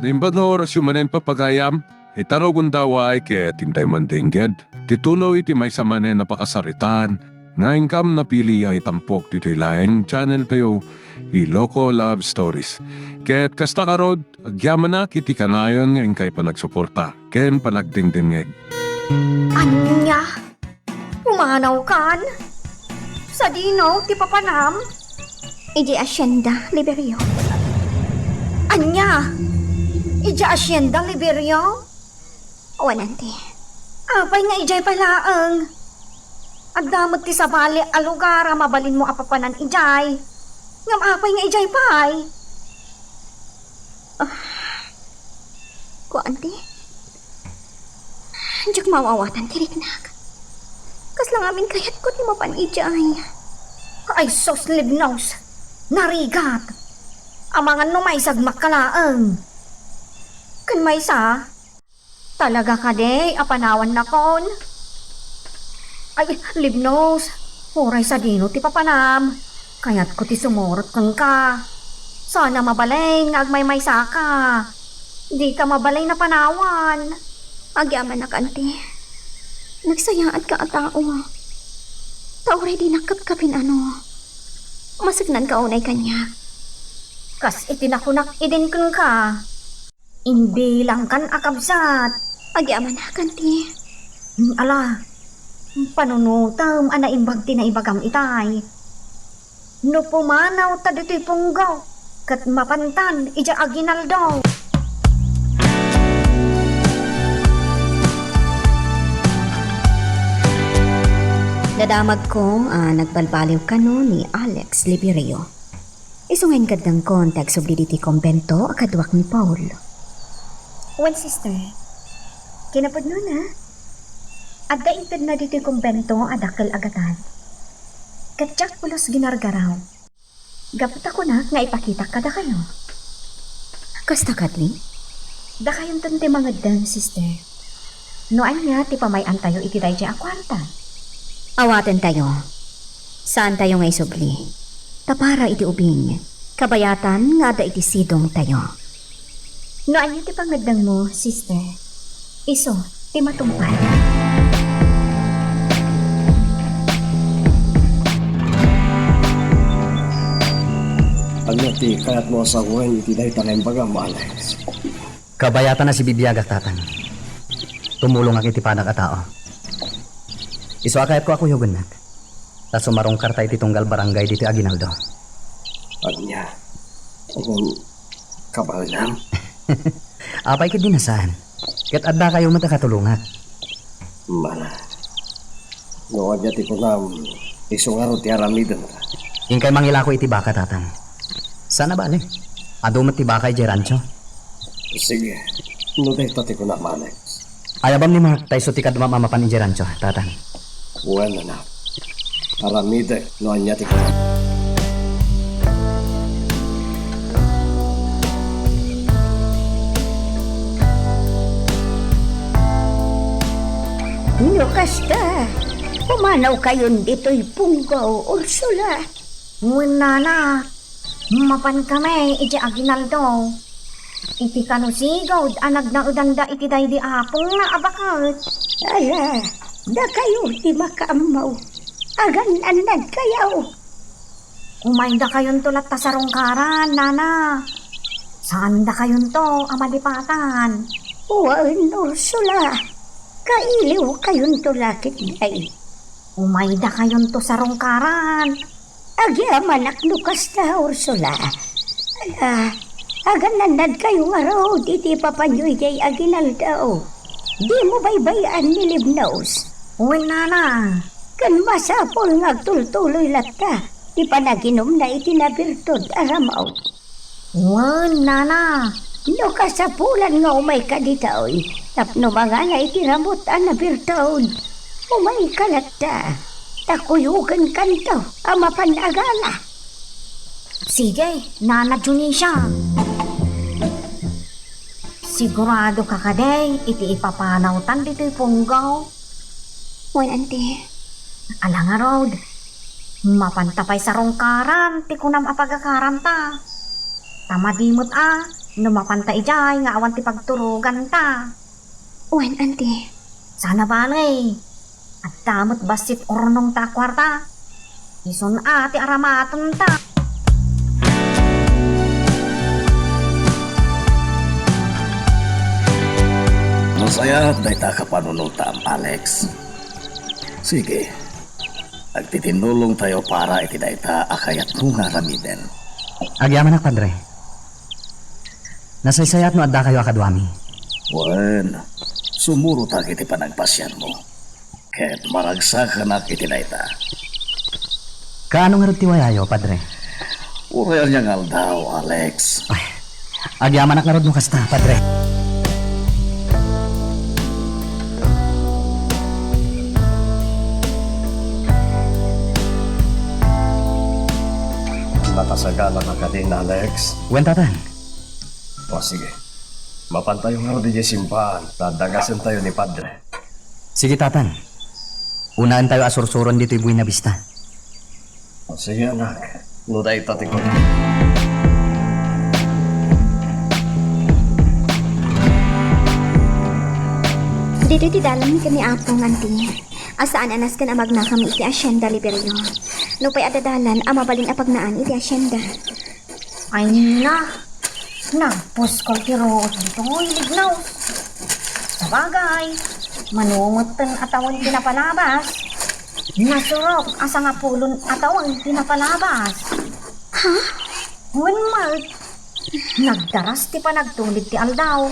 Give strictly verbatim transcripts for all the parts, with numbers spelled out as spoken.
Imbag nga orasyo manen, papagayam, ita no gundaway ket intay mandengged ti tuloy ti maysa manen a pakasaritaan nga inkam napili a itampok ditoy laeng channel tayo, Iloko Love Stories. Ket kasta ngarud, agyamanak iti kanayon nga inkay panagsuporta ken panagdengdengngeg. Ania? Pumanawkan? Sadino ti papanam? Idiay Hacienda Liberio. Ania? Idiay Hacienda Liberio? Wen, Auntie. Apay nga idiay pay laeng? Adda met ti sabali a lugar a mabalinmo a papanan idiay. Ngem apay nga idiay pay? Ah, kuan ti? Diak maawatan ti riknak. Kasla ngamin kayatko ti mapan idiay. Ay sus, Libnos! Narigat! Amangan no maisagmak ka laeng. Ken maysa, talaga kadi a panawannakon? Ay, Libnos, uray sadino ti papanam, kayatko ti sumurot kenka. Sana mabalin nga agmaymaysaka. Dika mabalin a panawan. Agyamanak, Auntie. Nagsayaat ka a tao. Ta uray dinak kapkapin-ano, maseknanka unay kaniak. Kas iti nakunak idin kenka, imbilangkan a kabsat. Agyamanak, Auntie. Ala, panunotem a naimbag ti naibagam itay. No pumanawta ditoy punggaw, ket mapantan idiay aguinaldo. Nadamagko a nagbalbaliw kano ni Alex Liberio. Isu nga ingaddengkon ti agsubli ditoy kumbento a kaduak ni Paul. Wen, sister, kinapudnona, adda intedna ditoy kumbento a dakkel a gatad. Ket diak pulos ginargaraw. Gapu ta kunak nga ipakitak kadakayo. Kasta kadi? Dakayonton ti mangeddeng, sister. No ania ti pamay-antayo iti daydiay a kuarta? Awatentayo. Saantayo nga isubli. Ta para iti ubing, kabayatan nga adda iti sidongtayo. No ania ti pangeddengmo, sister, isu ti matungpal. Ania ti kayatmo a sawen iti dayta nga imbagam, Alex? Kabayatan a sibibiagak, Tatang. Tumulongak iti panak a tao. Isu a kayatko a kuyogennak. Ta sumarungkarta iti tunggal barangay ditoy aguinaldo. Ania? Ngem, kabaelam? Apay ketdi a saan? Ket addakayo met a katulongak. Mana, no ania ti kunam, isu ngarud ti aramidenta. Inkay mangilako iti baka, Tatang. Saan a bale? Adu met ti baka idiay rancho. Sige, no dayta ti kunam, Alex. Ayabam ni Mark ta isu ti kaduam a mapan idiay rancho, Tatang. Wen, anak. Aramidek no ania ti kunam. No kasta, pumanawkayon ditoy punggaw, Ursula. Wen, nana. Mapankami idiay aguinaldo. Iti kano sigud a nagnaedanda iti daydi apongna a baket. Ala, dakayo ti makaammo. Agan-annadkayo. Umaydakayonto latta sarungkaran, nana. Saandakayonto a malipatan. Wen, Ursula. Kailiwkayonto la ketdi. Umaydakayonto sarungkaran. Agyamanak no kasta, Ursula. Ala, agan-annadkayo ngarud iti ipapanyo idiay aguinaldo. Dimo baybay-an ni Libnos. Wen, nana. Ken masapul nga agtultuloy latta ti panaginumna iti nabirtud a ramaw. Wen, nana. No kasapulan nga umayka ditoy tapno mangala iti ramut a nabirtud, umayka latta, ta kuyogenkanto a mapan agala. Sige, Nana Dionisia. Siguradoka kadi iti ipapanawtan ditoy punggaw? Wen, Auntie. Ala ngarud, mapanta pay sarungkaran ti kunam a pagakaranta. Ta madi met a, No mapanta idiay nga awan ti pagturoganta. Wen, anti. Sana bale. Adda met bassit urnongta a kuarta. Isun a ti aramatonta. Nasayaat dayta a kapanunotam, Alex. Sige. Agtitinnulongtayo para iti dayta a kayatmo nga aramiden. Agyamanak, Padre. Nasaysayaat no addakayo a kaduami. Wen, sumurotak iti panagpasiarmo. Ket maragsakanak iti dayta. Kaano ngarud ti wayayo, Padre? Uray ania nga aldaw, Alex. Ay, agyamanak ngarud no kasta, Padre. Matasagana ka kadin, Alex. Wen, Tatang. O, sige. Mapantayo ngarud idiay simbahan, ta dagasentayo ni Padre. Sige, Tatang. Unaentayo a sursuron ditoy Buena Vista. O, sige, anak. No dayta ti kunak. Ditoy ti dalanmi ken ni Apong, anti. A saan a nasken a magnakami iti Hacienda Liberio. Nupay adda dalan a mabalin a pagnaan iti hacienda. Ay na, nagpuskol ti ruot ditoy, Lignaus. Sabagay, mano metten a tawen ti napalabas. Nasurok a sangapulon a tawen ti napalabas. Ha? Wen met, nagdaras ti panagtulid ti aldaw.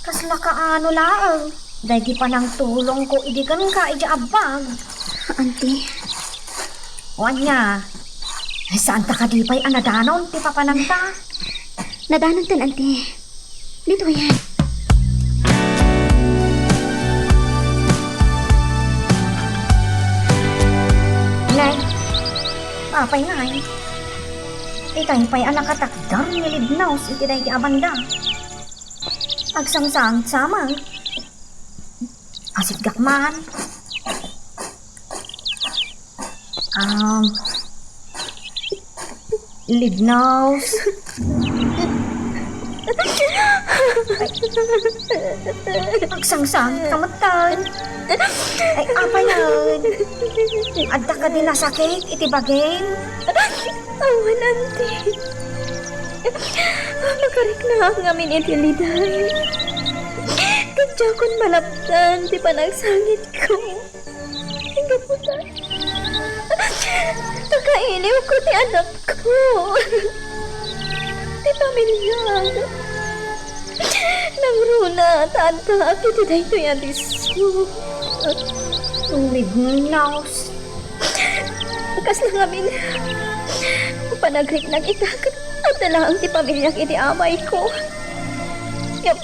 Kasla kaano laeng daydi panangtulongko idi kenka idiay abbag. Anti. O ania, saanta kadi pay a nadanon ti papananta? Nadanonten, anti. Ditoyen. Nay, apay ngay? Itay pay a nakatakder ni Lignaus iti daydi a banda. Agsangsangit sa met. Asitgak man. Um, Lignaus. Ay, agsangsangit ka met, tay. Ay, apay ngay? Adda kadi nasakit iti bagim? Awan, anti. Makariknaak ngamin iti liday. Ket diakon malapdan ti panagsangitko. Gapu ta, ta kailiwko ti anakko. Ti pamiliak. Nangruna ta addaak iti daytoy a disso. Lignaus. Kasla ngamin, panagriknak ita ket adda laeng ti pamiliak iti amayko. Ngem,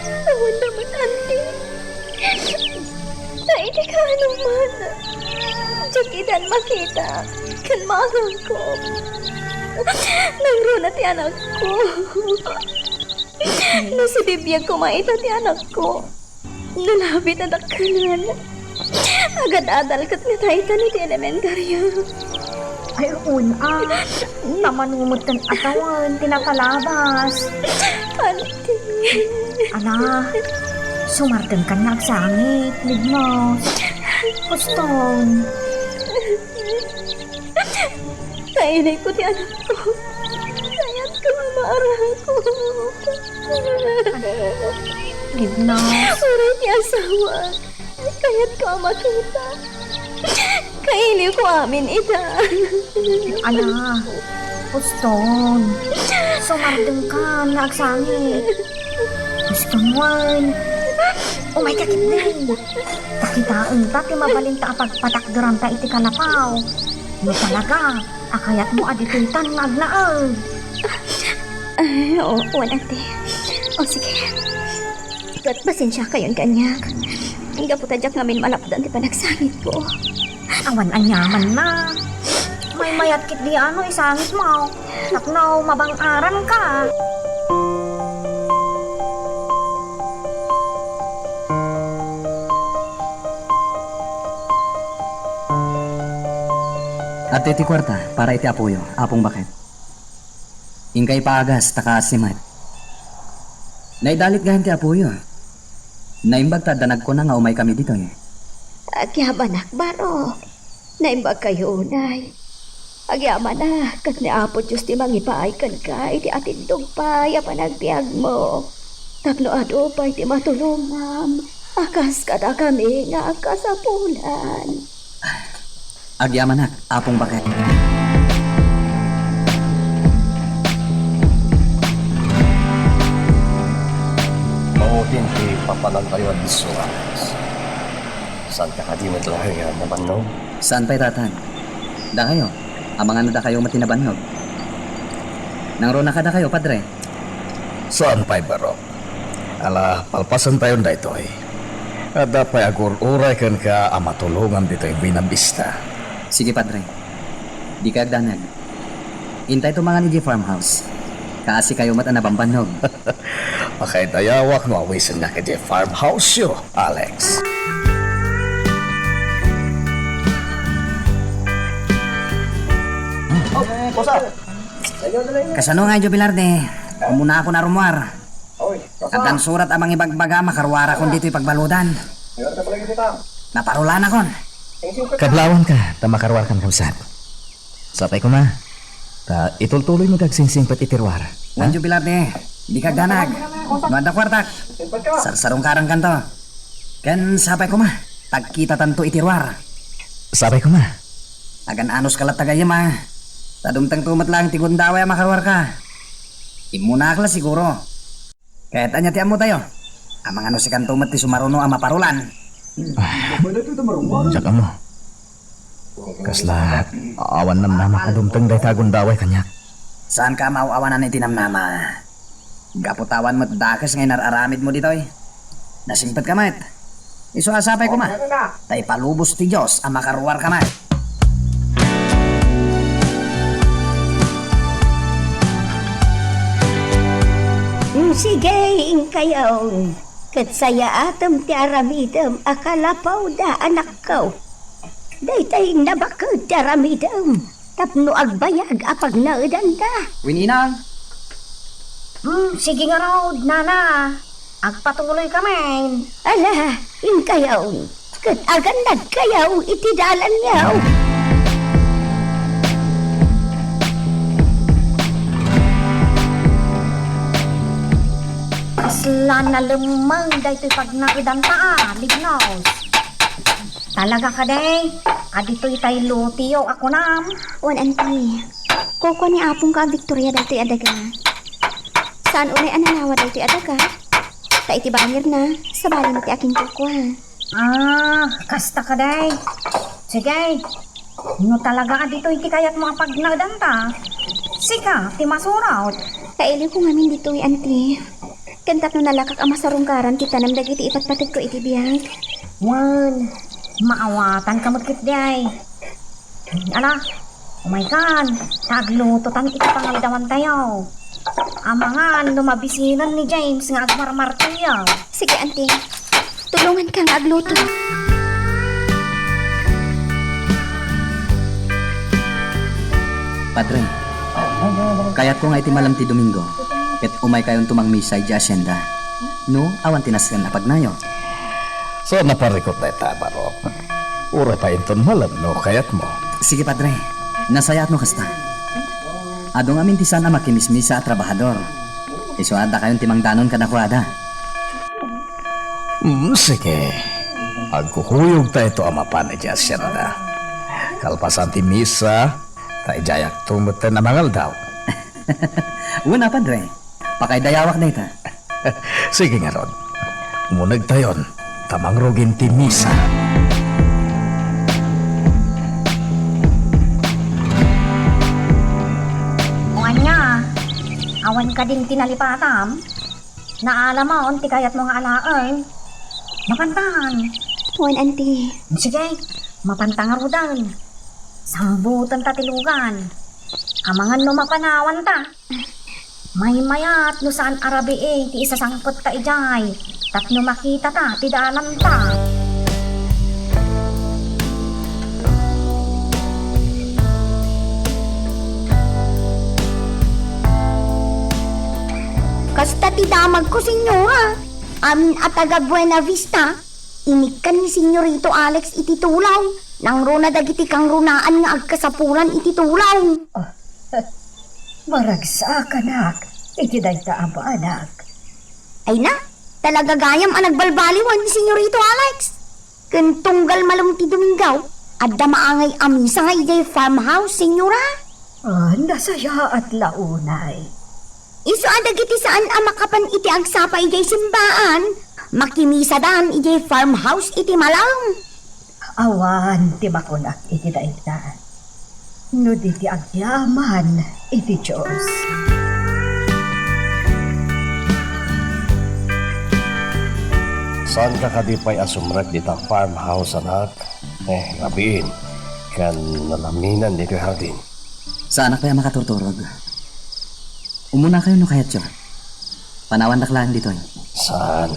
awan da met, anti. Ta iti kaano man, diak itan makita ken maarangko. Nangruna ti anakko. No sibibiag koma ita ti anakko, no labi ta dakkelan, agad-adal ket nataytan iti elementaria. Ay, wen a. Ta mano metten a tawen ti napalabas. Anti. Ala, sumardengkan nga agsangit, Lignaus. Huston. Kailiwko ti anakko. Kayatko a maarangko. Lignaus. Uray ti asawak. Kayatko a makita. Kailiwko amin ita. Ala, Huston. Sumardengkan nga agsangit. Huston wen. Umayka ketdi. Ta kitaenta ti mabalinta a pagpatakderanta iti kalapaw. No talaga a kayatmo a ditoytan nga agnaed. Ay, oo, wen, anti. O, sige. Ket pasensiakayon kaniak. Gapu ta diak ngamin malapdan ti panagsangitko. Awan aniamanna. Maymayat ketdi a no isangitmo. Tapno mabang-aranka. Adtoy ti kuarta para iti apoyo, Apong Baket. Inka ipaagas ta kaasi met. Naidalit gayam ti apoyo. Naimbag ta adda nagkuna nga umaykami ditoy. Agyamanak, Barok. Naimbagkayo unay. Agyamanak, ket ni Apo Dios ti mangipaay kenka iti atindog pay a panagbiagmo. Tapno adu pay ti matulongam, a kas kadakami nga agkasapulan. Agyamanak, Apong Baket. Maupay ti papanantayo a disso, Alex. Saan ka kadi met laeng nga nabannog? Saan pay, Tatan? Dakayo, amangan no dakayo met ti nabannog. Nangruna kadakayo, Padre? Saan pay, Barok. Ala, palpasentayon daytoy. Adda pay agur-uray kenka a matulongam ditoy Buena Vista. Sige, Padre. Dika agdanag. Intayto mangan idiay farmhouse. Kaasikayo met a nabambannog. Makaidayawak no awisennak idiay farmhouse-yo, Alex. Kasano ngay, Jubilar, de? Umuna ako na rummuar. Addan surat a mangibagbaga, makaruarakon ditoy pagbaludan. Naparulanakon. Kablawanka, ta makaruarkan, kabsat. Sapay koma, ta itultuloymo ti agsingsingpet iti ruar. Ha? Wen, Jubilar, de, dika agdanag. No adda kuartak, sarsarungkarankanto. Ken sapay koma, ta agkitatanto iti ruar. Sapay koma. Agan-anoska latta gayyem a. Ta dumtengto met laeng ti gundaway a makaruarka. Immunaak la siguro. Ket ania ti ammotayo? Amangan no sikanto met ti sumaruno a maparulan. Diak ammo. Kasla awan namnama a dumteng dayta a gundaway kaniak. Saanka a maaw-awanan iti namnama. Gapu ta awan met dakes nga inar-aramidmo ditoy. Nasingpetka met. Isu a sapay koma, ta ipalubos ti Dios a makaruarka met. Mm, sige, inkayaw. Ket sayaatem ti aramidem a kalapawda, anakko. Daytay nabaked ti aramidem tapno agbayag a pagnaedanda. Wen, inang. Hmm, sige ngarud, nana. Agpatuloykamin. Ala, inkayaw. Ket agannadkayaw iti dalanyaw. Kasla nalemmeng daytoy pagnaedanta a, Lignos. Talaga kadi, a ditoy tay loteyo a kunam? Wen, anti. Kukua ni apongko a Victoria daytoy a daga. Saan unay a nalawa daytoy a daga? Ta iti bangirna, sabali met ti akinkukua. Ah, kasta kadi. Sige. No talaga a ditoy ti kayatmo a pagnaedanta, sika ti masurot. Kailiwko ngamin ditoy, anti. Ken tapno nalakak a masarungkaran ti tanem dagiti ipatpategko iti biag. Wen, maawatanka met ketdi ay. Ala, umaykan, ta aglutotan iti pangaldawantayo. Amangan no mabisinen ni James nga agmarmartillo. Sige, anti. Tulonganka nga agluto. Padre, kayatko nga iti malem ti Domingo, ket umaykayonto mangmisa idiay asienda. No, awan ti nasken a pagnayo. Saan a parikut dayta, Barok. Uray pay inton malem no kayatmo. Sige, Padre. Nasayaat no kasta. Adu ngamin ti saan a makimismisa a trabahador. Isu a addakayon ti mangdanon kadakuada. Mm, sige. Agkukuyogtayto a mapan idiay asienda. Kalpasan ti misa, ta idiayakto metten a mangaldaw. Wen a, Padre. Pakaidayawak dayta. Sige ngarud. Umunegtayon, ta mangrugin ti misa. O ania, awan kadin ti nalipatam? Naalamon ti kayatmo nga alaen. Mapantan. Wen, anti. Sige, mapanta ngaruden. Sambutenta ti lugan. Amangan no mapanawanta. Maymayat no saan a rabii ti isasangpetta idiay tapno makitata ti dalanta. Kasta ti damagko, Senyora. Amin a taga Buena Vista, inikkan ni Senyorito Alex iti tulaw. Nangruna dagiti kangrunaan nga agkasapulan iti tulaw. Ah, maragsakanak iti dayta a banag. Ay na, talaga gayam a nagbalbaliwan ni Senyorito Alex. Ken tunggal malem ti Domingo, adda maangay a misa nga idiay farmhouse, Senyora. Ah, nasayaat la unay. Isu a dagiti saan a makapan iti agsapa idiay simbaan, makimisadan idiay farmhouse iti malem. Awan ti makunak iti dayta. No di ti agyaman iti Dios. Saanka kadi pay a sumrek dita farmhouse, anak? Eh, rabiin, ken nalaminan ditoy hardin. Saanak pay a makaturturog. Umunakayo no kayatyo. Panawandak laeng ditoy. Saan?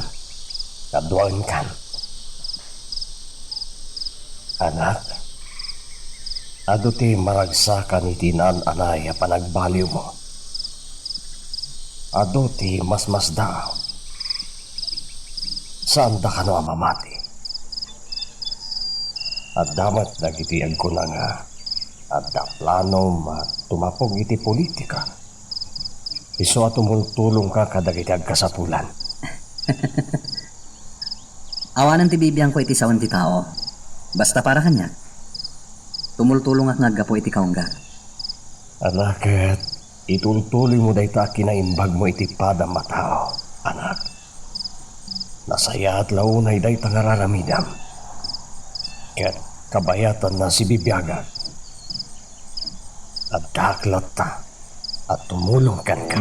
Kaduaenkan. Anak, adu ti maragsakan iti naan-anay a panagbaliwmo. Adu ti masmasdaaw. Saanda kano a mamati. Adda met dagiti agkuna nga adda planom a tumapog iti politika. Isu a tumultulongka kadagiti agkasapulan. Awanen ti bibiangko iti sawen ti tao. Basta para kaniak, tumultulongak nga aggapu iti kaungga. Ala ket, itultuloymo dayta a kinaimbagmo iti padam a tao, anak. Nasayaat la unay dayta nga raramidam. Ket kabayatanna sibibiagak. Addaak latta a tumulong kenka.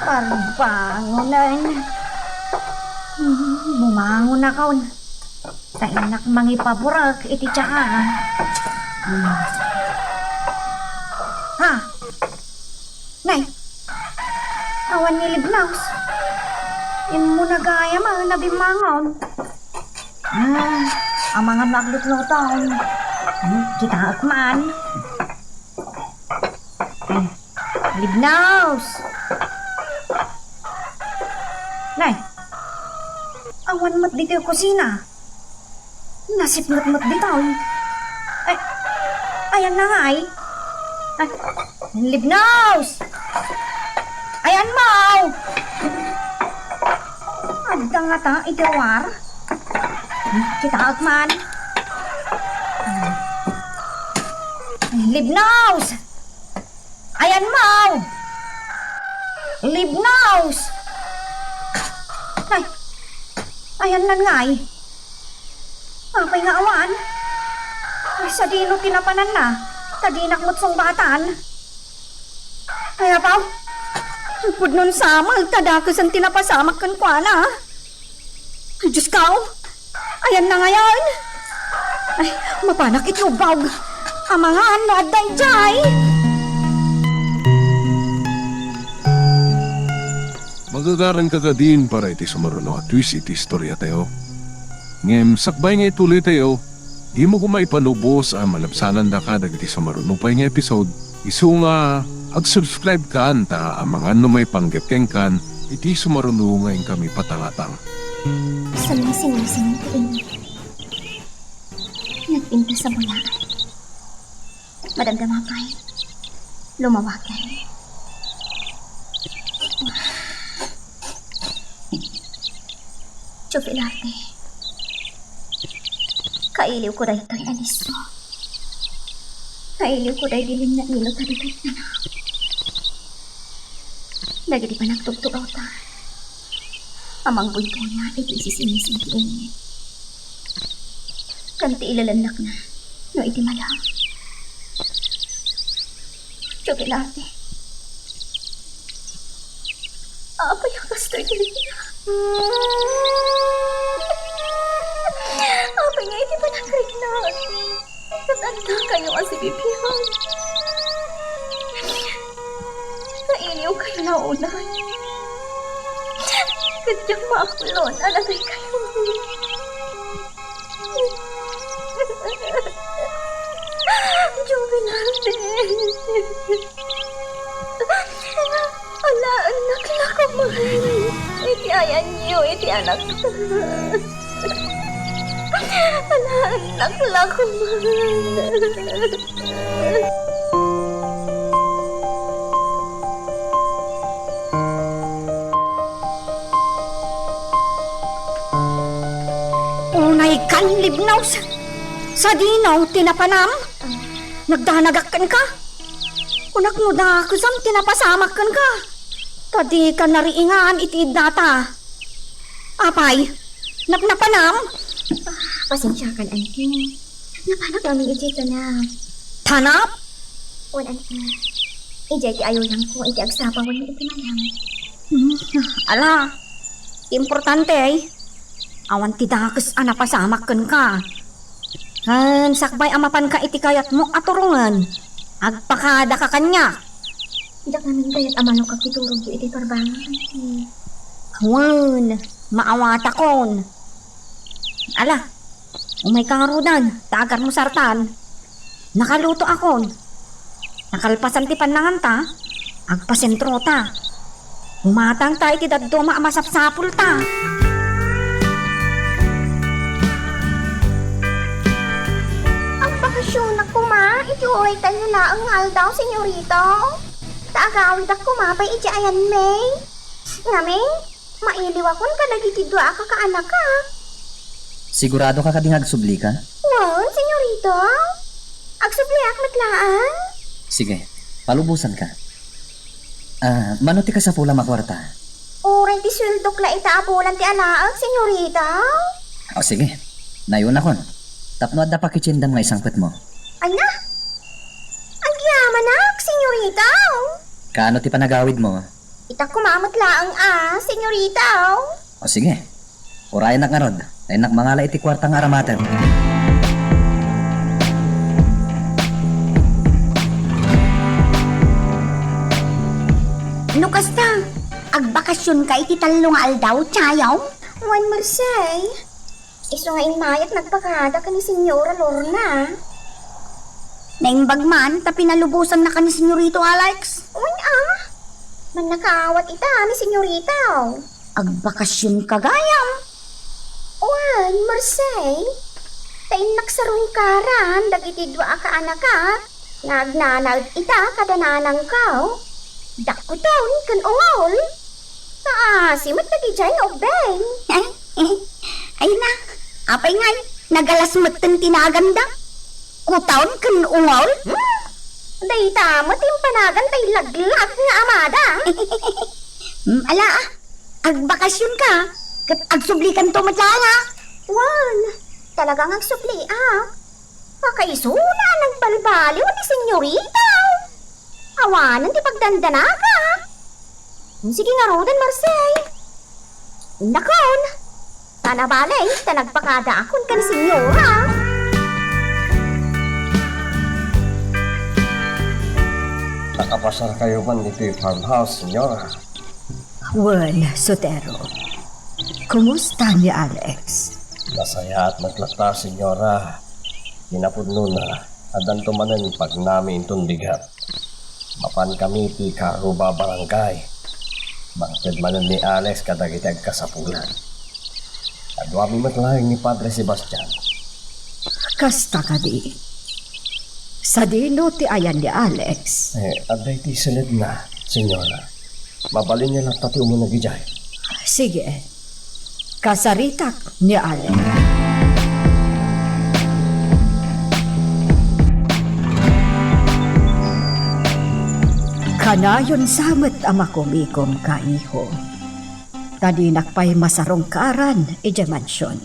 Karbangonan. Hmm, bumangon akon. Ta innak mangipaburek iti tiyakan. Hmm. Ha? Nay, awan ni Libnaus. Immuna gayam a nabimmangon. Hmm, amangan no aglutluton. Hmm, kitaek man. Hmm. Libnaus! Nay, awan met ditoy kusina. Nasipnget met ditoy. Ay, ayanna ngay? Ay, Libnaus! Ayanmo! Adda ngata iti ruar? Kitaek man. Libnaus! Ayanmo! Libnaus! Ay, ayanna ngay? Apay nga awan? Ay, sadino ti napananna? Ta dinak met sungbatan. Ay, apaw! Pudnon sa met, ta dakesen ti napasamak kenkuana. Ay, Diyos ko! Ayanna ngayen? Ay, mapanak iti ubbog. Amangan no adda idiay. Magagaranka kadin para iti sumaruno a twist iti istoriatayo. Ngem sakbay nga ituloytayo, dimo koma ipalubos a malabsanandaka dagiti sumaruno pay nga episode. Isu nga, ag-subscribe kan ta amangan no maipanggep kenkan iti sumaruno nga inkami patangatang. Sumisingsing ti init. Nagpintas a bulaan. Madamdama pay. Lumawagan. Tio Pilate, kailiwko daytoy a liso. Kailiwko daydi linnailo ta ditoy tana. Dagiti panagtugtugawta a mangbuybuya iti isisinisi ti init. Ken ti ilalannakna no iti malem. Tio Pilate. Apay a kastoy ti rikna? Apay nga iti panagriknak, ket addakayo a sibibiag? Kailiwkayo la unay. Ket diak maaklon a nataykayo. Ayanyo iti anak. Alaennak la koma. Unay kan libnos. Sadino ti napanam? Nagdanagak kenka? Kunak no dakesam ti napasamak kenka. Ta dika nariingan iti iddata. Apay, napnapanam? Ah, pasensiakan, anti. Napanak amin iti tanap. Tanap? Wen, anti. Idiay ti ayuyangko iti agsapawanmi iti mayam. Hmm, ala, importante, ay. Awan ti dakes a napasamak kenka. Ngem sakbay a mapanka iti kayatmo a turongen, agpakadaka kaniak. Diak ngamin kayat a malukak ti turogyo iti parbangan, anti. Wen, maawatakon. Ala, umayka ngaruden, ta agarmusartan. Nakalutoakon. Nakalpasan ti pannanganta, agpasentrota. Umatangta iti dadduma a masapsapulta. Agbakasionak koma iti uraytayo laeng nga aldaw, senyorita. Ta agawidak koma pay iti ayanmi. Ngamin, mailiwakon kadagiti dua a kakaanakak. Siguradoka kadi nga agsublika? Wen, senyorita. Agsubliak met laeng. Sige, palubosanka. Ah, mano ti kasapulam a kuarta? Uray ti sueldok la ita a bulan ti alaek, senyorita. O sige, nayonakon. Tapno adda pakitiendam nga isangpetmo. Ania? Agyamanak, senyorita. Kaano ti panagawidmo? Ita koma met laeng a, senyorita. O sige. Urayanak ngarud. Innak mangala iti kuarta nga aramatem. No kasta, agbakasionka iti tallo nga aldaw, tiayo? Wen, Merced. Isu nga immayak nagpakada ken ni Senyora Lorna. Naimbag man ta pinalubosannaka ni Senyorito Alex. Wen a. Mannakaawat ita ni Senyorita. Agbakasionka gayam. Wen, Merced. Ta innak sarungkaran dagiti dua a kaanakak nga agnanaed ita kada nanangko. Dakkuton ken ungol. Naasi met dagidiay nga ubbing. Ay, ay na, apay ngay, nagalas metten ti naganda. Kuton ken ungol? Hmm? Dayta met impanagan tay laglag nga amada. Hmm, ala, ah, agbakasionka, ket agsublikanto met laeng, ah. Wen, talaga nga agsubli, ah. Pakaisuna a nagbalbaliw ni Senyorita. Awanen ti pagdandanaka. Sige ngaruden, Marcel. Innakon. Ta nabali, ta nagpakadaakon ken Senyora. Nakapasarkayo man iti farmhouse, Senyora? Wen, Sotero. Kumusta ni Alex? Nasayaat met latta, Senyora. Kinapudnona, addanto manen pagnami inton bigat. Mapankami ti Caruba Barangay. Mangted manen ni Alex kadagiti agkasapulan. Kaduami met laeng ni Padre Sebastian. Kasta kadi. Sadino ti ayan ni Alex? Eh, adda iti siledna, Senyora. Mabalinna latta ti umuna idiay. Sige. Kasaritak ni Alex. Kanayon sa met a makumikom ka, iho. Ta dinak pay masarungkaran idiay mansion.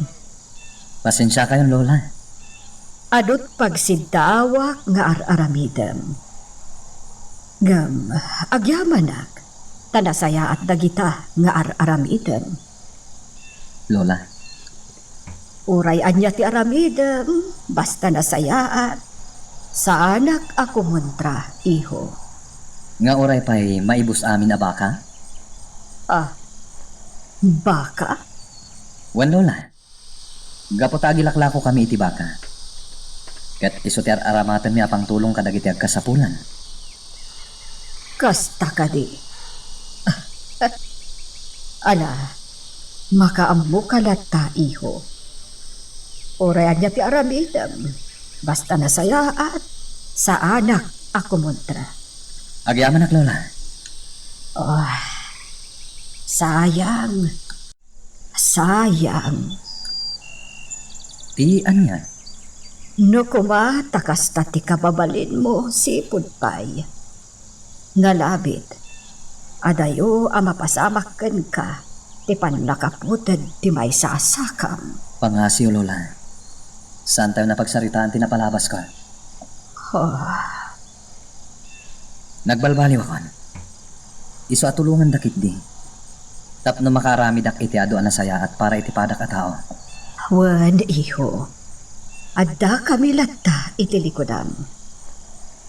Pasensiakayon, Lola. Adu't pagsiddawak nga ar-aramidem. Ngem, agyamanak, ta nasayaat dagita nga ar-aramidem. Lola. Uray ania ti aramidem, basta nasayaat, saanak a kumontra, iho. Nga uray pay maibus amin a baka? Ah, baka? Wen, Lola. Gapu ta agilaklakokami iti baka. Ket isu ti ar-aramatenmi a pangtulong kadagiti agkasapulan. Kasta kadi. Ala, Makaammoka latta, iho. Uray ania ti aramidem, basta nasayaat, saanak a kumontra. Agyamanak, Lola. Oh, sayang. Sayang. Ti ania? No koma ta kasta ti kababalinmo, sipud pay. Ngalabit, adayo a mapasamak kenka ti pannakaputed ti maysa a sakam. Pangasiw, Lola. Saantayo a pagsaritaan ti napalabaska. Oh. Nagbalbaliwakon. Isu a tulongandak ketdi. Tapno makaaramidak iti adu a nasayaat para iti padak a tao. Wen, iho. Addakami latta iti likudam.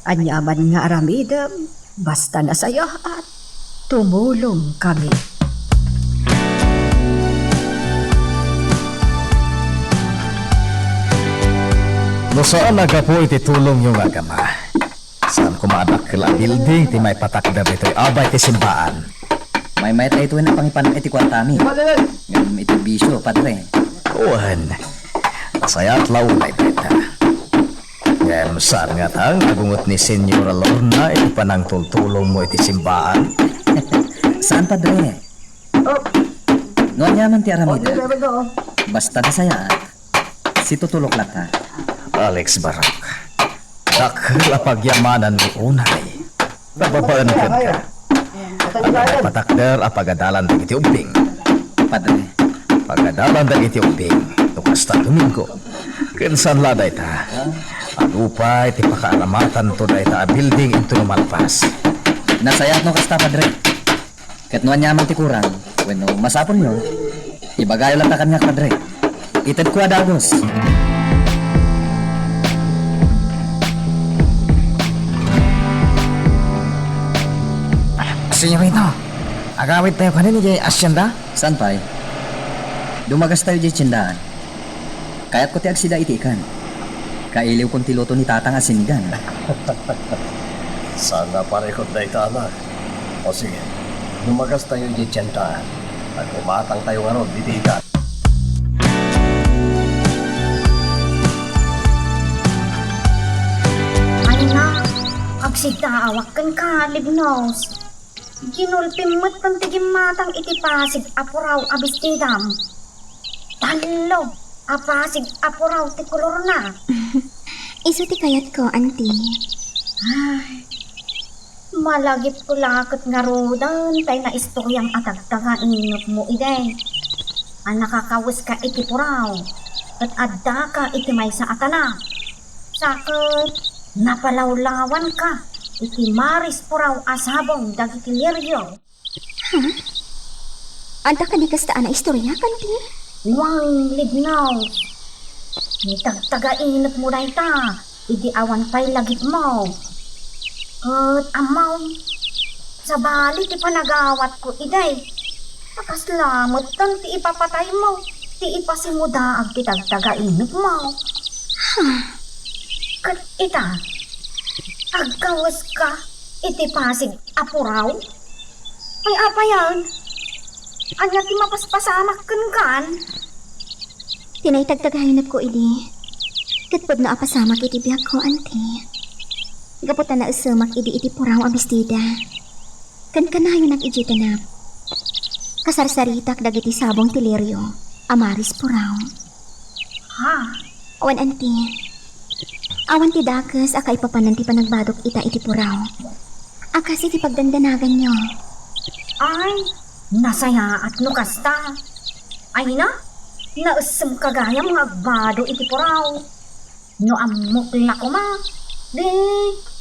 Aniaman nga aramidem, basta nasayaat, tumulongkami. No saan a gapu iti tulongyo nga agama, saan koma a dakkel a building ti maipatakder ditoy abay ti simbaan. Maymayat daytoy a pangipanak iti kuartami. Ngem iti bisio, Padre. Wen, nasayaat la unay dayta. Ngem saan ngata nga agunget ni Señora Lorna iti panangtultulongmo iti simbaan? Saan, Padre. No aniaman ti aramidem, basta nasayaat, situtulok latta. Alex Barok, dakkel a pagyamanan ni unay. Nababaen kenka. Adda patakder a pagadalan dagiti ubbing. Padre. Pagadalan dagiti ubbing, no kasta, Domingo. Ken saan la dayta. Adu pay ti pakaaramatanto dayta a building intono malpas. Nasayaat no kasta, Padre. Ket no aniaman ti kurang, wenno masapulyo, ibagayo latta kaniak, Padre. Itedko a dagus. Señorito, agawidtayo kanin idiay asienda? Saan pay? Dumagastayo idiay tiendaan. Kayatko ti agsida iti ikan. Kailiwkon ti luto ni Tatang a sinigang. Saan a parikot dayta, anak. O sige, dumagastayo idiay tiendaan. Agumatangtayo ngarud iti ikan. Ay na, agsidaawak kenka, Libnos. Ginulpim met ti gimmatang iti pasig a puraw a bestidam. Tallo a pasig a puraw ti kolorna. Isu ti kayatko, Auntie. Ay, malagipko la ket ngaruden tay naistoriam a tagtagainepmo idi. A nakakaweska iti puraw, ket addaka iti maysa a tana. Sa ket napalawlawanka iti maris puraw a sabong dagiti lirio. Ha? Adda kadi kasta a naistorya, Auntie? Wen, Libnos. Ni tagtagainepmo dayta, idi awan pay lagipmo. Ket ammom, sabali ti panagawatko idi. Kasla metten ti ipapataymo, ti ipasimudaag ti tagtagainepmo. Ha? Ket ita, agkaweska iti pasig a puraw? Ay, apayan? Ania ti mapaspasamak kenkan? Ti naitagtagainepko idi, ket pudno a pasamak iti biagko, Auntie. Gapu ta naesemak idi iti puraw a bestida. Ken kanayonak idiay danap. Kasarsaritak dagiti sabong ti lirio a maris puraw. Ha? Wen, Auntie. Awan ti dakes a kaipapanan ti panagbadok ita iti puraw a kas iti pagdandanaganyo. Ay, nasayaat no kasta. Ay na, naesemka gayam nga agbado iti puraw. No ammok la koma, di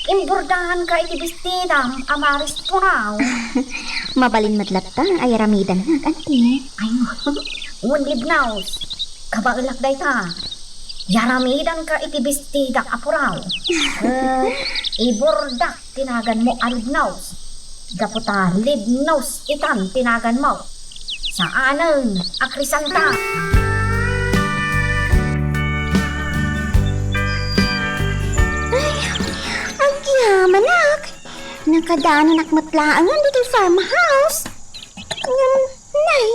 imbordaanka iti bestidam a maris puraw. Mabalin met latta a yaramidannak, Auntie. Ay, wen, Libnos. Kabaelak dayta. Yaramidanka iti bestidak a puraw. Eh, ibordak ti naganmo a Libnos. Gapu ta Libnos itan ti naganmo. Saanen a krisanta. Ay, agyamanak. Nakadanonak met laengen ditoy farmhouse. Ngem, nay,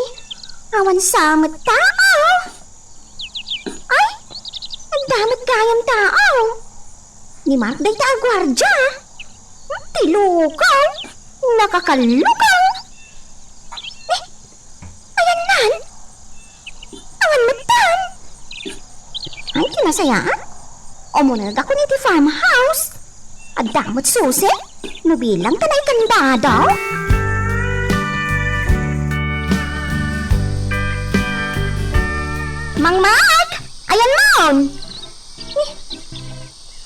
Awan sa met tao. Ay, adda met gayam tao. Ni Mark dayta a guardia. Ti lukaw. Nakakallukaw. Eh, ayannan. Awan metten. Ay, ti nasayaat. Umunegakon iti farmhouse. Adda met susi? No bilang ta naikandado? Mang Mark! Ayanmon! Eh,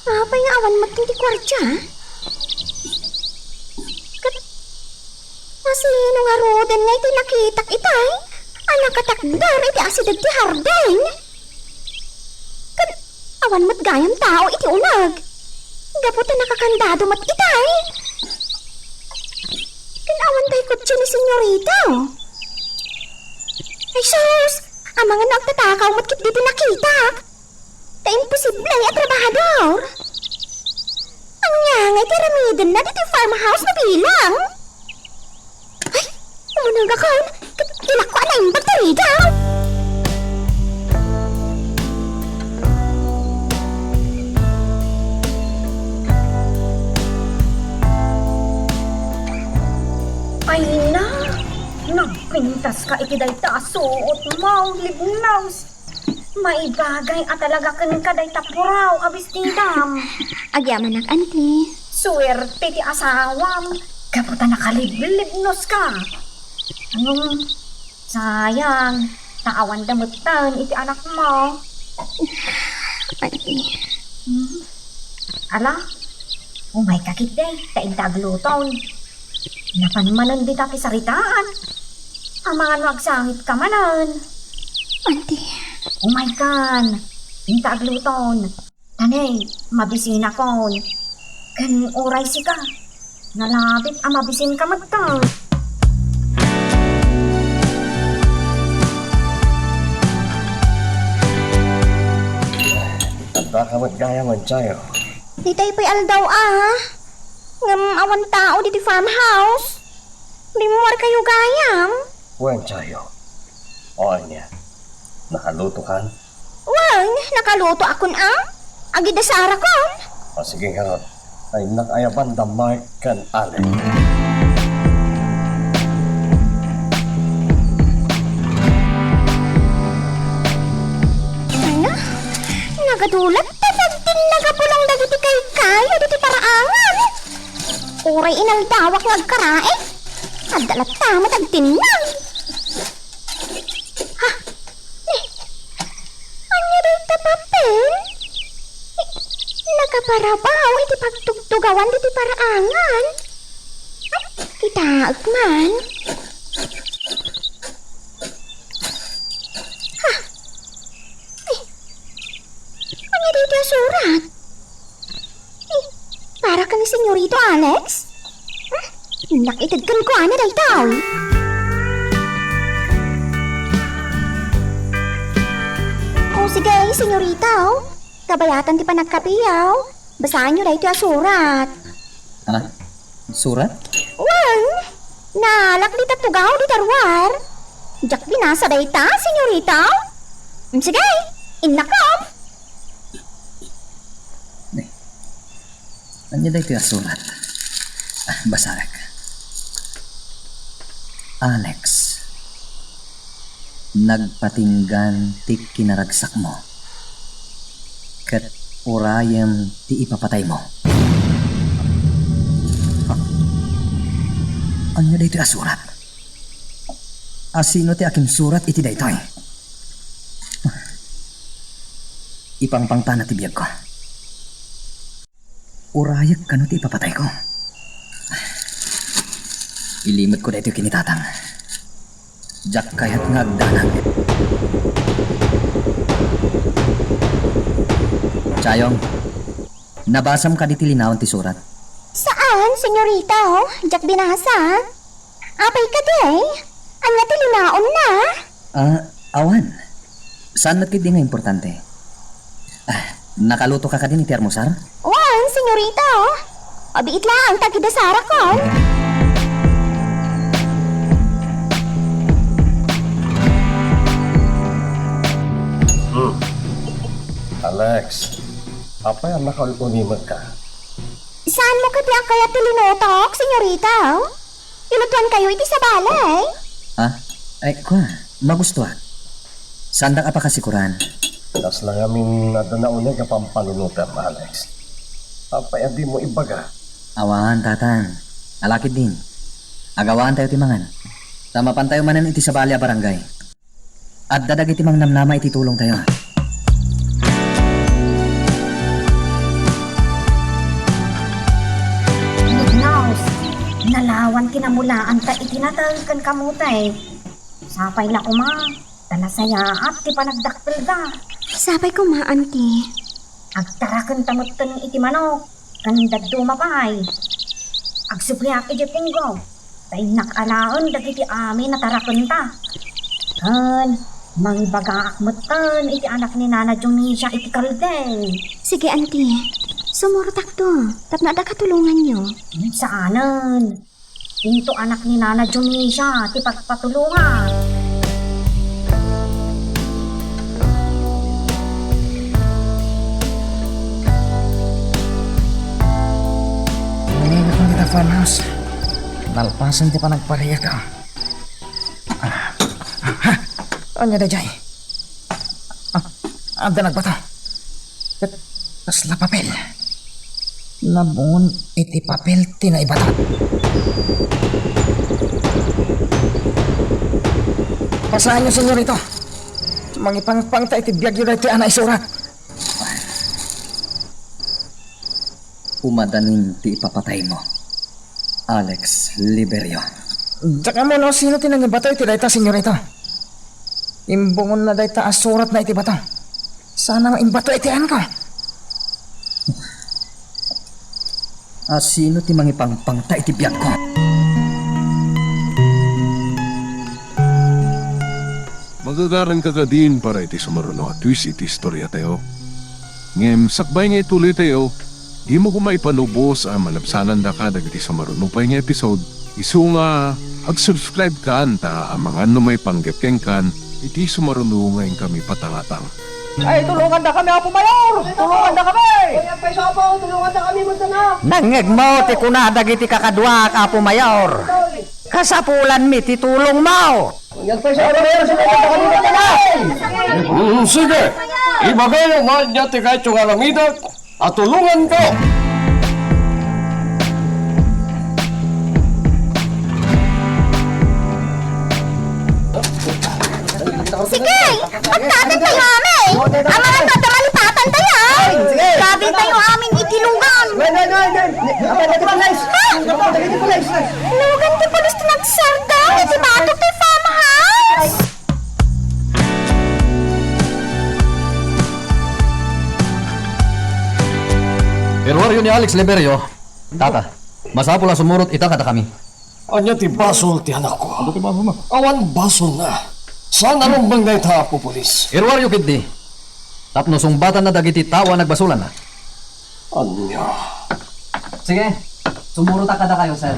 apay nga awan met ti guardia? Ket asino ngaruden nga iti nakitak itay a nakatakder iti asideg ti hardin? Ket awan met gayam tao iti uneg. Gapu ta nakakandado met itay. Ken awan tay kotse ni Senyorita. Ay sus! Amangan no agtatakaw met ketdi ti nakitak. Ta imposible a trabahador. Ania nga iti aramidenna ditoy farmhouse no bilang? Ay, umunegakon, ket ilakko a naimbag ti rigaw. Ay na, nagpintaska iti dayta a suotmo, Libnos. Maibagay a talaga kenka dayta puraw a bestidam. Agyamanak, anti. Suerte ti asawam, gapu ta nakaliblibnoska. Ngem, sayang, ta awanda metten iti anakmo. Anti. Hmm. Ala, umayka ketdi, ta inta agluton. Napan manen dita ti saritaan. Amangan no agsangitka manen. Anti. Umaykan. Inta agluton. Tanay, mabisinakon. Ken uray sika, nalabit a mabisinka metten. Addaka met gayam, Chayo. Ditay pay aldaw a. Ngem awan tao ditoy farmhouse. Rimmuarkayo gayam? Wen, Chayo. O, ania? Nakalutokan? Wen, nakalutoakon a. Agidasarakon. O, sige ngarud. Ay, nakayaban da Mark ken Alex. Ano? Nagadulat ta dagiti nagapulong dagiti kaykayo diti paraangan. Uray inaldawak nga agkaraig, adda latta met agtinnag. Ha? Ni, ania dayta papel? Ni, nakaparabaw iti pagtugtugawan diti paraangan. Kitaek man. Ha? Ni, ania dayta a surat? Eh, para ken ni Senyorito Alex? Hmm? Nakited kenkuana daytoy. O sige, Senyorito. Kabayatan ti panagkapiyo. Basaenyo daytoy a surat. Ha? Surat? Wen, naalak dita tugaw dita ruar. Diak binasa dayta, Senyorito. Hmm, sige, innakom. Ni, ania daytoy a surat? Ah, basaek. Alex, nagpatinggan ti kinaragsakmo, ket urayem ti ipapataymo. Ha? Ania daytoy a surat? A sino ti akinsurat iti daytoy? Ipangpangtana ti biagko. Urayek kano ti ipapatayko. Ilimetko daytoy ken ni Tatang. Diak kayat nga agdanag. Chayong, nabasam kadi ti linaon ti surat? Saan, Senyorito. Diak binasa. Apay kadi? Ania ti linaonna? Ah, awan. Saan met ketdi nga importante. Ah, nakaluto ka kadi iti almusar? Wen, Senyorito. Abiit laeng ta agidasarakon. Alex, apay a nakaul-unimekka? Saanmo kadi a kayat ti linutok, senyorita? Ilutuankayo iti sabali. Ha? Ay, kua, magustuak. Saandak a pakasikuran. Kasla ngamin adda nauneg a pampanunotem, Alex. Apay a dimo ibaga? Awan, tatang. Ala ketdin. Agawaantayo ti mangan. Ta mapantayo manen iti sabali a barangay. Adda dagiti mangnamnama iti tulongtayo. Nagnaus, nalawan ti namulaanta iti natay ken kamote. Sapay la koma, ta nasayaat ti panagdakpelda. Sapay koma, Auntie. Agtarakenta metten iti manok, ken dadduma pay. Agsubliak idiay punggo, ta innak alaen dagiti amin a tarakenta. Ken mangibagaak metten iti anak ni Nana Dionisia iti kaldeng. Sige, Auntie. Sumurotakto, tapno adda katulonganyo. Saanen. Inton anak ni Nana Dionisia ti pagpatulongan. Nangingak dita farmhouse. Nalpasen ti panagpariak. Ah, ah, ah. Ania daydiay? Ah, adda nagbato. Ket kasla papel. Nabungon iti papel ti naibato. Pasaenyo, senyorita. Mangipangpangta iti biagyo daytoy a naisurat. Umadanin ti ipapataymo, Alex Liberio. Diak ammo no sino ti nangibato iti dayta, senyorita. Imbungonna dayta a suratna iti bato. Sana nga imbato iti anko. A sino ti mangipangpangta iti biagko? Magagaranka kadin para iti sumaruno a twist iti istoriatayo. Ngem sakbay nga ituloytayo, dimo koma ipanubos a malabsanandaka dagiti sumaruno pay nga episode. Isu nga, ag-subscribe kan ta amangan no maipanggep kenkan iti sumaruno nga inkami patangatang. Ay, tulongandakami, Apo Mayor! Tulongandakami! Ay, Apo, Apo, tulongandakami, Magdana! Nangngegmo ti kuna dagiti kakaduak, Apo Mayor. Kasapulanmi ti tulongmo. Ay, Apo, Apo, tulongandakami, Magdana! Mm, sige. Ibagayo nga ania ti kayatyo nga aramidek. Atulonganko! Sige! Pagtatantayo amin! Amangan no adda malipatantayo! Sige! Gabintayo amin iti lugan! Wen, wen, wen, wen! Apay dagiti pulis! Ha? Apay dagiti pulis! Lugan ti pulis ti nagsardeng iti batok ti farmhouse! Iruaryo ni Alex Liberio, tata, masapul a sumurot ita kadakami. Ania ti basol ti anakko? Adu ti basol na. Awan basolna. Saan a rumbeng dayta, Apo Pulis? Iruaryo ketdi, tapno sungbatanna dagiti tao a nagbasolanna. Ania? Sige, sumurotak kadakayo, sir.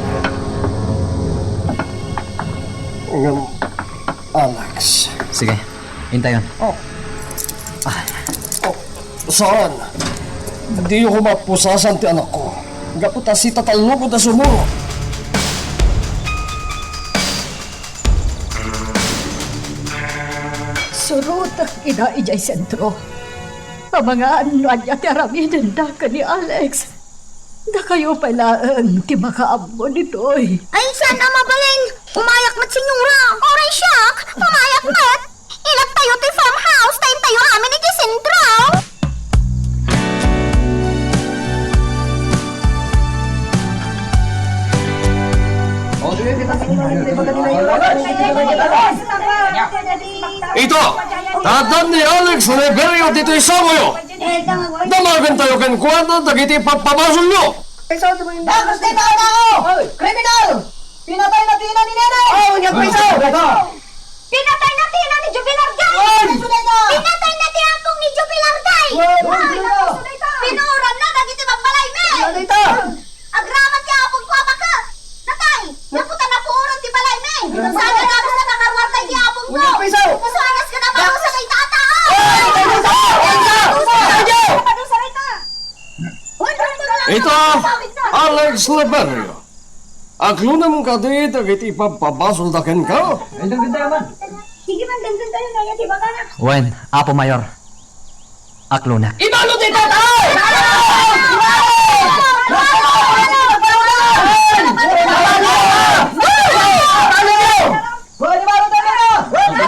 Ngem, Alex. Sige, intayon. Oh. Ah. Oh, saan? Diyo koma pusasan ti anakko. Gapu ta sita tallo a sumurot. Surotek ida idiay sentro. Amangan no ania ti aramidenda ken ni Alex. Dakayo pay laeng ti makaammo ditoy. Ay, saan a mabalin? Umayak met, senyora. Uray siak, umayak met. Ilattayo ti farmhouse, ta intayo amin iti sentro. Ita, addan ni Alex Liberio ditoy sangoyo. Damagentayo kenkuana dagiti ipappabasolyo. Dagus ti tao! Kriminal! Pinatay na ti ina ni Neneng! Oh, nya priso! Pinatay na ti ina ni Jubilar Day! Ay! Pinatay na ti apong ni Jubilar Day! Ay! Pinuoranna dagiti babbalaymi! Ano ita? Agraman ti apongko a baket! Natay! Gapu ta napuoran ti balaymi! Sana dagus a nakaruar daydi apongko! Unya, priso! Kasuanas nga naparusa dayta a tao! Ay! Priso! Priso! Ita, Alex Leberio. Aklonem kadi dagiti ipabpabasolda kenka? Ay, dagdagdayaman. Sige man, dagdagdayan, kaya ti bakana. Wen, Apo Mayor. Aklonek. Ibalud ni Tatay!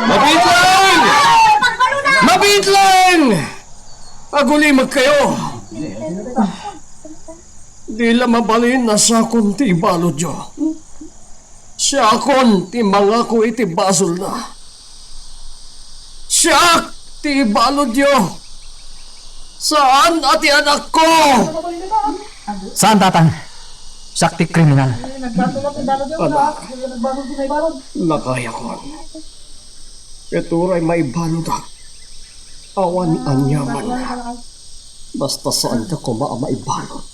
Mabiit laeng! Mabiit laeng! Agulimekkayo! Di la mabalin a siakon ti ibaludyo. Siakon ti mangako iti basolna. Siak ti ibaludyo. Saan a ti anakko. Saan, Tatang. Siak ti kriminal. Ala, nakayakon. Ket uray maibaludak, awan aniaman. Basta saanka koma a maibalud.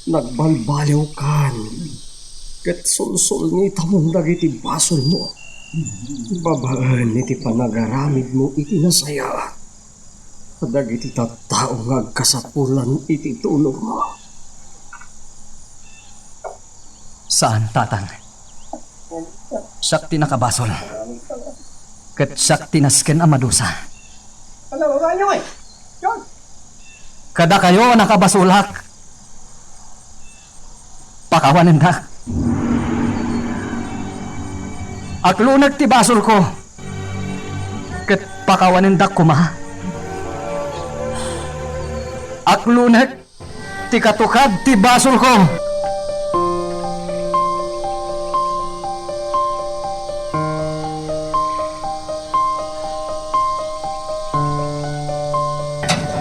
Nagbalbaliwkan, ket sulsulnitam dagiti basolmo. Babaen iti panagaramidmo iti nasayaat kadagiti tattao nga agkasapulan iti tulongmo. Saan, Tatang. Siak ti nakabasol. Ket siak ti nasken a madusa. Kadakayo a nakabasolak, pakawanendak. Aklonek ti basolko, ket pakawanendak koma. Aklonek ti katukad ti basolko.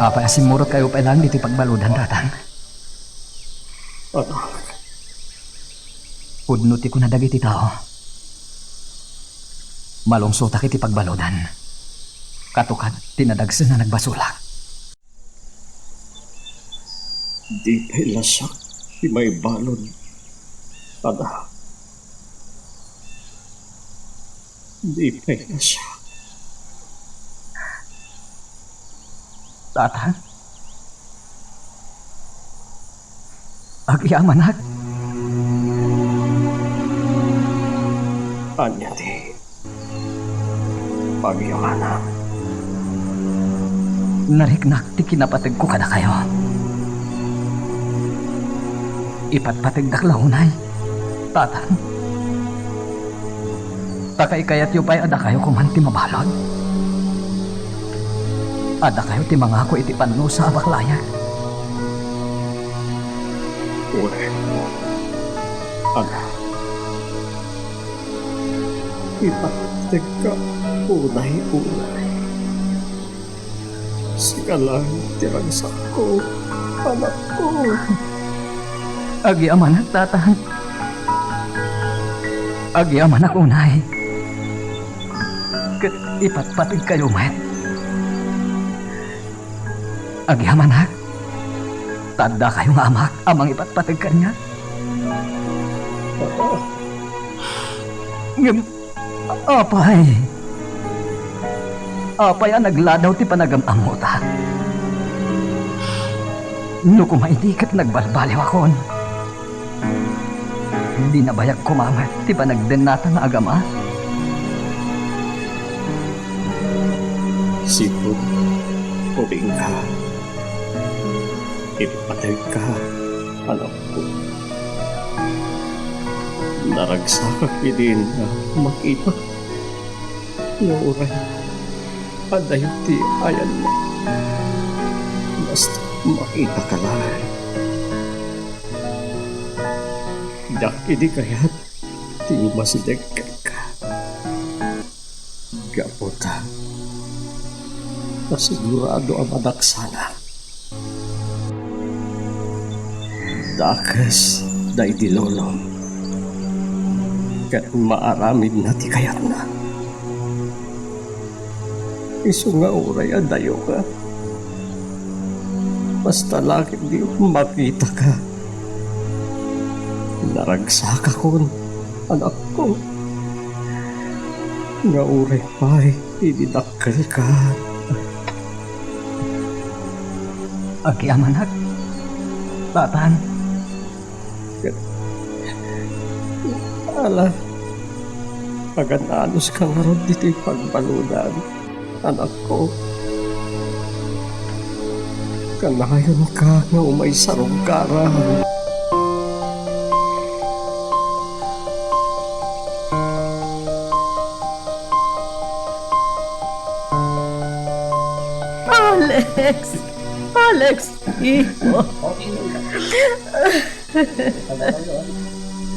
Apay a simmurotkayo pay laeng ditoy pagbaludan, Tatang? Anak. Pudno ti kuna dagiti tao. Malungsotak iti pagbaludan. Katukad ti nadagsen a nagbasolak. Di pay la siak ti maibalud, anak. Di pay la siak. Tatang? Agyamanak. Ania ti pagyamanak? Nariknak ti kinapategko kadakayo. Ipatpategdak la unay, Tatang. Ta kaykayatyo pay a dakayo koman ti mabalud. A dakayo ti mangako iti pannusa a baklayak. Wen, anak, ipatpategka unay-unay. Sika laeng ti ragsakko, anakko. Agyamanak, Tatang. Agyamanak unay. Ket ipatpategkayo met. Agyamanak. Ta addakayo nga amak a mangipatpateg kaniak. Ngem apay, apay a nagladaw ti panagam-ammotak? No kuma idi ket nagbalbaliwakon, di nabayag koma met ti panagdennata nga agama. Sipud ubingka, ipatayka, anakko. Naragsakak idin a makitak nga uray adayo ti ayanmo. Basta makitaka laeng. Diak idi kayat ti umasideg kenka. Gapu ta, nasigurado a madaksanak. Dakes daydi lolom, ket maaramidna ti kayatna. Isu nga uray adayo nga, basta la ketdi makitaka. Naragsakakon, anakko, nga uray pay idi dakkelka. Agyamanak, Tatang. Ala, agan-anuska ngarud ditoy pagbaludan, anakko. Kanayonka nga umay sarungkaran. Alex! Alex! Iho!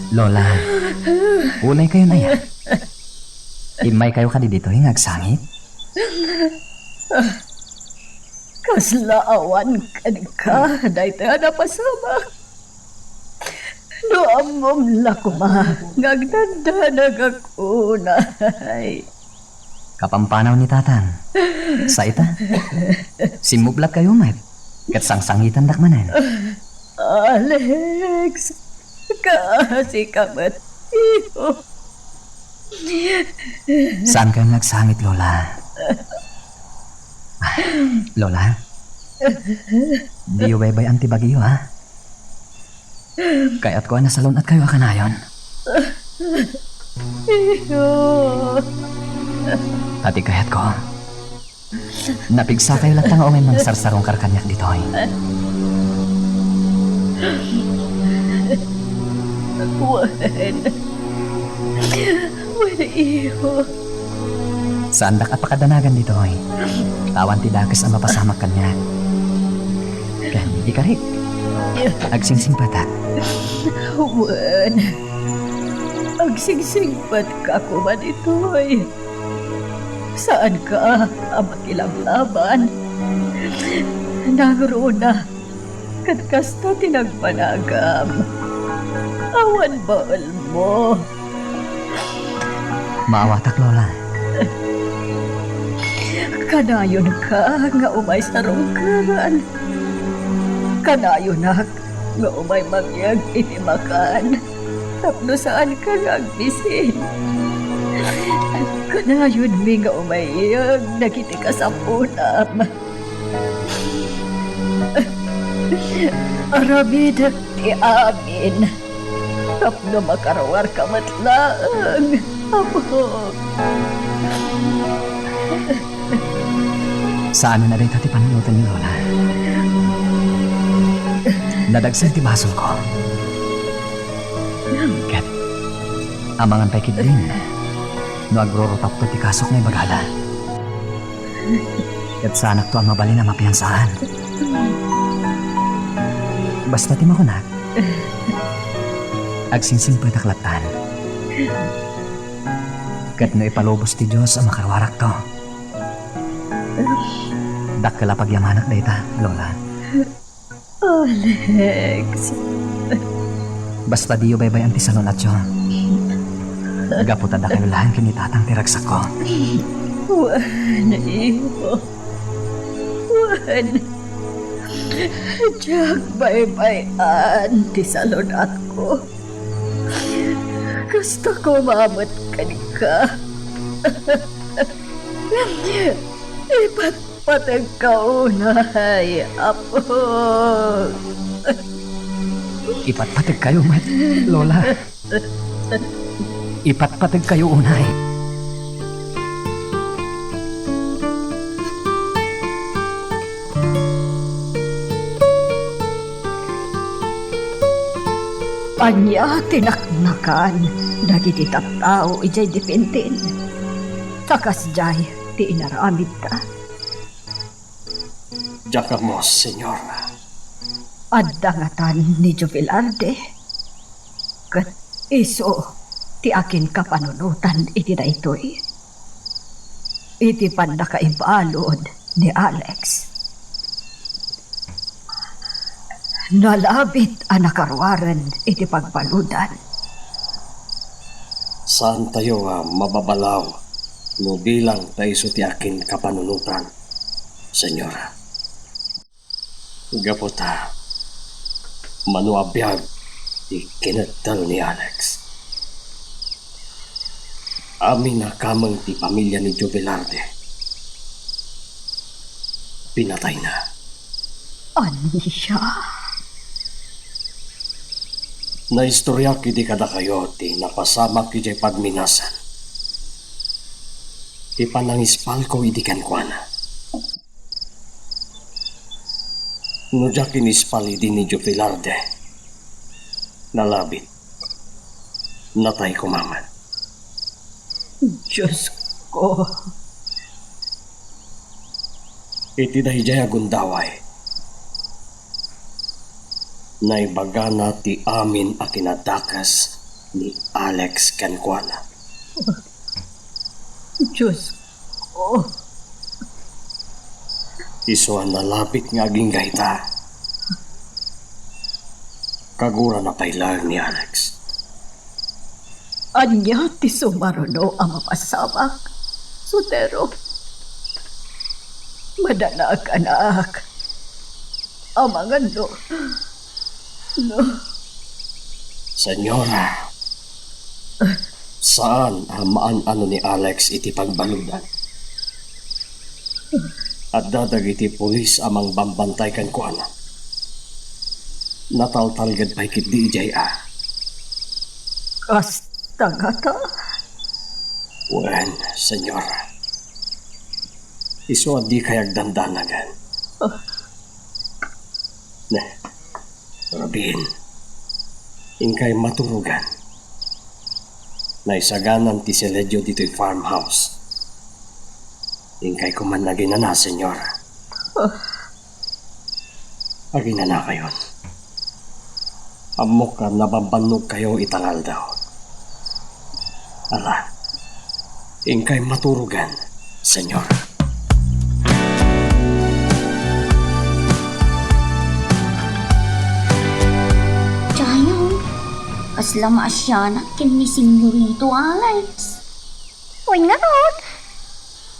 Lola, unay kayon aya? Immay kayo kadi ditoy nga agsangit? Kasla awan kenka daytoy a napasamak. No ammom la koma nga agdandanagak unay. Kapampanaw ni Tatang. Sa ita? Simmublat kayo met. Ket sangsangitandak manen. Alex, kaasi ka met, iho. Saan kayo nga agsangit, Lola? Lola? Diyo baybay-an ti bagiyo, ha? Kayatko a nasalun-at kayo a kanayon. Iho. Ati kayatko. Napigsa kayo latta nga umay mangsarsarungkar kaniak ditoy. Wen. Wen, iho. Saandak a pakadanagan ditoy. Awan ti dakes a mapasamak kaniak. Ken, ikarik. Agsingsingpetak. Wen. Agsingsingpetka koma ditoy. Saanka a makilablaban. Nangruna, ket kasta ti nagpanagam. Awan baelmo. Maawatak, Lola. Kanayonka nga umay sarungkaran. Kanayonak nga umay mangngeg iti makan tapno saanka nga agbisin. Kanayonmi nga umayyeg dagiti kasapulam. Aramidek ti amin tapno makaruarka met laeng, Apo. Saanen a dayta ti pannunoten ni Lola. Nadagsen ti basolko. Ket amangan pay ketdin no agrurutapto ti kasok nga ibagada. Ket saanakto a mabalin a mapiansaan. Basta ti makunak, agsingsingpetak lattan. Ket no ipalubos ti Dios a makaruarakto, dakkel a pagyamanak dayta, Lola. Alex. Basta diyo baybay-an ti salun-atyo. Gapu ta dakayo laeng ken ni Tatang ti ragsakko. Wen, iho. Wen. Diak baybay-an ti salun-atko. Kasta koma met kenka. Ipatpategka unay, Apo. Ipatpategkayo met, Lola. Ipatpategkayo unay. Ania ti naknakan dagiti tattao idiay dipintin? Ta kasdiay ti inaramidda. Diak ammo, Señora. Adda ngatan ni Jovelarde, ket isu ti akinkapanunotan iti daytoy. Iti pannakaibalud ni Alex, nalabit a nakaruaren iti pagbaludan. Saantayo a mababalaw no bilang ta isu ti akinkapanunotan, Señora. Gapu ta mano a biag ti kinettel ni Alex. Amin a kameng ti pamilia ni Jovelarde, pinatayna. Ania? Naistoriak idi kadakayo ti napasamak idiay pagminasan, ti panangispalko idi kenkuana. No diak inispal idi ni Joe Velarde, nalabit. Natay koma met. Diosko. Iti daydiay a gundaway, naibagana ti amin a kinadakes ni Alex kenkuana. Diosko. Isu a nalabit nga agingga ita. Kagurana pay laeng ni Alex. Ania ti sumaruno a mapasamak, Sotero? Madanaak, anak. Amangan no, no. Senyora, saan a maan-ano ni Alex iti pagbaludan. Adda dagiti pulis a mangbambantay kenkuana. Nataltalged pay ketdi idiay a. Kasta ngata? Wen, senyora. Isu a dikay agdandanagan. Ah. Ne, Rabin, inkay maturogan. Naisaganan ti seledio ditoy farmhouse. Inkay koman aginana, senyora. Ah. Aginanakayon. Ammok a nabambannogkayo ita nga aldaw. Ala, inkay maturogan, senyora. Jayong, kasla maasianak ken ni Senyorito Alex. Wen ngarud,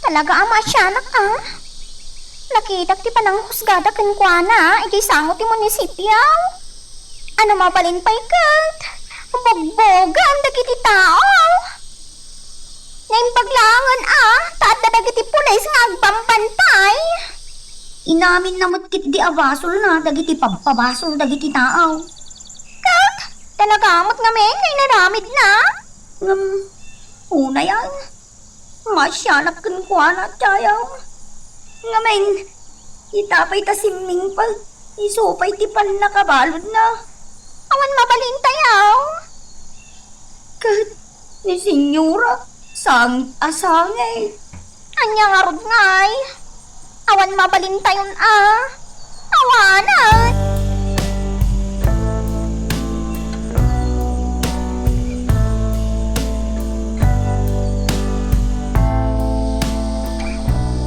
talaga a maasianak a. Nakitak ti pananghusgada kenkuana idiay sango ti munisipio. Ano mabalin pay ket, bugbogan dagiti tao. Naimbag laengen a, ta adda dagiti pulis nga agbambantay. Inaminna met ketdi a basolna dagiti pabpabasol dagiti tao. Ket, talaga met ngamin nga inaramidna? Ngem, unay a, maasianak kenkuana, Jayong. Ngamin, ita pay ta simmingpet, isu pay ti pannakabaludna. Awan mabalin, Jayong. Ket ni Senyora, sang-asangit. Ania ngarud ngay? Awan mabalintayon a. Awanan.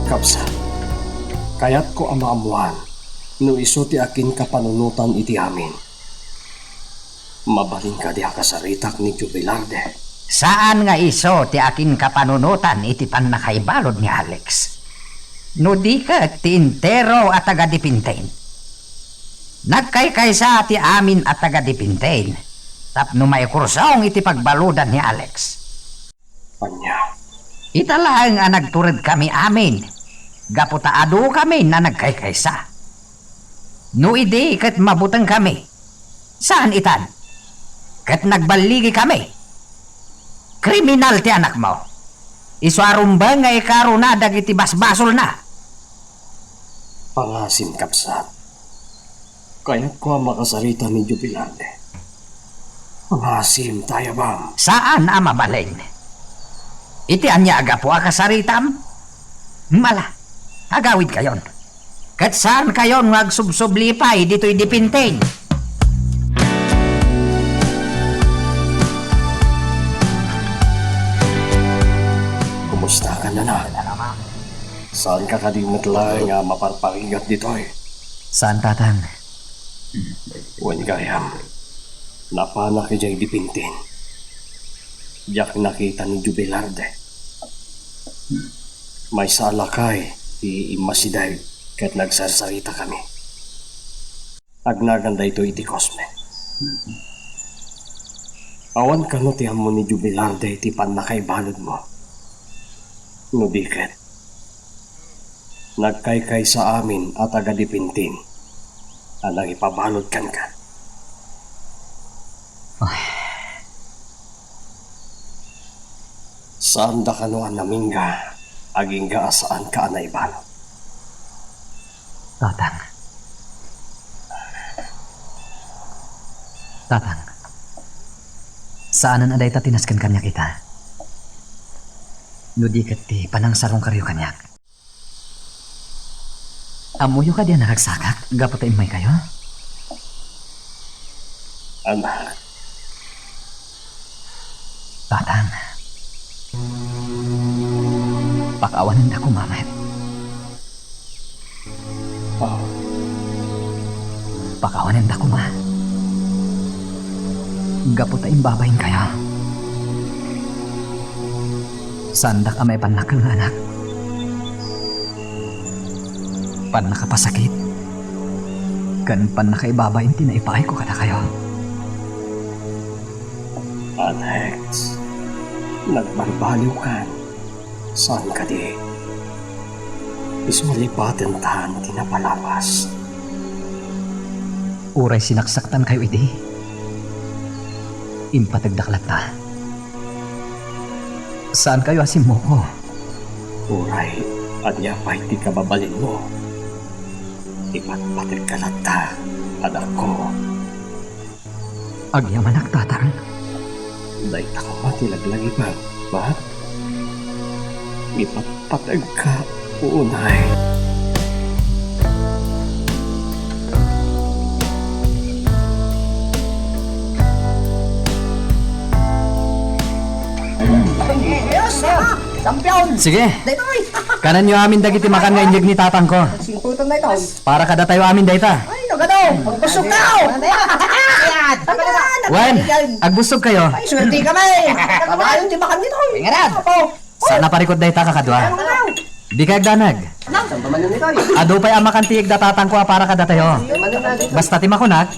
Kabsat, kayatko a maammoan no isu ti akinkapanunotan iti amin. Mabalin kadi a kasaritak ni Joe Velarde? Saan nga isu ti akinkapanunotan iti pannakaibalud ni Alex. No di ket ti entero a taga-Dipintain. Nagkaykaysa ti amin a taga-Dipintain tapno maikursong iti pagbaludan ni Alex. Ania? Ita laeng a nagturedkami amin, gapu ta adukami a nagkaykaysa. No idi ket mabutengkami, saan itan, ket nagballigikami. Kriminal ti anakmo. Isu a rumbeng nga ikaruna dagiti basbasolna. Pangasim, kabsat. Kayatko a makasarita ni Joe Velarde. Pangasim, tayabam. Saan a mabalin. Iti ania a gapu a kasaritam? Mala, agawidkayon. Ket saankayon nga agsubsubli pay ditoy Dipintain. Kumusta ka, anak? Saanka kadi met laeng a maparparigat ditoy? Saan, Tatang. Wen gayam, napanak idiay Dipintain. Diak nakita ni Joe Velarde. Maysa a lakay ti immasideg ket nagsarsaritakami. Agnagan daytoy iti Cosme. Awan kano ti ammo ni Joe Velarde iti pannakaibaludmo? No di ket, nagkaykaysa amin a taga-Dipintain a nangipabalud kenka. Saanda kano a namingga agingga a saanka a naibalud? Tatang. Tatang. Saanen a dayta ti nasken kaniak ita. No di ket ti panangsarongkayo kaniak. Ammoyo kadi a naragsakak gapu ta immaykayo? Anak. Tatang. Pakaawanenda koma met. Oh. Pakaawanenda koma. Gapu ta imbabainkayo. Saandak a maipannak nga anak. Pannakapasakit ken pannakaibabain ti naipaayko kadakayo. Alex, nagbarbaliwkan. Saan kadi? Isu a lipatentan ti napalabas. Uray sinaksaktankayo idi, impategdak latta. Saankayo a simmoko. Uray ania pay ti kababalinmo, ipatpategka latta, anakko. Agyamanak, Tatang. Dayta koma ti laglagipem, ba? Ipatpategka unay. Yes, ah! Champion! Sige. Daytoy! Kanenyo amin dagiti makan nga inyeg ni tatangko. Singputan na ito. Para kadatayo amin dayta. Ay, nagado! Busog ka, oh! Wen, agbusog kayo. Ay, swerte kami! Nagkakabayon ti makan nito, eh. Ngaran! Apo! Saan a parikut dayta, kakadua? Ano nga daw? Di kay agdanag. Saan pa man yun ito, eh? Adu pay a makan ti igda tatangko a para kadatayo. Basta ti makunak,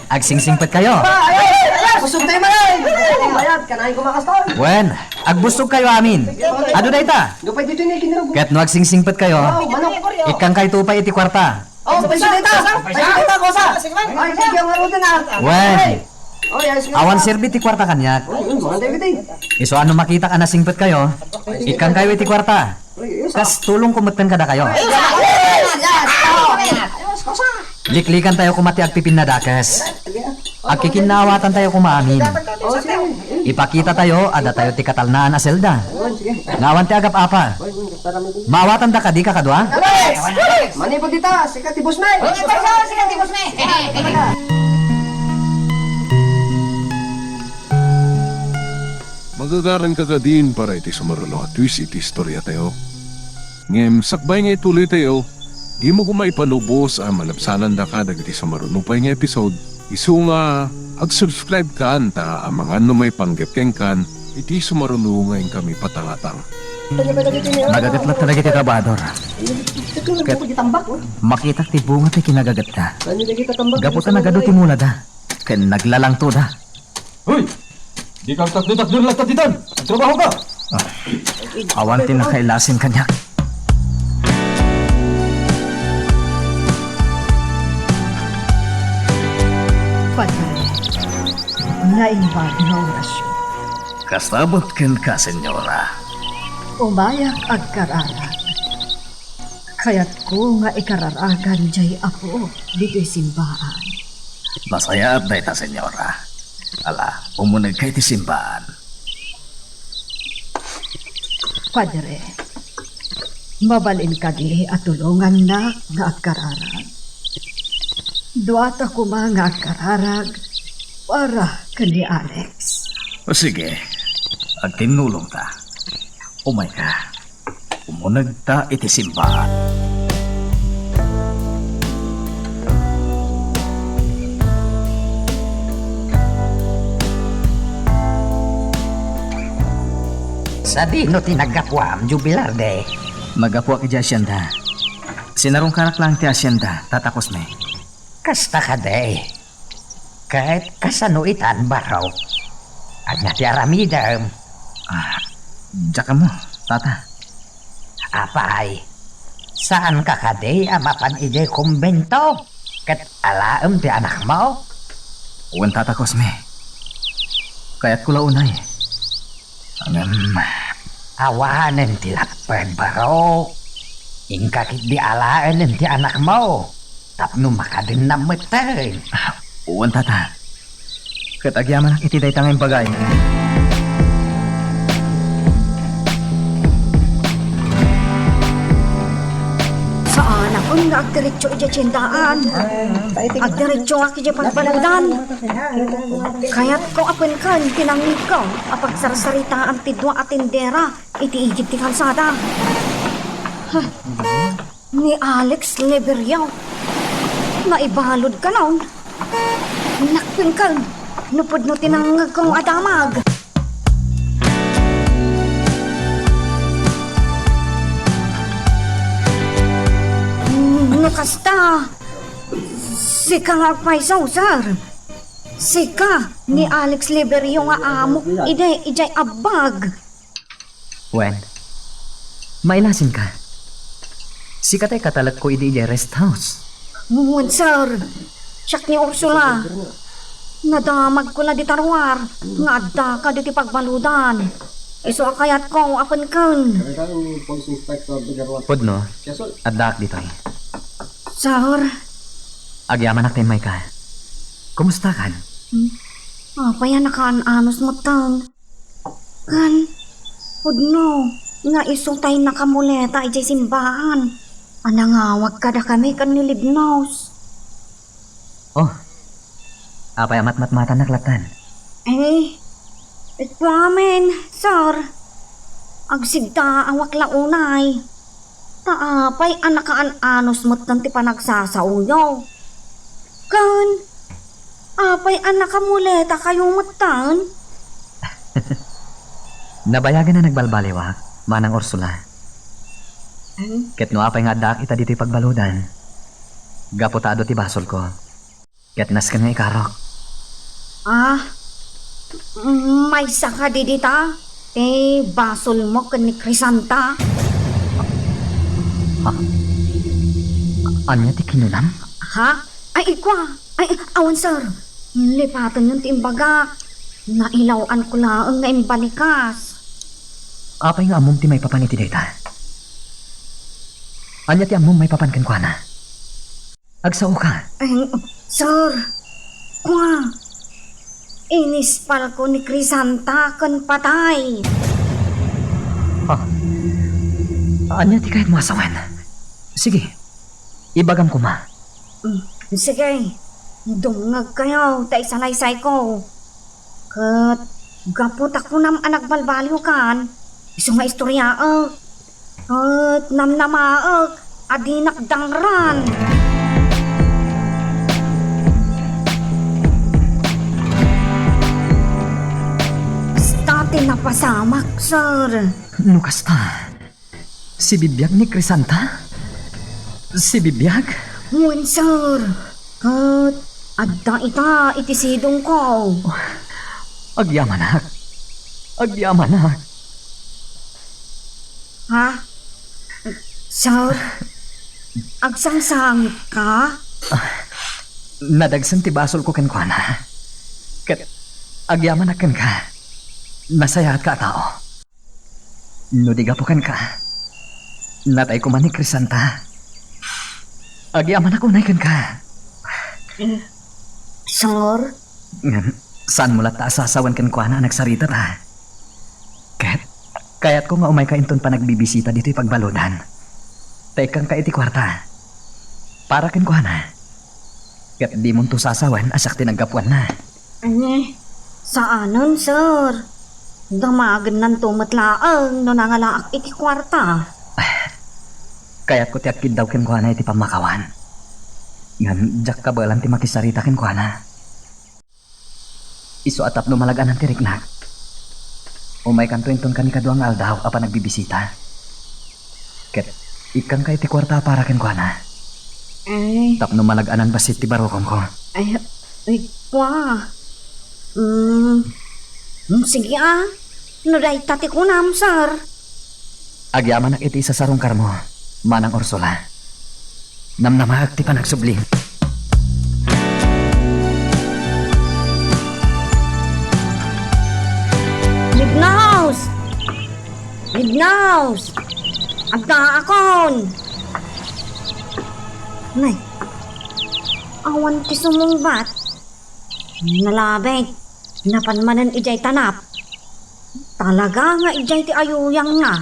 agsingsingpet kayo. Ba, ay, ay, ay, busog tayo, man, ay! Ay, bayad, kanain ko makastoy. Wen, agbusog kayo amin. Adu dayta. Adu pay dito yung kinirog. Ket no agsingsingpet kayo, oh, manok. Ikkan kayo tupay iti kwarta. Oh, paiso dayta! Paiso dayta, kosa! Ay, sige, ang arutan, ah. Wen. Oh, yes, yes. Awan serbi ti kwarta kaniak. Oh, yun, mga David, eh. Isu a no makitak a nasingpet kayo, ikkan kayo iti kwarta. Ay, yes, ah. Kas tulongko metten kadakayo. Yes, yes, yes. Oh, yes, kosa. Liklikan tayo koma ti agpipinnadakes. Agkikinnaawatan tayo koma amin. Oh, sige. Ipakita tayo a datayo ti katalnaan a selda. Oh, sige. Nga awan ti agap-apa. Maawatanda kadi, kakadua? Alex! Manipud dita, sika ti boss mi! Sika ti boss mi! Magagaranka kadin para iti sumaruno a twist iti istoriatayo. Ngem sakbay nga ituloytayo, dimo koma ipalubos a malabsanandaka dagiti sumaruno pay nga episode, isu nga ag-subscribe kan ta amangan no maipanggep kenkan iti sumaruno nga inkami patangatang. Nagaget latta dagiti trabahador. Ket makitak ti bunga ti kinagagatta. Gapu ta nagadu ti mulada ken naglalangtoda. Hoy! Dika agtakder-takder latta ditan! Agtrabahoka! Ah, awan ti nakailasin kaniak. Padre, naimbag nga orasyon. Kasta met kenka, Senyora. Umayak agkararag. Kayatko nga ikararagan jay Apo ditoy simbaan. Nasayaat dayta, Senyora. Ala, umunegka iti simbaan. Padre, mabalin kadi a tulongannak nga agkararag? Duata koma nga agkararag para ken ni Alex. O sige, agtinnulongta. Umayka. Umunegta iti simbaan. Sadino ti naggapuam, Jubilar de? Naggapuak idiay asienda. Sinarungkarak laeng ti asienda, Tata Cosme. Kasta kadi. Ket kasano itan, barok? Ania ti aramidem? Ah, diak ammo, Tata. Apay, saanka kadi a mapan idiay kumbento ket alaem ti anakmo? Wen, Tata Cosme. Kayatko la unay. Ngem, awanen ti lapped, barok. Inka ketdi alaen ti anakmo tapno makadennam metten. Wen, Tata. Ket agyamanak iti dayta nga imbagam. Saanakon nga agdiretso idiay tiendaan. Agdiretsoak idiay pagbaludan. Kayatko a ken ken ti nangngegko a pagsarsaritaan ti dua a tendera iti igid ti kalsada. Huh. Ni Alex Liberio. Naibalud kanon. Nakpingkan. No pudno ti nangngegko a damag. No kasta, sika nga agpayso, sir. Sika ni Alex Liberio nga amo idi idiay abbag. Wen, mailasinka. Sika tay katalekko idi idiay rest house. Wen, sir. Siak ni Ursula. Nadamagko la dita ruar nga addaka ditoy pagbaludan. Isu a kayatko a ken ken. Pudno, addaak ditoy. Sir. Agyamanak ta immayka. Kumustakan? Hmm? Apay a nakaan-anos metten? Ken, pudno nga isu tay nakamuleta idiay simbahan a nangawag kadakami ken ni Libnos. Oh, apay a matmatmatannak lattan? Eh, kuamen, sir. Agsigtaawak la unay. Ta apay a nakaan-anos metten ti panagsasaoyo? Ken apay a nakamuletakayo metten? Nabayagen a nagbalbaliwak, Manang Ursula. Hmm? Ket no apay nga addaak ita ditoy pagbaludan, gapu ta adu ti basolko. Ket nasken nga ikarok. Ah, mm, maysa kadi dita ti basolmo ken ni Crisanta? Ha? Ania ti kinunam? Ha? Ay, ikua. Ay, awan, sir. Lipatenyon ti imbagak. Nailaw-anko laeng nga imbalikas. Apay nga ammom ti maipapan iti dayta? Ania ti ammom maipapan kenkuana? Agsaoka. Ay, sir, kua, inispalko ni Crisanta ken patay. Ha? Ania ti kayatmo a sawen? Sige, ibagam koma. Mm, sige, dumngegkayo ta isalaysayko. Ket gapu ta kunam a nagbalbaliwkan, isu nga istoriaek. Ket namnamaek a dinak dangran. Kasta ti napasamak, sir. No kasta, sibibiag ni Crisanta? Sibibiag? Wen, sir. Ket adda ita iti sidongko. Agyamanak. Agyamanak. Ha? Sir? Agsangsangitka? Ah, nadagsen ti basolko kenkuana. Ket agyamanak kenka. Nasayaatka a tao. No di gapu kenka, natay koma ni Crisanta. Agyamanak unay kenka. Eh, sir? Ngem, saanmo latta a sasawen kenkuana a nagsarita ta. Ket, kayatko nga umayka inton panagbibisita ditoy pagbaludan. Ta ikkanka iti kuarta. Para kenkuana. Ket dimonto sasawen a siak ti naggapuanna. Ania, saanen, sir. Damagennanto met laeng no nangalaak iti kuarta. Kayatko ti agkiddaw kenkuana iti pammakawan. Ngem diak kabaelan ti makisarita kenkuana. Isu a tapno malag-anan ti riknak, umaykanto inton kanikadua nga aldaw a panagbibisita. Ket ikkanka iti kuarta a para kenkuana. Ay. Tapno malag-anan bassit ti barukomko. Ay, ay, kua. Mm, mm, sige, ah. No dayta ti kunam, sir. Agyamanak iti isasarungkarmo, Manang Ursula. Namnamaek ti panagsublim. Libnos! Addaakon! Nay, awan ti sumungbat. Nalabit, napan manen idiay tanap. Talaga nga idiay ti ayuyangna.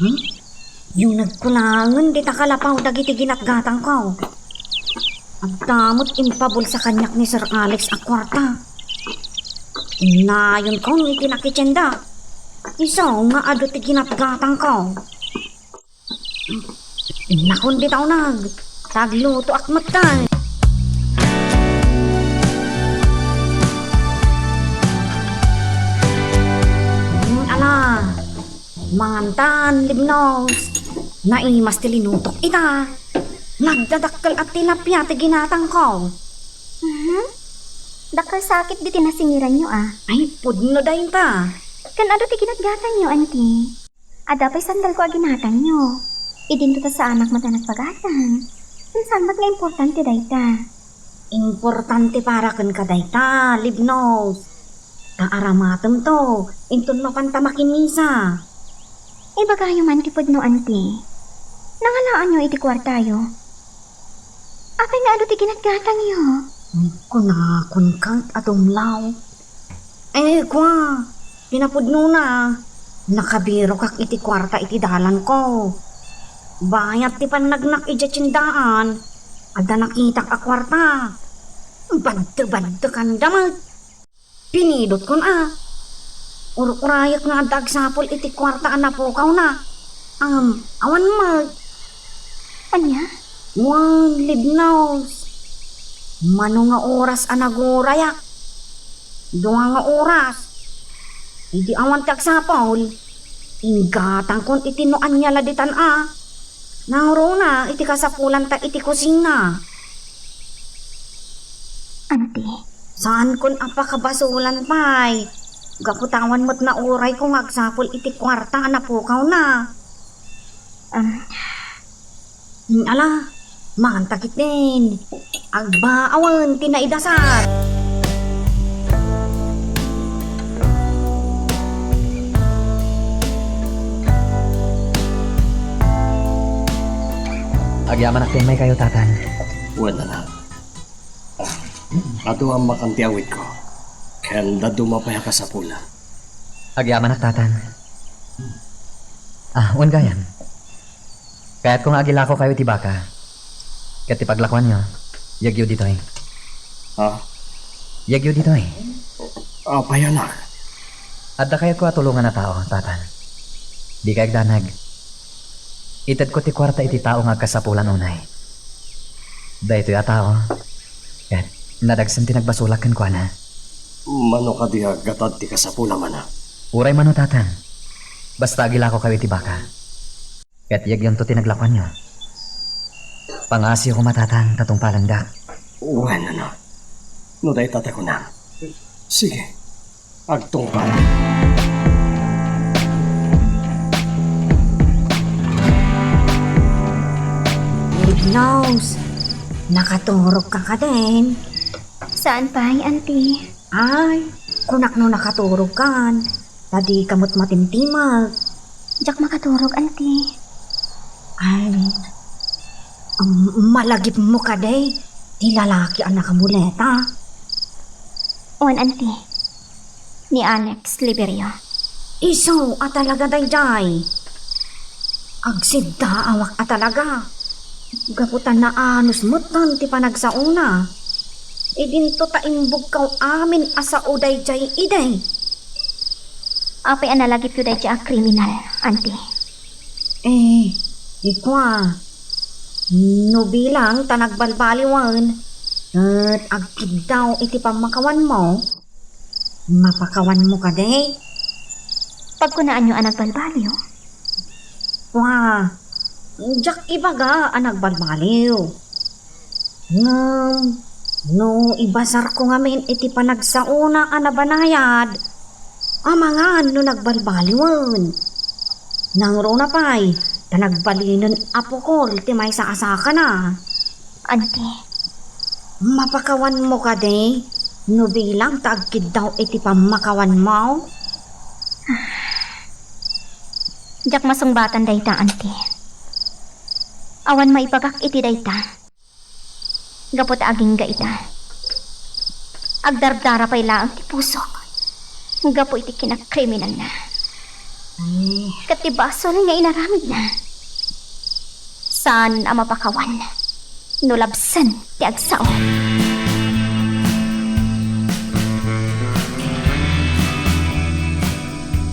Hmm? Yung nagkulangen dita kalapaw dagiti ginatgatangko. Adda met impabulsa kaniak ni Sir Alex a kuarta. Innayonkon iti nakitienda. Isu nga adu ti ginatgatangko. Innakon dita uneg, ta aglutoak metten. Hmm, ala, mangantan, Libnos. Naimas ti linutok ita. Nagdadakkel a tilapia ti ginatangko. Mhm. Dakkel sakit diti nasingiranyo, a. Ay, pudno dayta. Ken adu ti ginatgatanyo, anti? Adda pay sandalko a ginatangyo. Idinto ta saanak met a nagpagatang. Ken saan met nga importante dayta? Importante para kenka dayta, Libnos. Ta aramatemto, inton mapanta makimisa. Ibagayo man ti pudno, anti. Nangalaanyo iti kuartayo? Apay nga adu ti ginatgatangyo? Kunakonka a tumlaw. Eh, kua, ti napudnona, nakabirokak iti kuarta iti dalanko. Bayat ti pannagnak idiay tiendaan, adda nakitak a kuarta. Badde-baddekanda met. Pinidotkon a. Ur-urayek nga adda agsapul iti kuarta a napukawna. Ngem, awan met. Ania? Wen, Libnos. Mano nga oras a nagurayak? Dua nga oras. Idi awan ti agsapul, inggatangkon iti no ania la ditan a. Nangruna iti kasapulanta iti kusina. Anti. Saankon a pakabasulan pay. Gapu ta awan met naurayko nga agsapul iti kuarta a napukawna. Um. Hmm, ala, manganta ketdin. Agbaawen ti naidasat. Agyamanak ti immaykayo, Tatan. Wen, anak. Ah, adu a makan ti awitko. Ken dadduma pay a kasapula. Agyamanak, Tatan. Ah, wen gayam. Kayatko nga agilakokayo iti baka. Ket ti paglakuanyo, yegyo ditoy. Ha? Yegyo ditoy. Apay, anak? Adda kayatko a tulongan a tao, Tatan. Dika agdanag. Itedko ti kuarta iti tao nga agkasapulan unay. Daytoy a tao, ket nadagsen ti nagbasolak kenkuana. Mano kadi a gatad ti kasapulam, anak? Uray mano, Tatan. Basta agilakokayo iti baka. Ket yegyonto ti naglakuanyo. Pangaasiyo koma, Tatan, ta tungpalendak. Wen, anak. No dayta ti kunam. Sige. Agtungpal. Lignaws, nakaturogka kadin? Saan pay, anti? Ay, kunak no nakaturogkan, ta dika met matimtimag. Diak makaturog, anti. Ay, um, malagipmo kadi ti lalaki a nakamuleta? Wen, anti. Ni Alex Liberio. Isu a talaga daydiay. Agsiddaawak a talaga. Gapu ta naanus metten ti panagsaona. Idinto ta imbugkaw amin a sao daydiay idi. Apay a nalagipyo daydiay a kriminal, anti? Eh, ikua, no bilang ta nagbalbaliwen, ket agkiddaw iti pammakawanmo, mapakawanmo kadi? Pagkunaanyo a nagbalbaliw? Wa, diak ibaga a nagbalbaliw. Ngem, no ibasarko ngamin iti panagsaona a nabanayad, amangan no nagbalbaliwen. Nangruna pay, ta nagbalinen a pukol ti maysa a sakana. Anti. Mapakawanmo kadi no bilang ta agkiddaw iti pammakawanmo? Diak masungbatan dayta, Auntie. Awan maibagak iti dayta. Gapu ta agingga ita, agdardara pay laeng ti pusok gapu iti kinakriminalna. Ay. Ket ti basol nga inaramidna, saan a mapakawan no labsen ti agsao.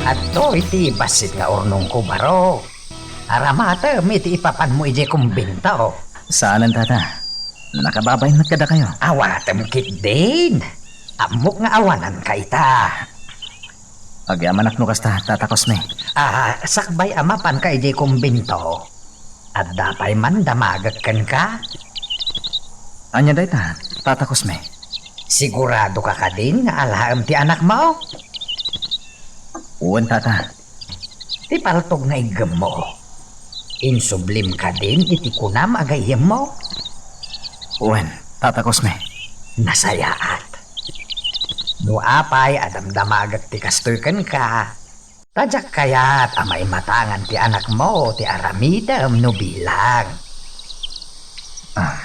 Adtoy ti bassit nga urnongko, barok. Aramatem iti ipapanmo idiay kumbento. Saanen, Tata. Nakababain met kadakayo. Awatem ketdin. Ammok nga awananka ita. Agyamanak no kasta, Tata Cosme. Ah, sakbay a mapanka idiay kumbento, adda pay man damagek kenka? Ania dayta, Tata Cosme? Siguradoka kadin nga alaem ti anakmo? Wen, Tata. Ti paltog nga iggemmo, insublim kadin iti kunam a gayyemmo? Wen, Tata Cosme. Nasayaat. No apay a damdamagek ti kastoy kenka, ta diak kayat a maimatangan ti anakmo ti aramidem no bilang. Ah.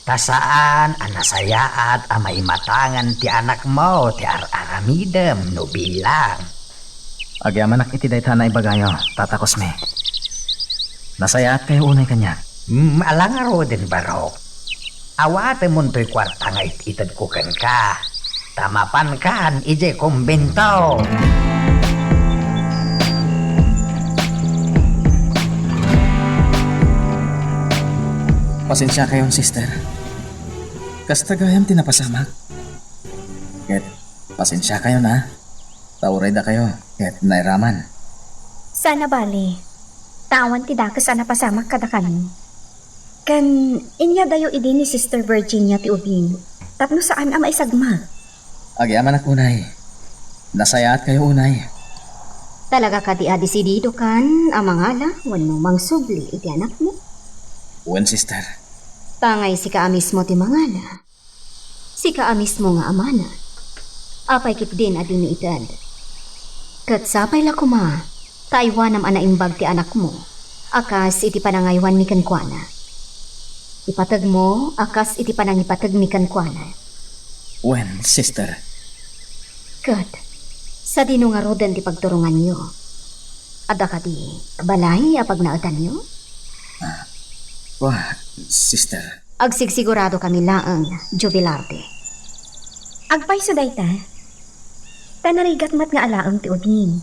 Ta saan a nasayaat a maimatangan ti anakmo ti ar-aramidem no bilang. Agyamanak iti dayta a naibagayo, Tata Cosme. Nasayaatkayo unay kaniak. Hmm, ala ngaruden, barok. Awatemon toy kuarta nga it-itedko kenka, ta mapankan idiay kumbento. Pasensiakayon, sister. Kasta gayam ti napasamak. Ket pasensiakayon, a. Ta uray dakayo ket nairaman. Saan a bale, ta awan ti dakes a napasamak kadakami. Ken inyadayo idi ni Sister Virginia ti ubing tapno saan a maisagmak. Agyamanak unay. Nasayaatkayo unay. Talaga kadi a desididokan a mangala wenno mangsubli iti anakmo? Wen, sister. Tangay sika a mismo ti mangala. Sika a mismo nga amana. Apay ketdin a dimi ited? Ket sapay la koma ta aywanam a naimbag ti anakmo a kas iti panangaywanmi kenkuana. Ipategmo a kas iti panangipategmi kenkuana. Wen, sister. Ket sadino ngaruden ti pagturonganyo? Adda kadi balay a pagnaedanyo? Ah, wa, sister. Agsigsigurado kami laeng, Jubilarde. Agpayso dayta. Ta narigat met nga alaem ti ubing.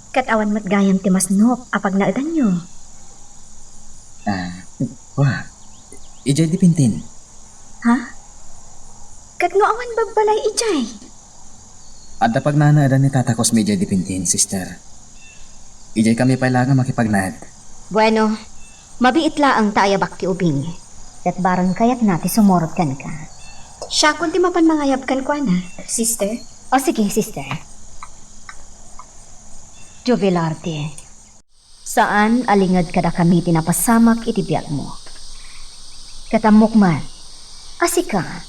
Ket awan met gayam ti masnop a pagnaedanyo. Ah, wa. Idiay Dipintin. Ha? Ket no awan babbalay idiay? Adda pagnaedan ni Tata Cosme idiay Dipintin, sister. Idiay kami pay laeng a makipagnaed. Bueno, mabiit laeng ta ayabak ti ubing. Ket bareng kayatna ti sumurot kenka. Siakon ti mapan mangayab kenkuana, sister. O sige, sister. Jubilarde. Saan a linged kadakami ti napasamak iti biagmo. Ket ammok met a sika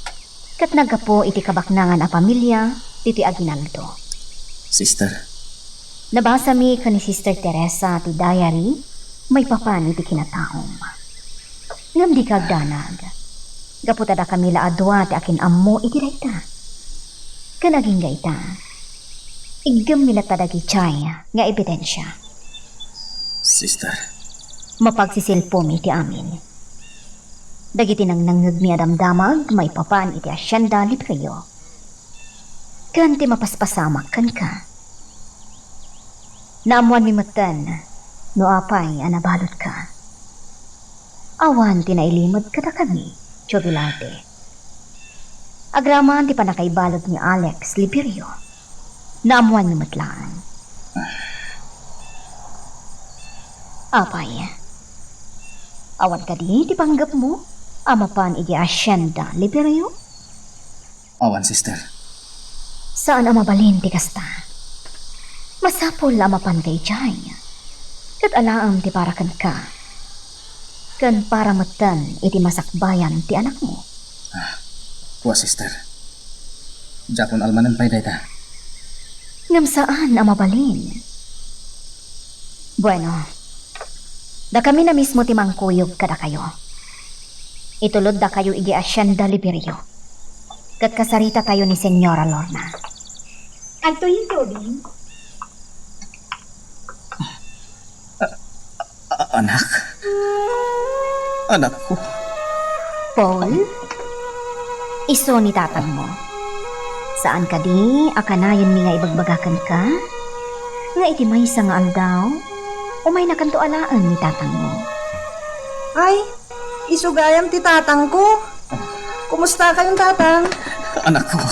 ket naggapu iti kabaknangan a pamilia ditoy aginaldo. Sister. Nabasami ken ni Sister Teresa ti diary maipapan iti kinataom. Ngem dika agdanag, gapu ta dakami la a dua ti akin-ammo iti dayta. Ken agingga ita, iggemmi latta dagidiay nga ebidensia. Sister. Mapagsisilpomi ti amin. Dagiti nangnangngegmi a damdamag maipapan iti Hacienda Liberio ken ti mapaspasamak kenka. Naammoanmi metten no apay a nabaludka. Awan ti nailimed kadakami, Joe Velarde. Agraman ti pannakaibalud ni Alex Liberio, naammoanmi met laeng. Apay, awan kadi ti panggepmo a mapan idiay Hacienda Liberio? Awan, sister. Saan a mabalin ti kasta. Masapul a mapanka idiay. Ket alaem ti para kenka. Ken para metten iti masakbayan ti anakmo. Ah, wa, sister. Diakon almanen pay dayta. Ngem saan a mabalin. Bueno, dakami na mismo ti mangkuyog kadakayo. Ituloddakayo idiay Hacienda Liberio. Ket kasaritatayo ni Señora Lorna. Adtoy, Claudine. A-, anak. Anakko. Paul, isu ni tatangmo. Saan kadi a kanayon nga ibagbaga kenka nga iti maysa nga aldaw, umaynakanto alaen ni tatangmo. Ay, isu gayam ti tatangko. Kumusta kayon, tatang? Anakko.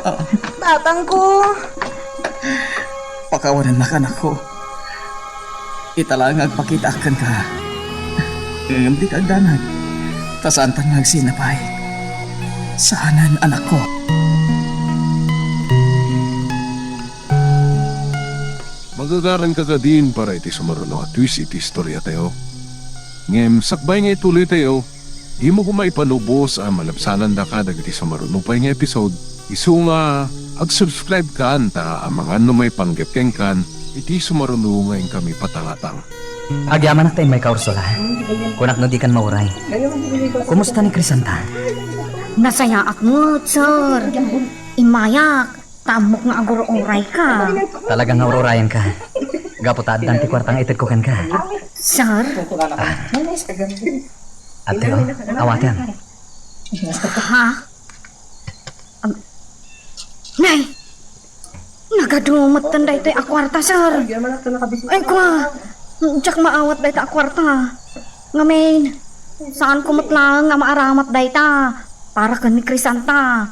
Ah. Tatangko. Pakawanennak, anakko. Ita laeng nga agpakitaak kenka. Ngem dika agdanag, ta saantan nga agsina pay. Saanen, anakko. Magagaranka kadin para iti sumaruno a twist iti istoriatayo. Ngem sakbay nga ituloytayo, dimo koma ipanubos a malabsanandaka dagiti sumaruno pay nga episode, isu nga ag-subscribe kan ta amangan no maipanggep kenkan iti sumaruno nga inkami patangatang. Agyamanak ta immayka, Ursula. Kunak no dikan mauray. Kumusta ni Crisanta? Nasayaat met, sir. Immayak. Ta ammok nga agur-urayka. Talaga nga ur-urayenka. Gapu ta addan ti kuarta nga itedko kenka. Sir? Ah. Ate, oh, awaten. Ha? Am-, nay! Nagadumetten daytoy a kuarta, sir. Ay, kwa! Diak maawat dayta a kuarta. Ngamin, saanko met laeng nga maaramat dayta para ken ni Crisanta.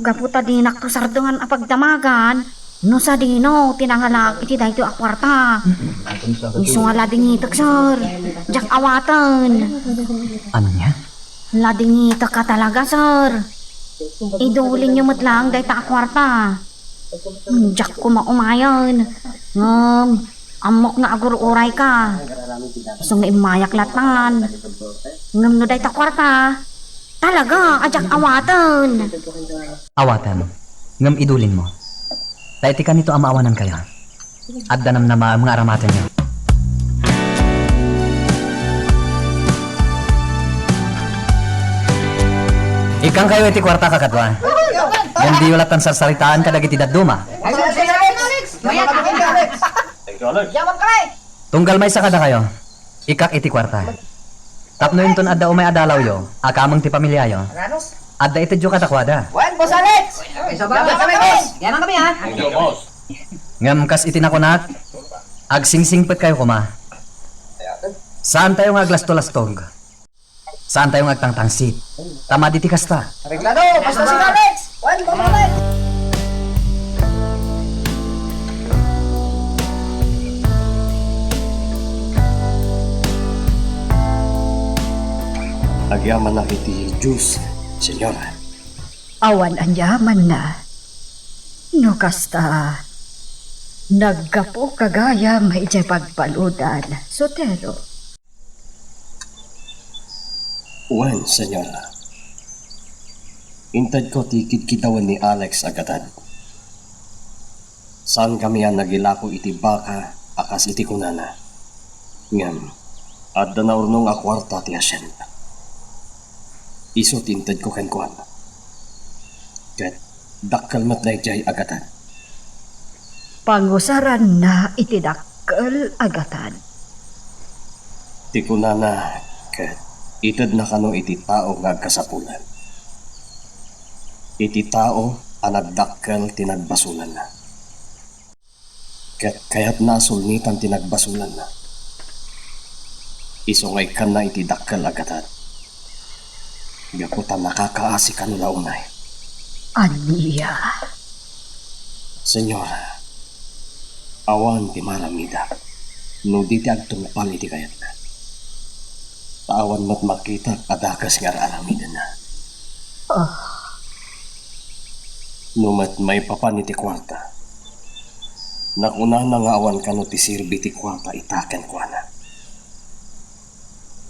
Gapu ta dinakto sardengan a pagdamagan no sadino ti nangalaak iti daytoy a kuarta. Isu nga ladingitek, sir. Diak awaten. Ania? Ladingitek a talaga, sir. Idulinyo met laeng dayta a kuarta. Diak koma umayen. Ngem, ammok nga agur-urayka. Isu nga immayak latan. Ngem no dayta kuarta, talaga a diak awaten. Awatem, ngem idulinmo. Ta iti kanito a maawanankayo, adda namnamaem nga aramatenyo. Ikkankayo iti kuarta, kakadua. Ngem diyo latan sarsaritaan kadagiti dadduma. Tunggal maysa kadakayo, ikkak iti kuarta. Tapno inton adda umay a dalawyo a kameng ti pamiliayo, adda itedyo kadakuada. Wen, Boss Alex! Ay, sa ba? Yaman kami, boss! Yaman kami, ha? Thank you, boss. Ngem kas iti nakunak, agsingsingpetkayo koma. Saantayo nga aglastolastog. Saantayo nga agtangtangsit. Ta madi ti kasta. Areglado! Basta si Alex! Wen, Boss Alex! Agyamanak iti Dios, Señora. Awan aniamanna. No kasta, naggapuka gayam idiay pagbaludan, Sotero. Wen, Señora. Intedko ti kidkitawen ni Alex a gatad. Saankami a nagilako iti baka a kas iti kunana. Ngem, adda naurnong a kuarta ti hacienda. Isu ti intedko kenkuana. Ket dakkel met daydiay a gatad. Pangusaranna iti dakkel a gatad. Ti kunana ket itedna kano iti tao nga agkasapulan. Iti tao a nagdakkel ti nagbasolanna. Ket kayatna a sulnitan ti nagbasolanna. Isu nga ikkanna iti dakkel a gatad. Gapu ta nakakaasi kano la unay. Ania? Señora, awan ti maaramidak no di ti agtungpal iti kayatna. Ta awan met makitak a dakes nga ar-aramidenna. Ah. No met maipapan iti kuarta, nakunana nga awan kano ti sirbi ti kuarta ita kenkuana.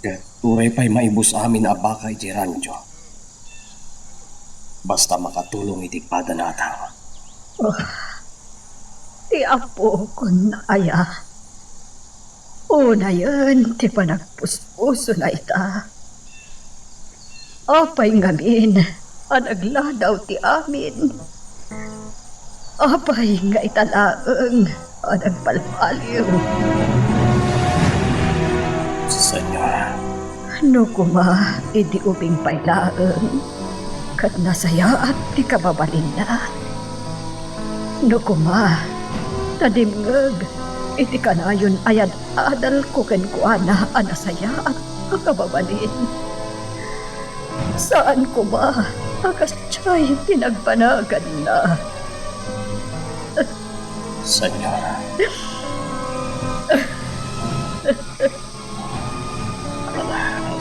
Ket uray pay maibus amin a baka iti rancho, basta makatulong iti padana a tao. Ah, ti apokon aya? Unayen ti panagpuspuso na ita. Apay ngamin a nagladaw ti amin? Apay nga ita laeng a nagbalbaliw? Señora. No koma, idi ubing pay laeng, ket nasayaat ti kababalinna. No koma, nadimngeg iti kanayon a yad-adalko kenkuana a nasayaat a kababalin. Saan koma a kasdiay ti nagbanaganna. Señora.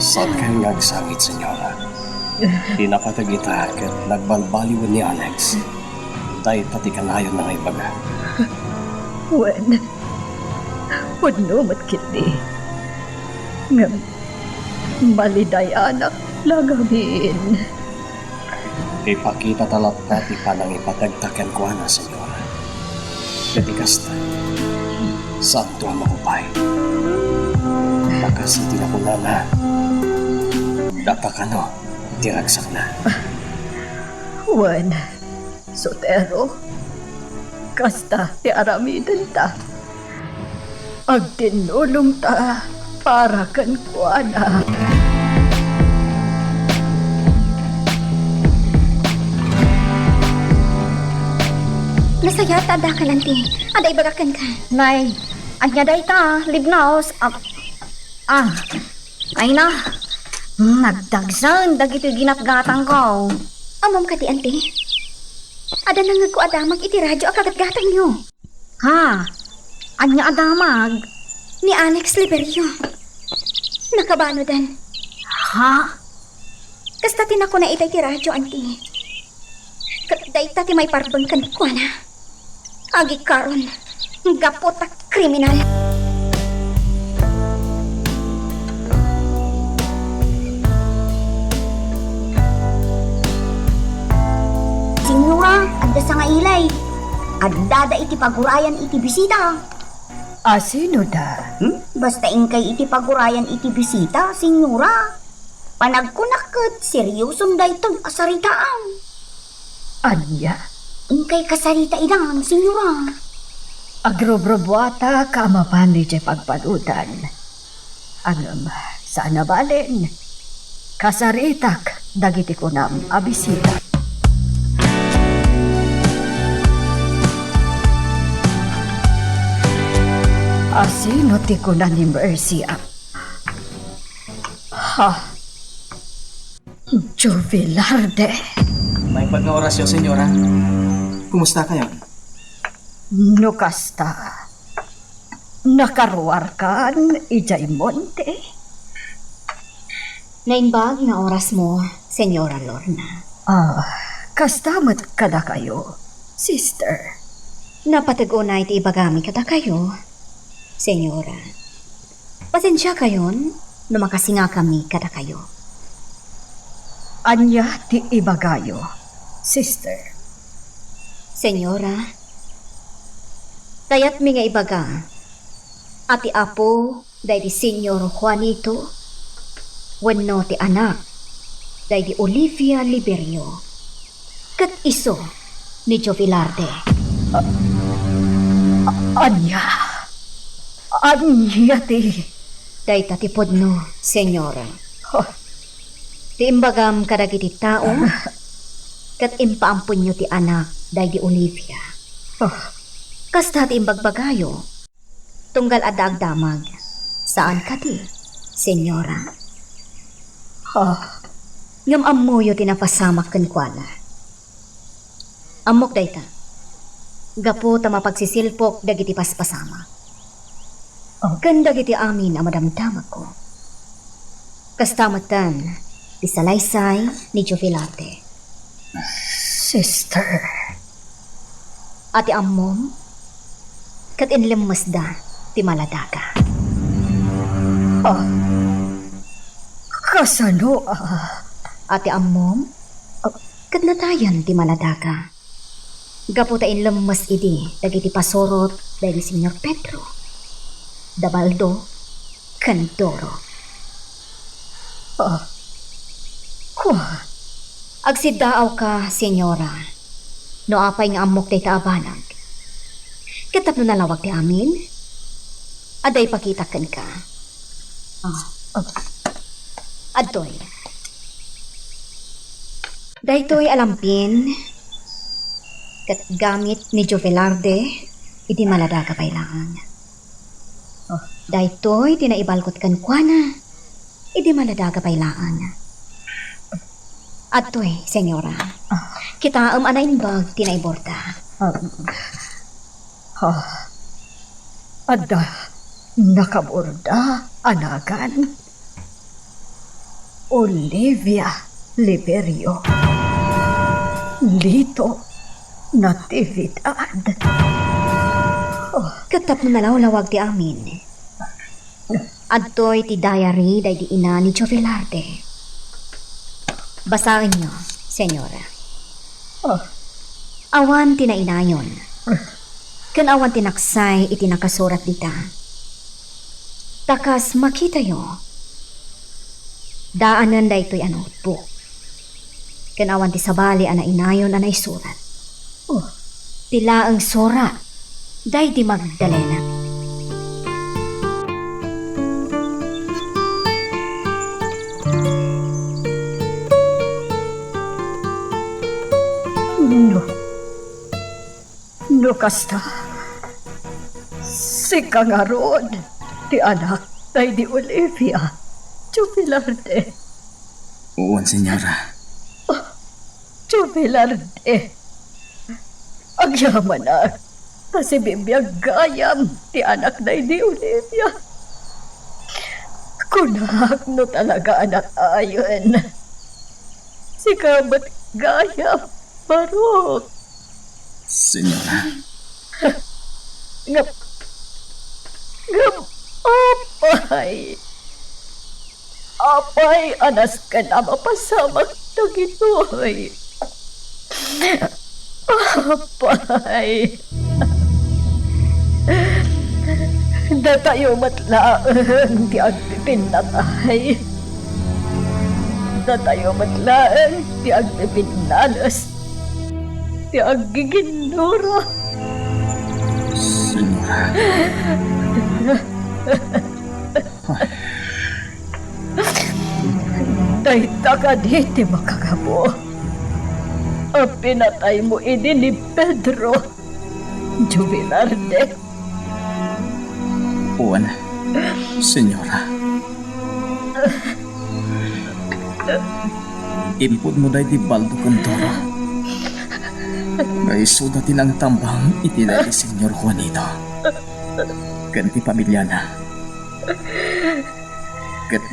Saankayo nga agsangit, Señora. Ti napateg ita ket nagbalbaliwen ni Alex. Dayta ti kanayonna nga ibaga. Wen, pudno met ketdi. Ngem malidayanak la ngamin. Ipakitata latta ti panangipategta kenkuana, Señora. Ket ti kasta, saanto a maupay. Ta kas iti nakunana, data kano ti ragsakna. Wen, Sotero, kasta ti aramidenta. Agtinnulongta para kenkuana. Nasayaat ta addakan, Auntie. Adda ibagak kenka. Nay, ania dayta, Libnos? Ah, ah, ay na. Nagdagsen dagiti ginatgatangko. Ammom kadi, Auntie? Adda nangngegko a damag iti radio a kagatgatangyo. Ha? Ania a damag? Ni Alex Liberio. Nakabanudan. Ha? Kasta ti nakuna itay ti radio, Auntie. Ket dayta ti maiparbeng kenkuana. Agikaron, gapu ta kriminal. Señora, adda sangailay. Addada iti pagurayan iti bisita. A sinoda? Hmm? Basta inkay iti pagurayan iti bisita, Señora. Panagkunak ket serioson daytoy a saritaan. Ania? Inkay kasarita idan, Señora. Agrubrubuatak a mapan idiay pagbaludan. Ngem, saan a balen, kasaritak dagiti kunam a bisita. A sino ti kuna ni Mercy a, ha? Jovelarde. Naimbag nga orasyo, Señora. Kumusta kayo? No kasta, nakaruarkan idiay monte? Naimbag nga orasmo, Señora Lorna. Ah, kasta met kadakayo, sister. Napateg unay ti ibagami kadakayo, Señora. Pasensiakayon no makasingakami kadakayo. Ania ti ibagayo, sister? Señora, kayatmi nga ibaga a ti apo daydi Señor Juanito wenno ti anak daydi Olivia Liberio ket isu ni Jovelarde. A-, a-, ania? Ania ti? Dayta ti pudno, Señora. Huh. Ti imbagam kadagiti tao, ket impaampenyo ti anak daydi Olivia. Huh. Kasta ti imbagbagayo, tunggal adda agdamag. Saan kadi, Señora? Huh. Ngem ammoyo ti napasamak kenkuana. Ammok dayta, gapu ta mapagsisilpok dagiti paspasamak. Oh. Ken dagiti amin a madamdamagko. Kasta metten ti salaysay ni Jovelarte. Sister. A ti ammom, ket inlemmesda ti maladaga. Ah, kasano a? A ti ammom, ket natayan ti maladaga. Gapu ta inlemmes idi dagiti pasurot daydi Señor Pedro, da Baldo, ken Doro. Ah, kua? Agsiddaawka, Senyora, no apay nga ammok dayta a banag. Ket tapno nalawag ti amin, adda ipakitak kenka. Ah, ah. Adtoy. Daytoy a lampin, ket gamit ni Jovelarde idi maladaga pay laeng. Oh, daytoy ti naibalkot kenkuana idi maladaga pay laeng. Adtoy, Senyora. Ah. Kitaem a naimbag ti naiborda. Ah, ah. Adda nakaborda a nagan Olivia Liberio, Lito Natividad. Oh. Ket tapno nalawlawag ti amin, adtoy ti diary daydi ina ni Jovelarde. Basaenyo, Senyora. Ah. Awan ti nainayon. Ken awan ti naksay iti nakasurat dita. Ta kas makitayo, daanen daytoy a notebook. Ken awan ti sabali a nainayon a naisurat. Oh, ti laeng sura daydi Magdalena. No, no kasta, sika ngarud ti anak daydi Olivia Jovelarde. Wen, Senyora. Jovelarde, agyamanak ta sibibiag gayam ti anak daydi Olivia. Kunak no talaga a natayen. Sika met gayam, Barok. Senyora. Ngem, ngem, apay? Apay a nasken a mapasamak dagitoy? Apay? Datayo met laeng ti agpipinnatay. Datayo met laeng ti agpipinnales. Ti aggiginnura. Senyora. Dayta kadi ti makagapu a pinataymo idi ni Pedro Jovelarde? Wen, Senyora. Impudmo daydi Baldo ken Dora nga isuda ti nangtambang iti daydi Señor Juanito ken ti pamiliana. Ket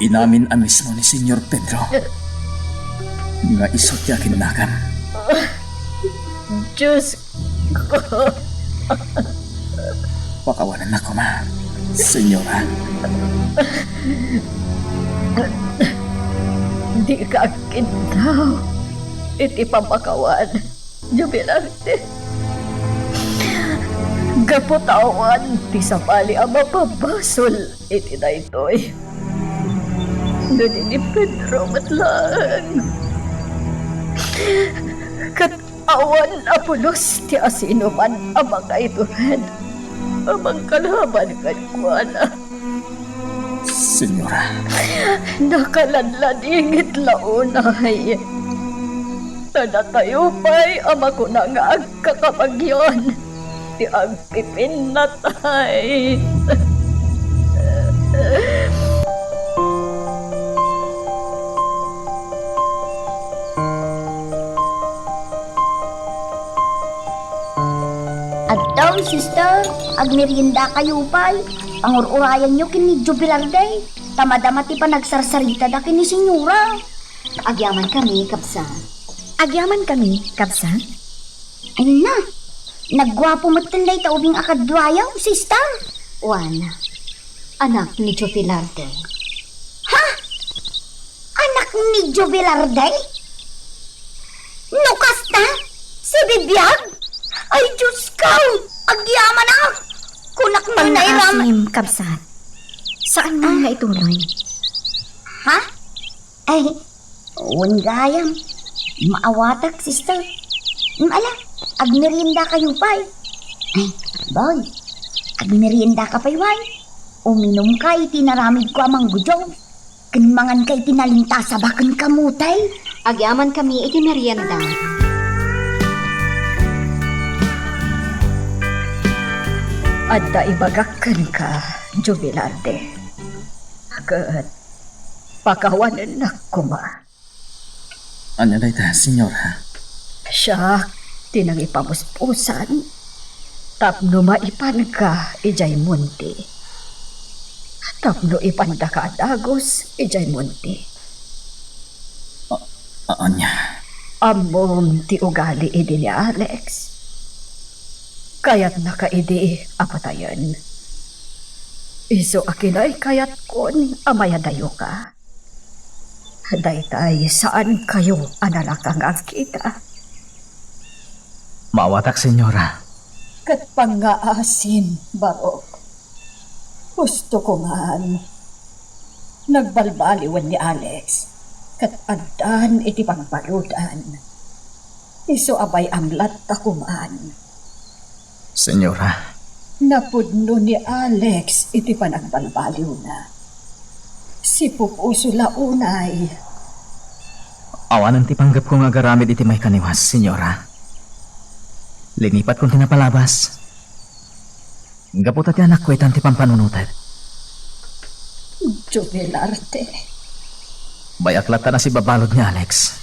inamin a mismo ni Señor Pedro nga isu ti akinnakem. Diosko. Pakawanennak koma, Señora. Dika agkinnaw iti pamakawan. Jubilarte. Gapu ta awan ti sabali a mapabasol iti daytoy. No di ni Pedro met laeng, ket awan a pulos ti asinoman a mangaiturod a mangkalaban kenkuana. Señora. Nakaladladingit la unay. Ta datayo pay a makuna nga agkakabagian ti agpipinnatay. Adtoy, sister, agmeriendakayo pay. Pangur-urayanyo ken ni Jubilarde, ta madama ti panagsarsaritada ken ni Señora. Agyamankami, kabsat. Agyamankami, kabsat. Ay na, nagguapo metten dayta ubing a kaduayo, sister. Wen, anak ni Jubilarde. Ha? Anak ni Jubilarde? No kasta, sibibiag? Ay, Diosko! Agyamanak! Kunak nga nairam- Pangngaasim, kabsat. Saan nga ituloy? Ha? Ay, wen gayam. Maawatak, sister. Mm, ala, agmerienda kayo pay. Ay, boy, agmerienda ka pay, wen? Uminum ka iti naramid ko a manggudyo. Ken mangan ka iti nalintasa baken kamote. Agyaman kami iti merienda. Adda ibagak kenka, Jubilarte. Ket pakawanennak koma. Ania dayta, senyora? Siak ti nangipamuspusan tapno maipanka idiay monte. Tapno ipandaka a dagus idiay monte. A-, a-, ania? Ammom ti ugali idi ni Alex. Kayatnaka idi a patayen. Isu a kinaykayatkon a mayadayoka. Daytay saankayo a nalaka nga agkita. Maawatak, senyora. Ket pangngaasim, Barok. Husto koman. Nagbalbaliwen ni Alex, ket addan iti pagbaludan. Isu a bay-am latta koman. Senyora. Napudno ni Alex iti panagbalbaliwna. Sipupuso la unay. Awanen ti panggepko nga agaramid iti maikaniwas, senyora. Linipatkon ti napalabas. Gapu ta ti anakko itan ti pampanunotek. Jubilarte. Bay-ak latta a sibabalud ni Alex.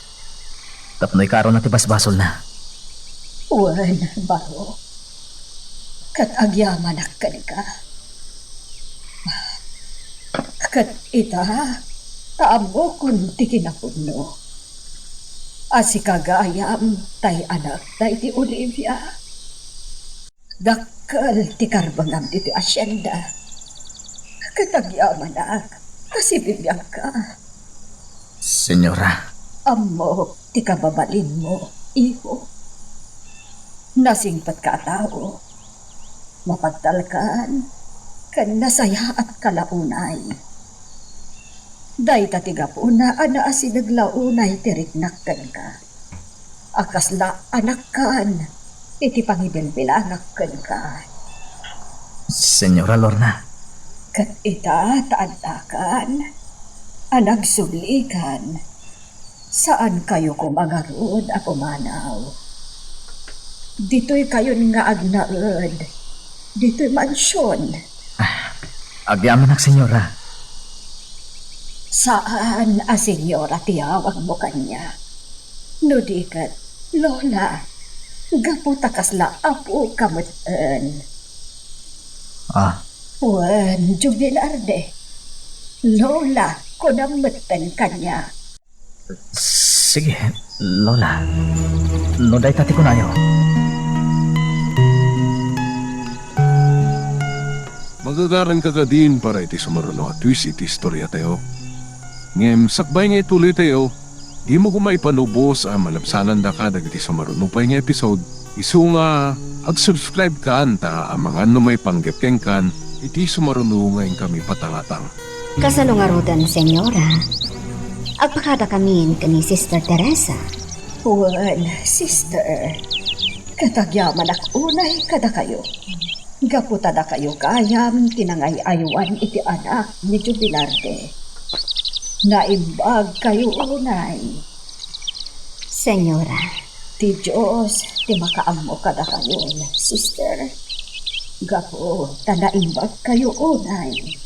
Tapno ikarona ti basbasolna. Wen, Barok. Ket agyamanak kenka. Ket ita, ta ammokon ti kinapudno. A sika gayam tay anak daydi Olivia. Dakkel ti karbengam ditoy asienda. Ket agyamanak a sibibiagka. Senyora. Ammok ti kababalinmo, iho. Nasingpetka a tao. Mapagtalkan ken nasayaatka la unay. Dayta ti gapuna a naasideg la unay ti riknak kenka. A kasla anakkan iti pangibilbilangak kenka. Senyora Lorna. Ket ita ta addakan a nagsublikan, saankayo koma ngarud a pumanaw. Ditoykayon nga agnaed, ditoy mansion. Ah, agyamanak, senyora. Saan a senyora ti awagmo kaniak. No di ket, Lola, gapu ta kasla apoka metten. Ah. Wen, Jubilarte. Lola, kunam metten kaniak. Sige, Lola. No dayta ti kunayo. Magagaranka kadin para iti sumaruno a twist iti istoriatayo. Ngem sakbay nga ituloytayo, dimo koma ipanubos a malabsanandaka dagiti sumaruno pay nga episode, isu nga ag-subscribe kan ta amangan no maipanggep kenkan iti sumaruno nga inkami patangatang. Kasano ngaruden, Senyora? Agpakadakamin ken ni Sister Teresa. Wen, Sister, ket agyamanak unay kadakayo. Gapu ta dakayo gayam ti nangay-aywan iti anak ni Jubilarte. Naimbag kayo unay. Senyora. Ti Dios ti makaammo kadakayo, sister. Gapu ta naimbag kayo unay.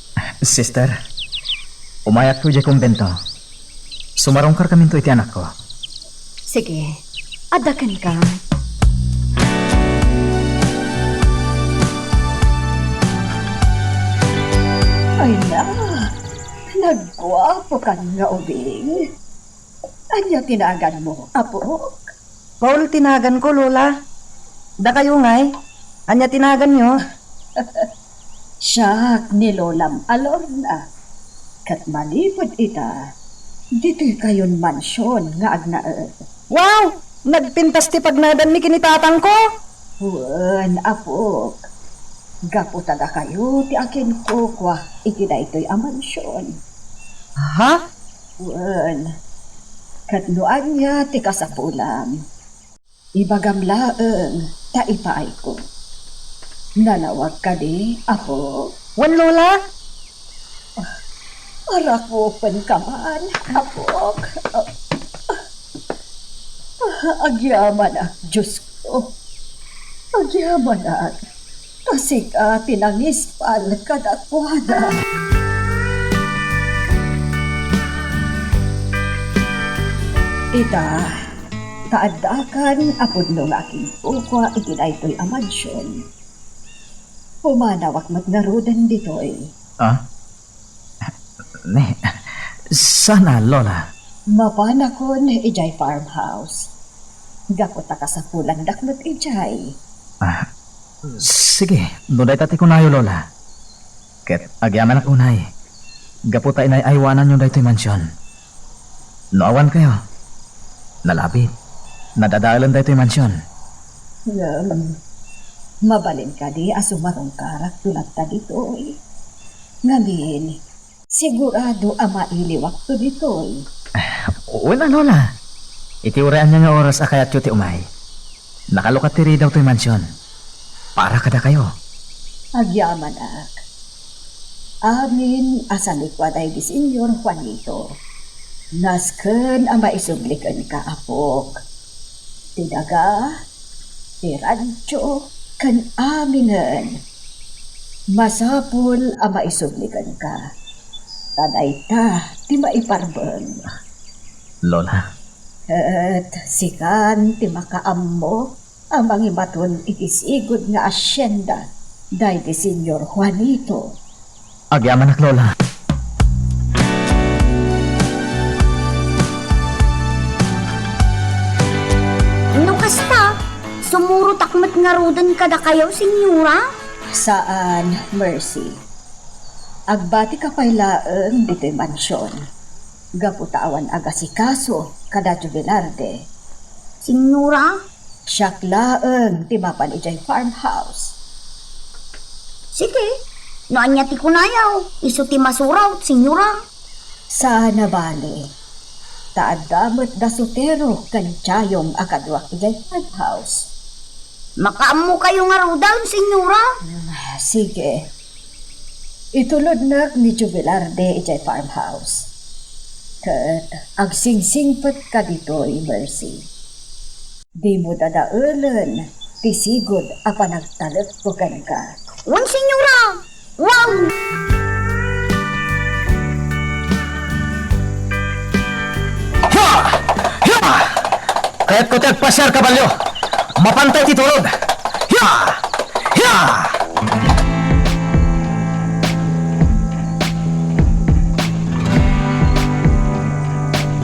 Sister, umayakto idiay kumbento. Sumarungkarkaminto iti anakko. Sige, adda kenka. Ay na, nagguapo kan nga ubing. Ania ti naganmo, apok? Paul ti naganko, Lola. Dakayo ngay, ania ti naganyo? Siak ni Lolam a Lorna. Ket manipud ita, ditoy kayon mansion nga agnaed. Wow! Nagpintas ti pagnaedanmi ken ni tatangko? Wen, apok. Gapu ta dakayo ti akinkukua iti daytoy a mansion. Ha? Wen, ket no ania ti kasapulam, ibagam laeng ta ipaayko. Nalawag kadi, Apo? Wen, Lola. Arakupenka man, Apok. Agyamanak, Diosko. Agyamanak. Ta sika ti nangispal kadakuada. Ita, ta addakan a pudno nga akinkukua iti daytoy a mansion. Pumanawak met ngaruden ditoy. Ah? Ne, sana, Lola. Mapanakon idiay farmhouse. Gapu ta kasapulandak met idiay. Ah, sige, no dayta ti kunayo, Lola. Ket agyamanak unay, gapu ta inay-aywananyo daytoy mansion. No awan kayo, nalabit, nadadaelen daytoy mansion. Ngem, mabalin kadi a sumarungkarakto latta ditoy? Ngamin, sigurado a mailiwakto ditoy. Wen a, Lola. Iti uray ania nga oras a kayatyo ti umay, nakalukat ti ridaw toy mansion para kadakayo. Agyamanak. Amin a sanikua daydi Señor Juanito. Nasken a maisubli kenka, Apok. Ti daga, ti radyo, ken aminen. Masapul a maisubli kenka. Ta dayta ti maiparbeng. Lola. Ket sikan ti makaammo a mangibaton iti sigud nga asyenda daydi Señor Juanito. Agyamanak, Lola. No kasta, sumurotak met ngaruden kadakayo, Señora? Saan, Mercy. Agbatika pay laeng ditoy mansion. Gapu ta awan agasikaso kada Jubilarde. Señora? Siak laeng ti mapan idiay farmhouse. Sige, no ania ti kunayo, isu ti masurat, Señora. Saan a bale, ta adda met da Sotero ken Tiayong a kaduak idiay farmhouse. Makaammokayo ngaruden, Señora? Ah, sige. Itulodnak ni Jubilarde idiay farmhouse. Ket agsingsingpetka ditoy, Mercy. Dimo dadaelen ti sigud a panagtalekko kenka. Wen, Señora! Wen! Ha! Ha! Kayatko ti agpasiar, kabalio. Mapantayo ti tulod. Hiya! Hiya!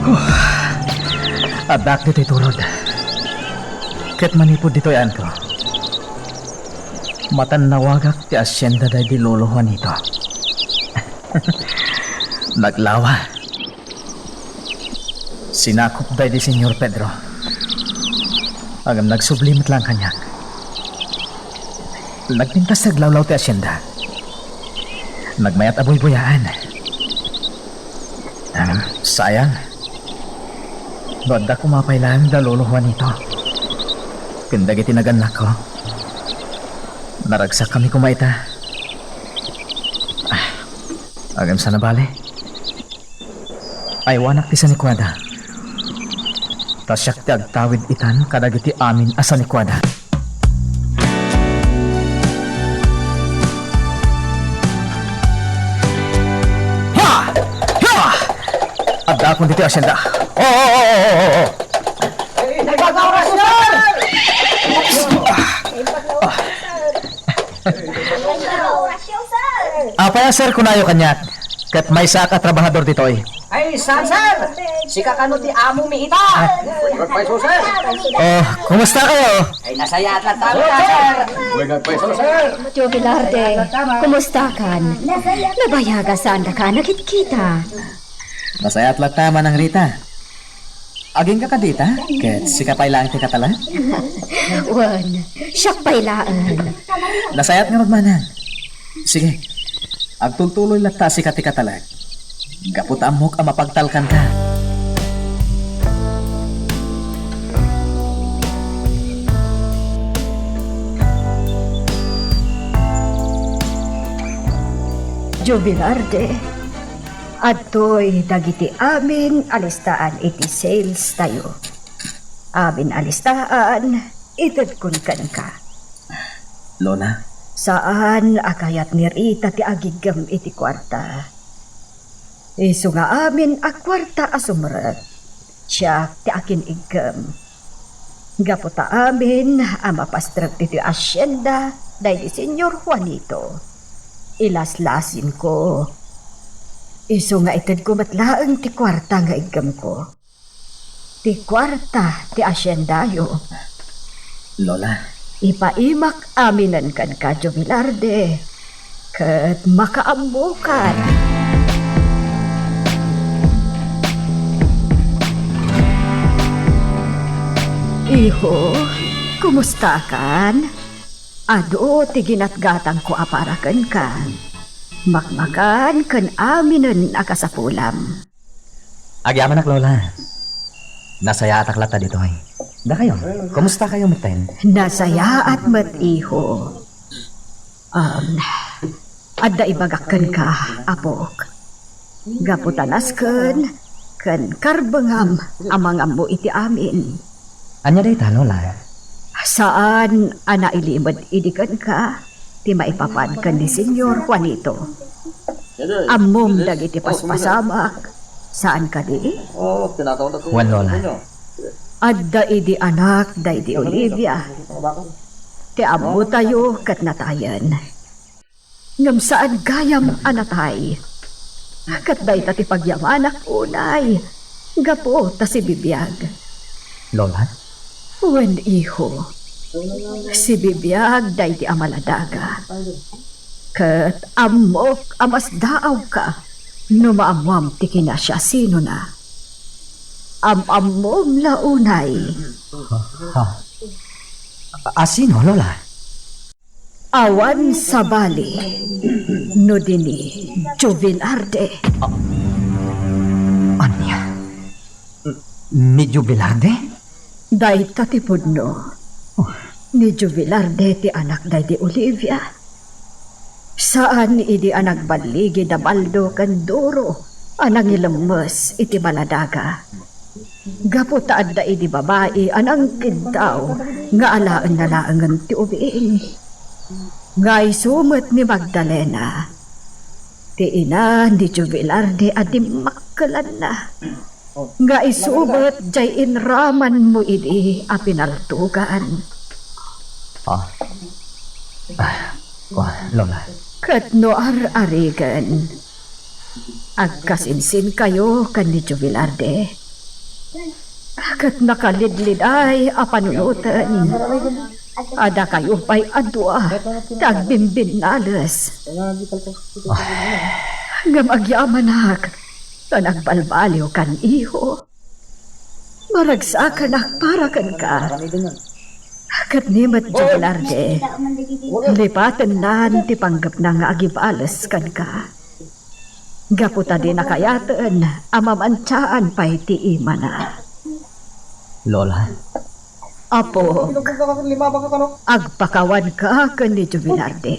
Huh. Addaak ditoy tulod. Ket manipud ditoy, anko, matannawagak ti asyenda daydi Lolo Juanito. Naglawa. Sinakup daydi Señor Pedro. Ngem nagsubli met laeng kaniak. Nagpintas ti aglawlaw ti asyenda. Nagmayat a buybuyaan. Ngem, sayang. No adda koma pay laeng da Lolo Juanito ken dagiti nagannakko, naragsakkami koma ita. Ah, ngem saan a bale. Aywanak ti sanikuada. Ta siak ti agtawid itan kadagiti amin a sanikuada. Ha! Ha! Addaakon ditoy asyenda. Oo, oo, oo, oo, oo. Ay, nagpag-orasyon! Apay a, sir, kunayo kaniak, ket maysaak a trabahador ditoy. Ay, saan, sir? Sika kano ti amo mi ita? Pay, sir. Oh, kumusta kayo? Ay, nasayaat latta, sir. Pay, sir. Tio Velarde, kumusta kan? Nabayaga saan ka nakit-kita? Nasayaat latta, Manang Rita. Agingga kadita? Ket sika pay laeng ti katalek? Wen, siak pay laeng. Nasayaat ngarud, manang. Sige, agtultuloy latta a sika ti katalek. Gapu ta ammok a mapagtalkanka. Jubilarde, adtoy dagiti amin a listaan iti sales tayo. Amin a listaan, itedkon kenka. Lola? Saan a kayat ni Rita ti agiggem iti kuarta. Isu nga amin a kuarta a sumrek, siak ti akin-iggem. Gapu ta amin a mapastrek ditoy asienda daydi Señor Juanito, ilaslasinko. Isu nga itedko met laeng ti kuarta nga iggemko. Ti kuarta ti asiendayo. Lola. Ipaimak aminen kenka, Jubilarde, ket makaammokan. Iho, kumustakan? Adu ti ginatgatangko a para kenka. Makmakan ken aminen a kasapulam. Agyamanak, Lola. Nasayaatak latta ditoy. Dakayo, kumusta kayo metten? Nasayaat met, iho. Um, adda ibagak kenka, apok. Gapu ta nasken ken karbengam a mangammo iti amin. Ania dayta, Lola? Saan a nailimud idi kenka ti maipapan ken ni Señor Juanito. Ammom dagiti paspasamak, saan kadi? Wen, Lola. Adda idi anak daydi Olivia. Ti ammotayo ket natayen. Ngem saan gayam a natay. Ket dayta ti pagyamanak unay, gapu ta sibibiag. Lola? Wen, iho. Sibibiag daydi a maladaga. Ket ammok a masdaawka no maammoam ti kinasiasinona. Am-ammom la unay. Ha? A-, asino, Lola? Awan sabali no di ni Jovelarde. Ah, ania? Ni Jovelarde? Dayta ti pudno. Oh. Ni Jovelarde ti anak daydi Olivia. Saan idi a nagballigi da Baldo ken Doro a nangilemmes iti baladaga. Gapu ta adda idi babai a nangkiddaw nga alaenna laengen ti ubing. Nga isu met ni Magdalena, ti ina ni Jovelarde a dimmakkelanna. Nga isu met jay inramanmo idi a pinaltugan. Ah. Ah, wa, Lola. Ket no ar-arigen, agkasinsinkayo ken ni Jovelarde. Ket nakalidliday a panunoten a dakayo pay a dua ti agbimbinnales. Ah. Ngem agyamanak ta nagbalbaliwkan, iho. Maragsakanak para kenka. Ket ni met, Jovelarde, lipatennan ti panggepna nga agibales kenka. Gapu ta dina kayaten a mamantiaan pay ti imana. Lola. Apo, agpakawanka ken ni Jovelarde.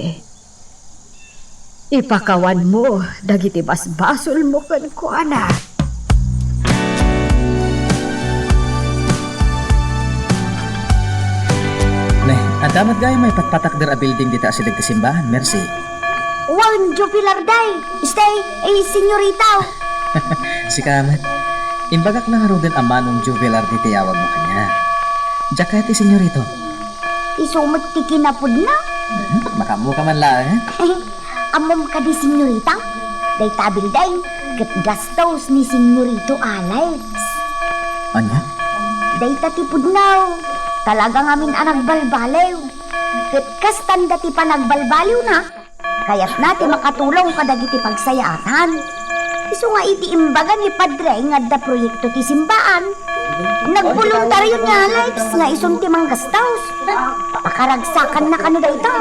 Ipakawanmo dagiti basbasolmo kenkuana. Ne, adda met gayam maipatpatakder a building dita asideg ti simbahan, Mercy? Wen, Jovelarde. Stay, eh, senyorita. Sika met. Imbagak la ngaruden a Manong Jovelarde ti awagmo kaniak. Diak kayat ti senyorito. Isu met ti kinapudna. Hmm, makaammoka man laeng, eh? Ammom kadi, senyorita? Dayta a building, ket gastos ni Senyorito Alex. Ania? Dayta ti pudno. Talaga ngamin a nagbalbaliw. Ket kasta ti panagbalbaliwna, kayatna ti makatulong kadagiti pagsayaatan. Isu nga iti imbaga ni Padre nga adda proyekto ti simbaan, nagboluntario ni Alex nga isun ti manggastos. Pakaragsakanna kano dayta.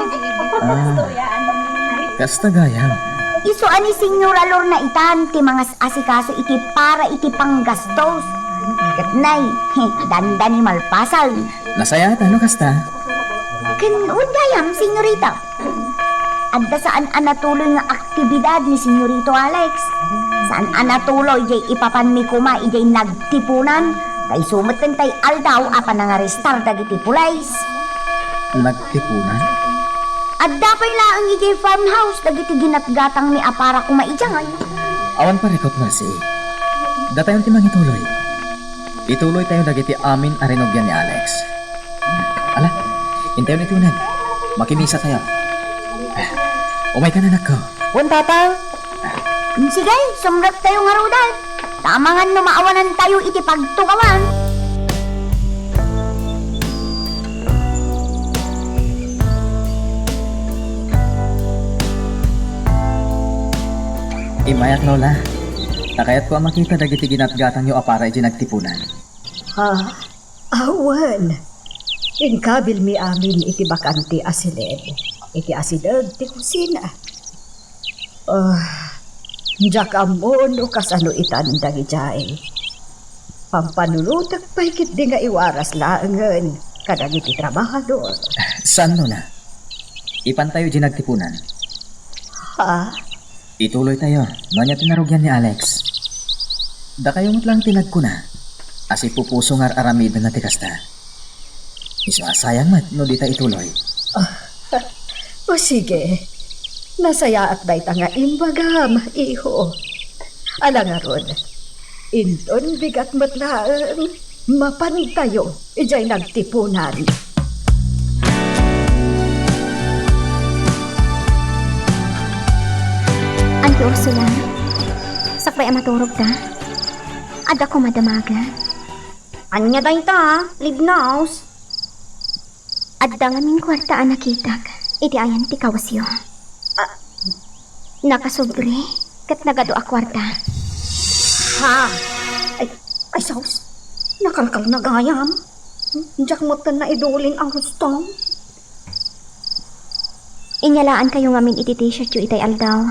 Ah, kasta gayam. Isu a ni Señora Lorna itan ti mangas-asikaso iti para iti panggastos. Ket nay, dandani malpasen. Nasayaat no kasta? Ken gayam, senyorita. Adda saan a natuloy nga aktibidad ni Senyorito Alex. Saan a natuloy jay ipapanmi koma idiay nagtipunan, kaysu met tay aldaw a panangarestar dagiti pulis. Nagtipunan? Adda pay laeng idiay farmhouse dagiti ginatgatangmi a para koma idiay. Awan parikot, Marcy. Datayon ti mangituloy. Ituloytayo dagiti amin a rinugian ni Alex. Ala, intayon iti uneg. Makimisatayo. Umayka, anakko. Wen, Tatang. Sige, sumrektayo ngaruden. Ta amangan no maawanantayo iti pagtugawan. Immayak, Lola. Ta kayatko a makita dagiti ginatgatangyo a para iti nagtipunan. Ha? Awan. Inkabilmi amin iti bakante a silid. Iti asideg ti kusina. Ah, diak ammo no kasano itan dagidiay. Pampanunotek pay ketdi nga iwaras laengen kadagiti trabahador. Saan, Lola? Ipantayo di nagtipunan. Ha? Ituloytayo no ania ti narugian ni Alex. Dakayo met laeng ti nagkuna a sipupuso nga ar-aramidenna ti kasta. Isu a sayang met no dita ituloy. O sige, nasayaat dayta nga imbagam, iho. Ala ngarud, inton bigat met laeng, mapantayo idiay nagtipunan. Auntie Ursula, sakbay a maturogta, adda koma damagen. Ania dayta, Libnos? Adda ngamin kuarta a nakitak iti ayan ti kawesyo. Ah. Nakasubli ket nagadu a kuarta. Ha? Ay, ay, sus. Nakalkalna gayam. Diak met ken naidulin a husto. Inyalaankayo ngamin iti t-shirtyo itay aldaw.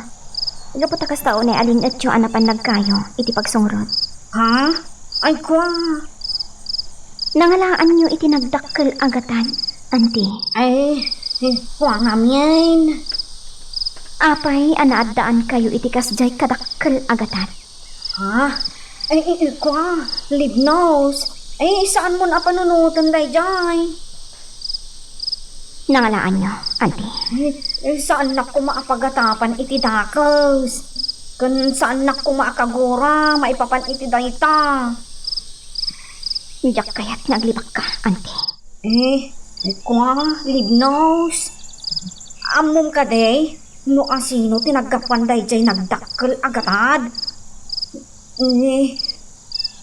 Gapu ta kasta unay a lin-etyo a napan nagkayo iti pagsungrot. Ha? Ay, kua. Nangalaanyo iti nagdakkel a gatad, Auntie. Ay, eh, kua ngamin. Apay a naaddaankayo iti kasdiay kadakkel a gatad? Ha? Ay, eh, eh, kua, Libnos. Ay, saanmon a panunoten daydiay. Nangalaanyo, Auntie. Eh, eh, saannak koma a pagatapan iti dakes. Ken saannak koma a kagura maipapan iti dayta. Diak kayat nga aglibakka, Auntie. Eh, kua, Libnos. Ammom kadi no asino ti naggapuan daydiay nagdakkel a gatad? Eh,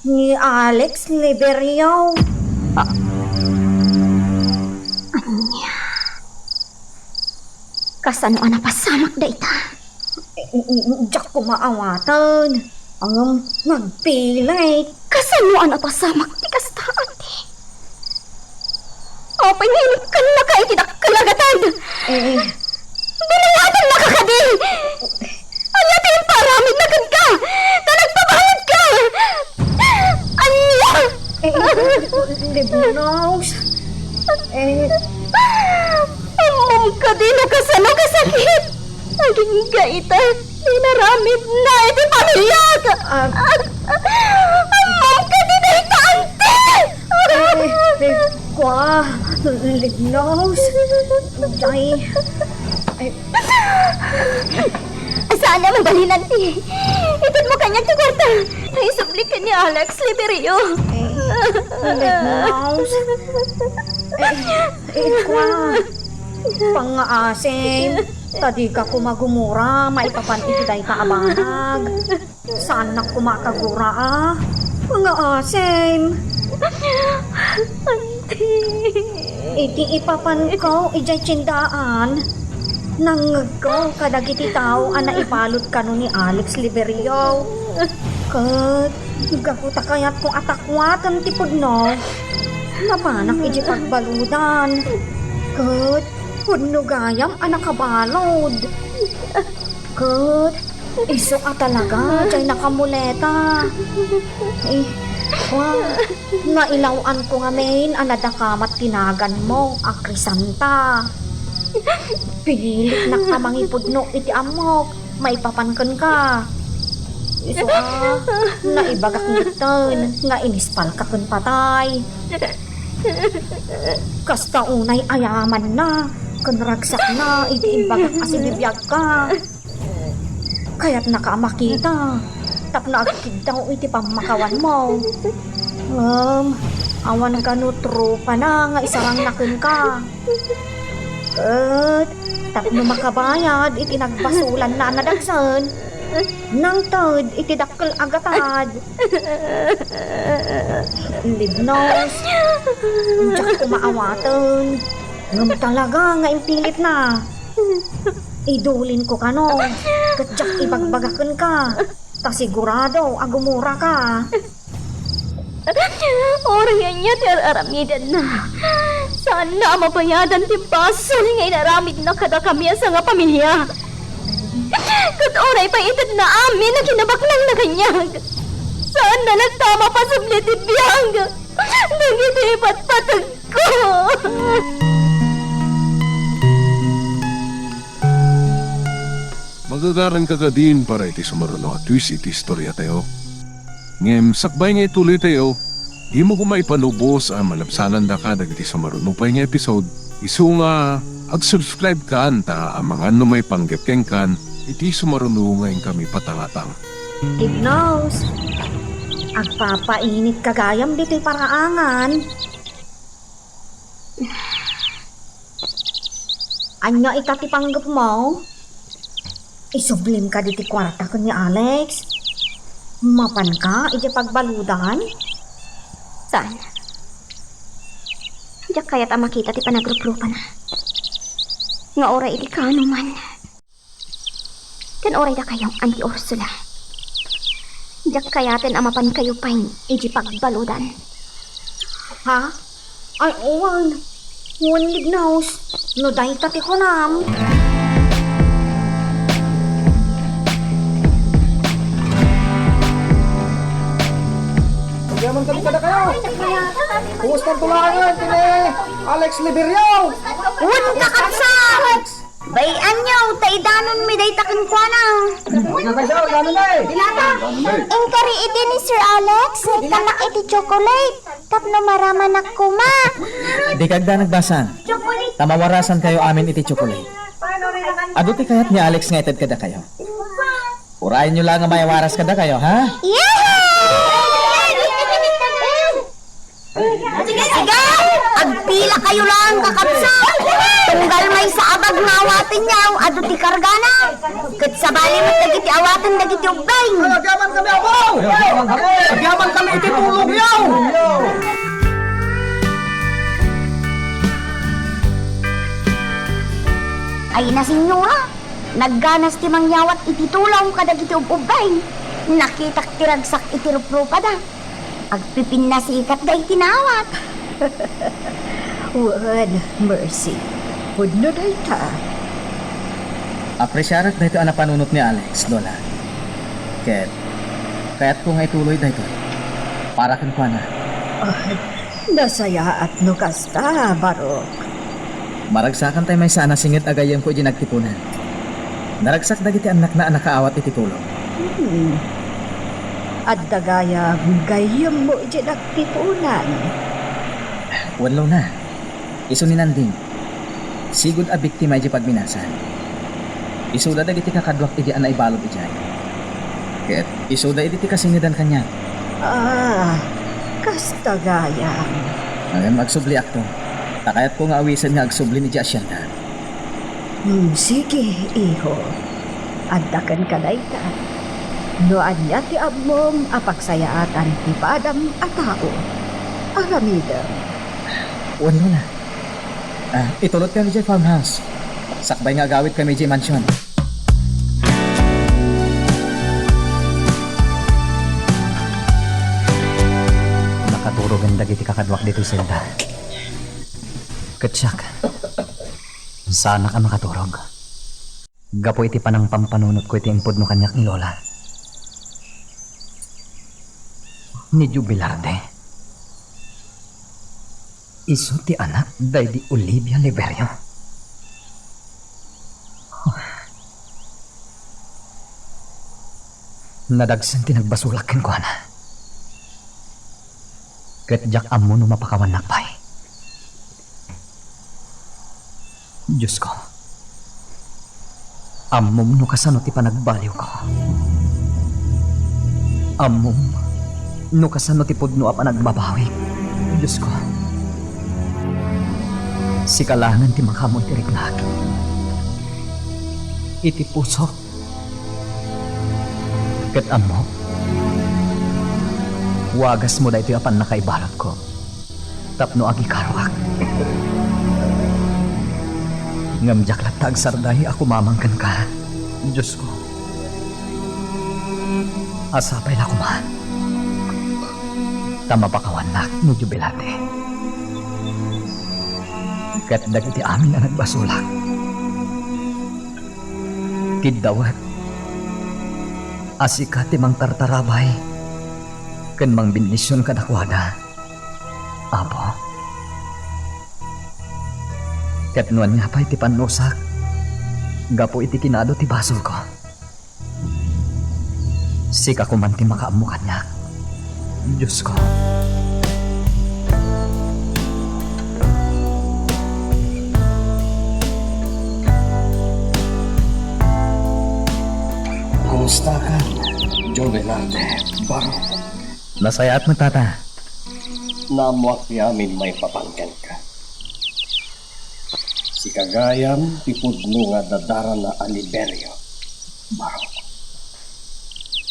Ni Alex Liberio. Ah. Ania? Kasano a napasamak dayta? Diak koma awaten. Ngem nagpilit. Kasano a napasamak ti kasta, Auntie? Apay nga inikkannaka iti dakkel a gatad? Eh. Binayadannaka kadi? Ania ti imparamidna kenka ta nagpabayadka? Ania? Eh, Libnos. Eh. Ammom kadi no kasano kasakit? Agingga ita ti inaramidna iti pamiliak. Ah. Ammom kadi dayta, Auntie? Eh, eh, kua, Libnos. Jay. Eh. Saan a mabalin, Auntie? Itedmo kaniak ti kuarta. Naisubli ken ni Alex Liberio. Eh, Libnos. Eh, eh, kua. Pangngaasim, ta dika koma gumura maipapan iti dayta a banag. Saannak koma a kagura a. Pangngaasim. Auntie. Iti ipapanko idiay tiendaan, Nangngegko kadagiti tao a naibalud kano ni Alex Liberio. Ket gapu ta kayatko a takuaten ti pudno, napanak iti pagbaludan. Ket pudno gayam a nakabalud. Ket isu a talaga diay nakamuleta. Eh, wa, nailaw-anko ngamin a nadakamat ti naganmo a Crisanta. Pinilitnak a mangipudno iti ammok maipapan kenka. Isu a, naibagak ngetten nga inispalka ken patay. Kasta unay a yamanna ken ragsakna idi imbagak a sibibiagka. Kayatnaka a makita tapno agkiddaw iti pammakawanmo. Ngem awan kano tropana nga isarangna kenka. Ket tapno makabayad iti nagbasolanna a nadagsen, nangted iti dakkel a gatad. Libnos, diak ko maawaten. Ngem talaga nga impilitna. Idulinko kano, ket diak ibagbaga kenka, ta sigurado a gumuraka. Uray ania ti ar-aramidenna, saanna a mabayadan ti basol nga inaramidna kadakami a sangapamilia. Ket uray pay itedna amin a kinabaknangna kaniak, saanna latta a mapasubli ti biag dagiti ipatpategko. Magagaranka kadin para iti sumaruno a twist iti istoriatayo. Ngem sakbay nga ituloytayo, dimo koma ipanubos a malabsanandaka dagiti sumaruno pay nga episode, isu nga ag-subscribe-kan ta amangan no maipanggep kenkan iti sumaruno nga inkami patangatang. Libnos, agpapainitka gayam ditoy paraangan. Ania ita ti panggepmo? Isublim kadi ti kuarta ken ni Alex? Mapanka idiay pagbaludan? Saan? Diak kayat a makita ti panagruprupana. Nga uray idi kano man. Ken uray dakayo, Auntie Ursula. Diak kayaten a mapankayo pay idiay pagbaludan. Ha? Ay, wen. Wen, Libnos. No dayta ti kunam. Agyaman kami kadakayo. Kumusta ang tulangan, kini Alex Liberio? Wen, kakabsat! Bay-anyo, ta idanonmi dayta kenkuana. Inkari idi ni Sir Alex, nga ikkannak iti chocolate, tapno maramanak koma. Dika agdanag, basang. Ta mawarasankayo amin iti chocolate. Adu ti kayat ni Alex nga ited kadakayo. Urayenyo la nga maiwaras kadakayo, ha? Yay! Sige, sige! Agpilakayo lang, kakabsat! Tunggal maysa a bag nga awatenyo, adu ti kargana. Ket sabali met dagiti awaten dagiti ubbing. Agyaman kami, apo! Agyaman kami iti tulongyo! Ay, na, senyora! Nagganas ti mangyawat iti tulong kadagiti ub-ubbing. Nakitak ti ragsak iti ruprupada. Agpipinnasikat dagiti naawat. Wen, Mercy. Pudno dayta. Apresiarak daytoy a napanunot ni Alex, Lola. Ket kayatko nga ituloy daytoy para kenkuana. Ah, nasayaat no kasta, Barok. Maragsakan tay maysa a nasinged a gayyemko idiay nagtipunan. Naragsak dagiti annakna a nakaawat iti tulong. Hmm. Adda gayam gayyemmo idiay nagtipunan. Wen, Lola. Isu ni Nanding. Sigud a biktima idiay pagminasan. Isuda dagiti kakaduak idi a naibalud idiay. Ket isuda idi ti kasingedan kaniak. Ah, kasta gayam. Ngem agsubliakto. Ta kayatko nga awisen nga agsublin idiay asienda. Hmm, sige, iho. Adda kenka dayta. No ania ti ammom a pagsayaatan ti padam a tao, aramidem. Wen, Lola. Ah, itulodkan idiay farmhouse. Sakbay nga agawidkami idiay mansion. Nakaturogen dagiti kakaduak ditoy selda. Ket siak, saanak a makaturog. Gapu iti panangpampanunotko iti impudno kaniak ni Lola. Ni Jubilarde. Isu ti anak daydi Olivia Liberio. Nadagsen ti nagbasolak kenkuana. Ket diak ammo no mapakawannak pay. Diosko, ammom no kasano ti panagbaliwko. Ammom no kasano ti pudno a panagbabawik. Diosko, sika laengen ti makaammo iti riknak, iti pusok. Ket ammok, wagasmo daytoy a pannakaibalutko tapno agikaruak. Ngem diak latta agsardaya a kumamang kenka, Diosko. Sapay la koma ta mapakawannak ni Jubilate ket dagiti amin a nagbasolak. Kidda met a sika ti mangtartarabay ken mangbendision kadakuada, Apo. Ket no ania pay ti pannusak gapu iti kinado ti basolko, sika koman ti makaammo kaniak, Diosko. Kumustakan, Jubilarde, Barok? Nasayaat met, Tata. Naammoak ti amin maipapan kenka. Sika gayam ti pudno nga dadarana a Liberio, Barok.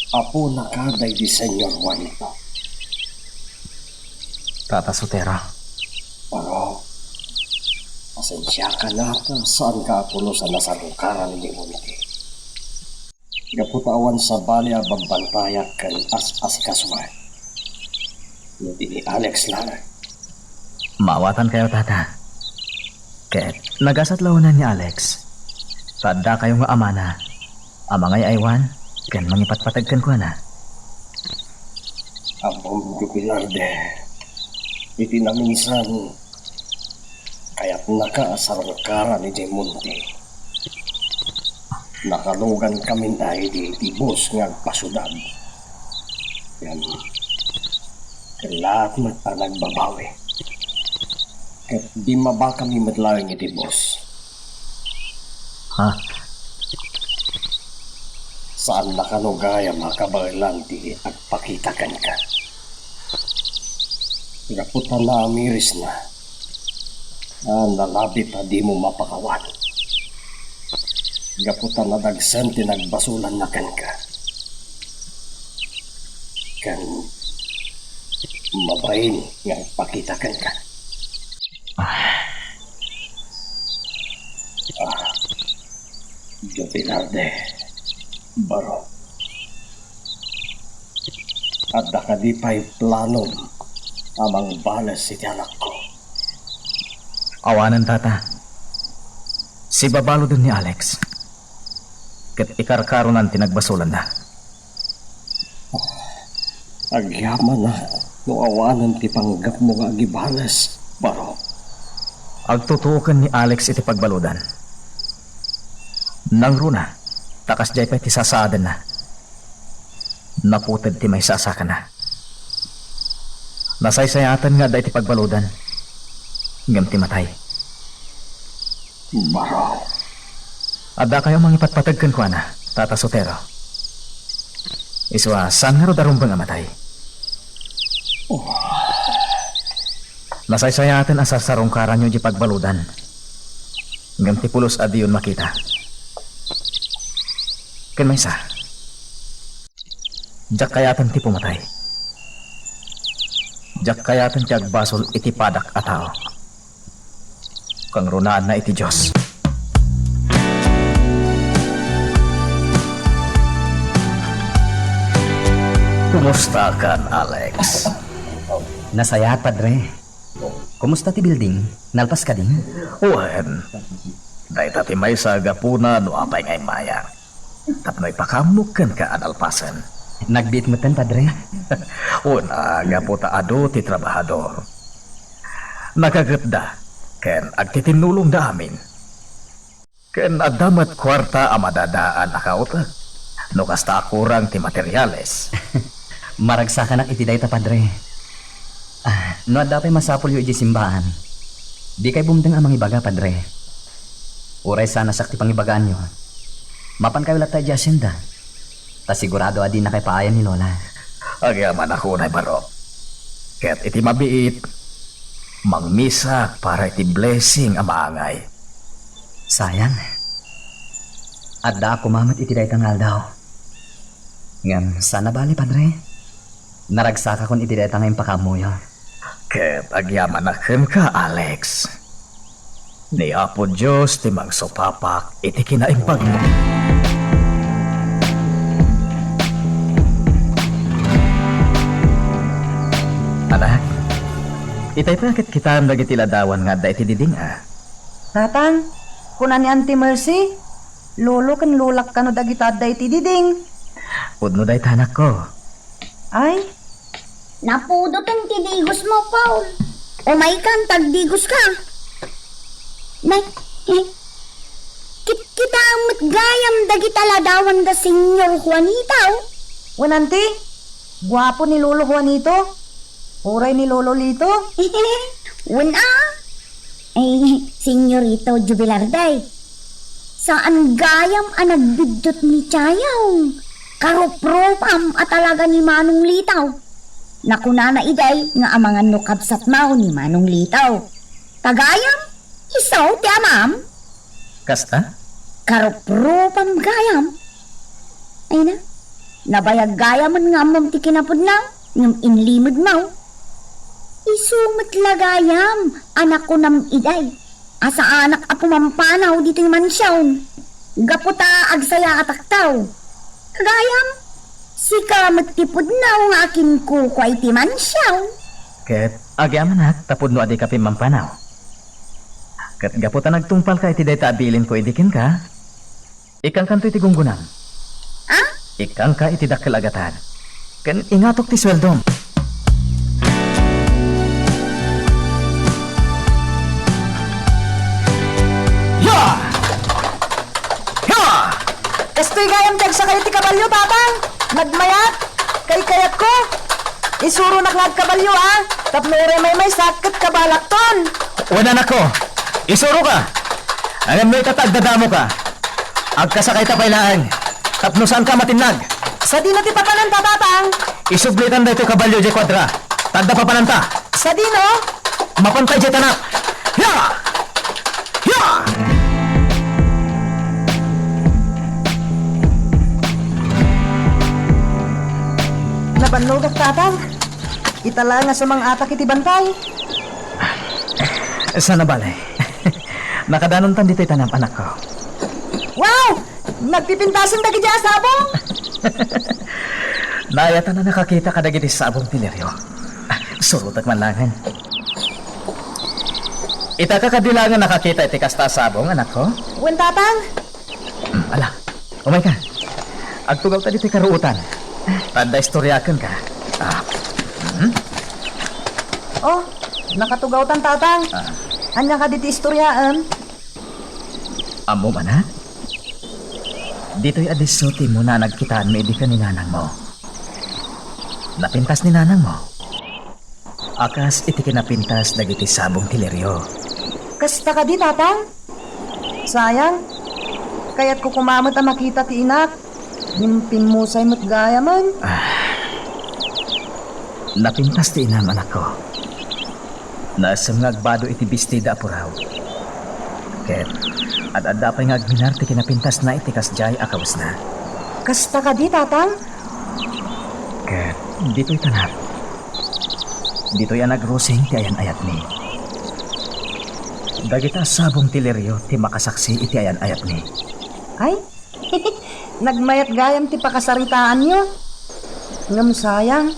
Aponaka daydi Señor Juanito. Tata Sotero. Barok, pasensiakan a saanka a pulos a nasarungkaran ni Monte. Gapu ta awan sabali a babbantayak ken as-asikasoak. No di ni Alex laeng. Maawatankayo, Tata. Ket nagasat la unay ni Alex ta addakayo nga amana a mangay-aywan ken mangipatpateg kenkuana. Ammom, Jubilarde, iti naminsan, kayatnaka a sarungkaran idiay Monte. Nakalugankamin a idi ti bus nga agpasudad. Ngem kellaat met a nagbabawi. Ket bimmabakami met laeng iti bus. Ha? Saan na kano gayam a kabaelan ti agpakita kenka? Gapu ta naamirisna a nalabit a dimo mapakawan. Gapu ta nadagsen ti nagbasolanna kenka. Ken mabain nga agpakita kenka. Ah. Ah. Jubilarde, Barok. Adda kadi pay planom a mangbales iti anakko? Awanen, Tata. Sibabaloden ni Alex. Ket ikarkaronan ti nagbasolanna. Agyamanak no awanen ti panggepmo nga agibales, Barok. Agtutuoken ni Alex iti pagbalodan. Nangruna, ta kasdiay pay ti sasaadenna. Naputed ti maysa a sakana. Nasaysayaaten nga adda iti pagbalodan, ngem ti matay. Barok. Addakayo mangipatpateg kenkuana, Tata Sotero. Isu a, saan ngarud a rumbeng a matay? Oh. Nasaysayaaten a sarsarungkaranyo diay pagbalodan, ngem ti pulos a diyon makita. Ken maysa, diak kayaten ti pumatay. Diak kayaten ti agbasol iti padak a tao. Kangrunaanna iti Dios. Kumustakan, Alex? Nasayaat, Padre. Kumusta ti building? Nalpas kadi? Wen, dayta ti maysa a gapuna no apay nga immaya. Tapno ipakaammok kenka a nalpasen. Nagbiit metten, Padre. Una, gapu ta adu ti trabahador. Nakagepda ken agtitinnulongda amin. Ken adda met kuarta a madadaan a kautek. No kasta a kurang ti materiales. Maragsakanak iti dayta, Padre. Ah, no adda pay masapulyo idiay simbaan, dikay bumteng a mangibaga, Padre. Uray sana siak ti pangibagaanyo, mapankayo latta idiay hacienda. Ta sigurado a dinakay paayan ni Lola. Agyamanak unay, Barok. Ket iti mabiit, mangmisak para iti blessing a maangay. Sayang. Addaak koma met iti dayta nga aldaw. Ngem saan a bale, Padre. Naragsakakon iti dayta nga impakaammoyo. Ket agyamanak kenka, Alex. Ni Apo Dios ti mangsupapak iti kinaimbagmo. Anak, itay pay a kitkitaem dagiti ladawan nga adda iti diding a. Tatang, kuna ni Auntie Mercy, lolo ken lolak kano dagita adda iti diding. Pudno dayta, anakko. Ay? Napudoten ti digosmo, Paul. Umaykan, tagdigoska. Nay, eh, kitkitaem met gayam dagita ladawan da Señor Juanito. Wen, Auntie, guapo ni Lolo Juanito. Uray ni Lolo Lito. Wen a. Ay, Senyorito Jubilar, day. Saan gayam a nagbiddut ni Chayong. Karuprupam a talaga ni Manong Litaw. Nakunana iday nga amangan no kabsatmaw ni Manong Litaw. Ta gayam, isu ti amam. Kasta? Karuprupam gayam. Ay na, nabayag gayam nga ammom ti kinapudnaw, ngem inlimedmaw. Isu met la gayam a nakunam iday a saanak a pumampanaw ditoy mansion. Gapu ta agsayaatakto. Gayam, sika met ti pudno nga akinkukua iti mansion. Ket agyamanak ta pudno a dika pimmampanaw. Ket gapu ta nagtungpalka iti dayta a bilinko idi kenka, ikkankanto iti gunggonam. Ah? Ikkanka iti dakkel a gatad. Ken ingatok ti sueldom. Ya! Ya! Kastoy gayam ti agsakay ti kabalio, Tatang. Nagmayat. Kaykayatko. Isuronak nga agkabalio, a. Tapno uray maymaysak ket kabalakton. Wen, anakko. Isuroka. Ngem no ita ta agdadamoka, agkasakayta pay laeng. Tapno saanka a matinnag. Sadino ti papananta, Tatang? Isublitan daytoy kabalio diay kuadra. Ta adda papananta. Sadino? Mapanta idiay tanap. Ya! Ya! Nabannogak, Tatang. Ita laeng a sumang-atak iti bantay. Saan a bale. Nakadanontan ditoy tanap, anakko. Wow! Nagpipintasen dagiti a sabong! Naayatan a nakakita kadagiti sabong ti Lirio. Ah, surotek man laengen. Ita ka kadi laeng a nakakita iti kasta a sabong, anakko? Wen, Tatang. Hmm, ala, umayka. Agtugawta ditoy karuotan. Ta adda istorya kenka. Ah. Hmm? Oh, nakatugawtan, Tatang. Ah. Ania kadi ti istoryaem? Ammom, anak? Ditoy a disso ti immuna a nagkitaanmi idi ken ni nanangmo. Napintas ni nanangmo a kas iti kinapintas dagiti sabong ti Lirio. Kasta kadi, Tatang? Sayang. Kayatko koma met a makita ti inak. Ngem pimmusay met gayamen. Ah. Napintas ti inam, anakko. Naessem nga agbado iti bestida a puraw. Ket ad-adda pay nga agminar ti kinapintasna iti kasdiay a kawesna. Kasta kadi, Tatang? Ket ditoy tanap. Ditoy a nagrusing ti ayan-ayatmi. Dagita a sabong ti Lirio ti makasaksi iti ayan-ayatmi. Ay, nagmayat gayam ti pakasaritaanyo. Ngem sayang,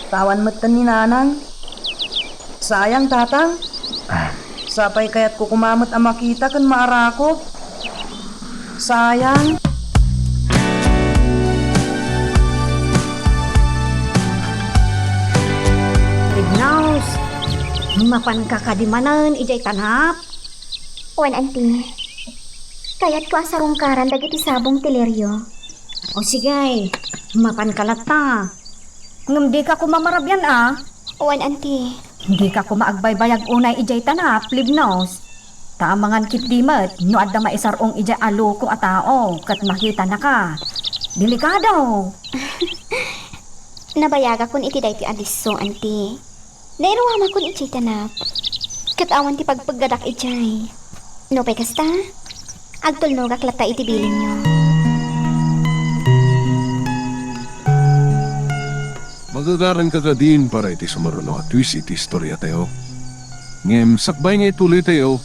ta awan metten ni Nanang. Sayang, Tatang. Ah. Sapay kayatko koma met a makita ken maarakop. Sayang. Libnos, mapanka kadi manen idiay tanap? Wen, Anti. Kayatko a sarungkaran dagiti sabong ti Lirio. O sige, mapanka latta. Ngem dika koma marabian a. Wen, Anti. Dika koma agbaybayag unay idiay tanap, Libnos. Ta amangan ketdi met no adda maisar-ong idiay a loko a tao ket makitanaka. Delikado. Nabayagakon iti daytoy a disso, Anti. Nairuamakon idiay tanap. Ket awan ti pagpeggadak idiay. Nupay kasta, agtulnogak latta iti bilinyo. Magagaranka kadin para iti sumaruno a twist iti istoriatayo. Ngem sakbay nga ituloytayo,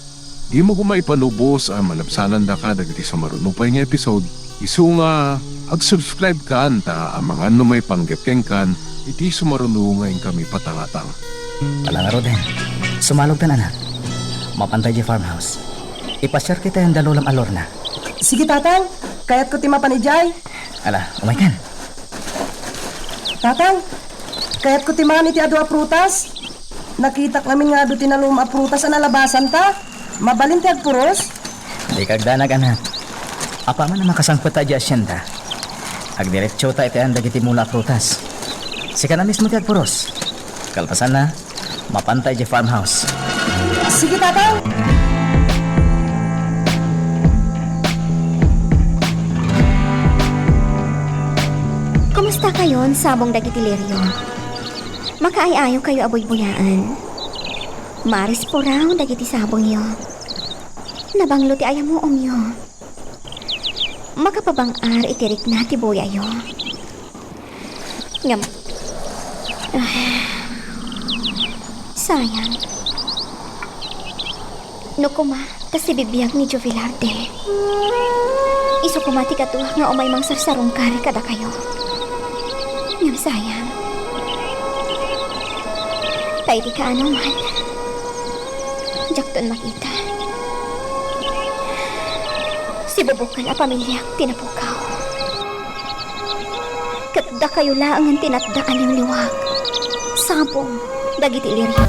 dimo koma ipalubos a malabsanandaka dagiti sumaruno pay nga episode, isu nga ag-subscribe kan ta amangan no maipanggep kenkan iti sumaruno nga inkami patangatang. Ala ngaruden, sumalogtan, anak. Mapanta idiay farmhouse. Ipasiarkitayo da lolam a Lorna. Sige, Tatang. Kayatko ti mapan idiay. Ala, umaykan. Tatang, kayatko ti mangan iti adu a prutas. Nakitak ngamin nga adu ti nalum a prutas a nalabasanta. Mabalin ti agpuros? Dika agdanag, anak. Apaman a makasangpet ta idiay asienda, agdiretsota iti ayan dagiti mula a prutas. Sika na mismo ti agpuros. Kalpasanna, mapanta idiay farmhouse. Sige, Tatang! Kumastakayon, sabong dagiti Lirio? Makaay-ayokayo a buybuyaan. Marispuraw dagiti sabongyo. Nabanglo ti ayamuomyo. Makapabang-ar iti rikna ti buyayo. Ngem, ah, sayang. No koma, ta sibibiag ni Jovelarde. Isu koma ti kaduak nga umay mangsarsarungkar kadakayo. Ngem sayang. Ta idi kaano man, diakton makita. Sibubukel a pamiliak ti napukaw. Ket dakayo laengen ti natda a liwliwak. Sabong dagiti Lirio.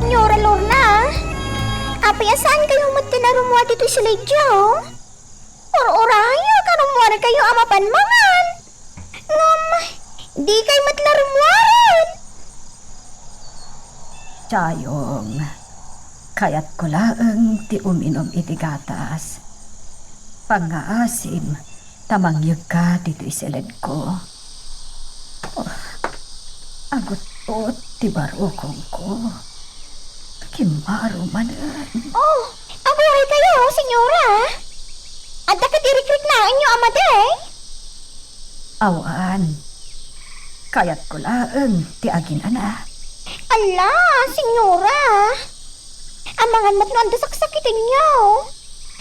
Señora Lorna, apay a saankayo met ti narummuar ditoy silidyo? Ur-urayo, kanummuarkayo a mapan mangan. Ngem, dikay met la rummuaren. Chayong, kayatko laeng ti uminum iti gatas. Pangngaasim, ta mangyegka ditoy siledko. Oh, agutgot ti barukongko. Kimmaro manen. Oh, aguraykayo, señora. Adda kadi rikriknaenyo a madi? Awan. Kayatko laeng ti aginana. Ala, señora. Amangan met no adda saksakitenyo.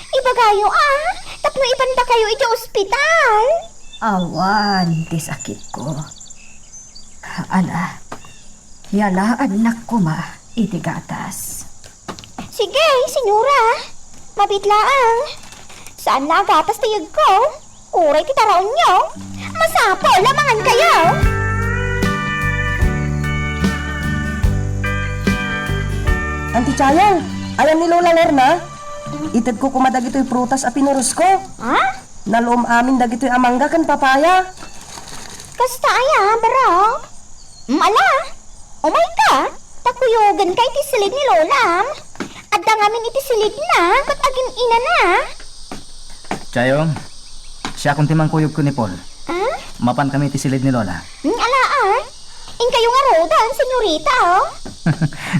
Ibagayo a, tapno ipandakayo iti ospital. Awan ti sakitko. Ala, yalaannak koma iti gatas. Sige, señora. Mabiit laeng. Saan la a gatas ti yegko? Uray ti taraonyo. Masapul a mangankayo. Anti Chayong, ayan ni Lola Lorna? Itedko koma dagitoy prutas a pinurosko. Ha? Nalum amin dagitoy a mangga ken papaya. Kasta aya, bro? Mm, ala, umayka, ta kuyogenka iti silid ni Lolam. Adda ngamin iti silidna, ket agin-inana. Chayong, siakon ti mangkuyog ken ni Paul. Ah? Mapankami iti silid ni Lola. Mm, ala, ah. Inkayo ngaruden, senyorita, oh.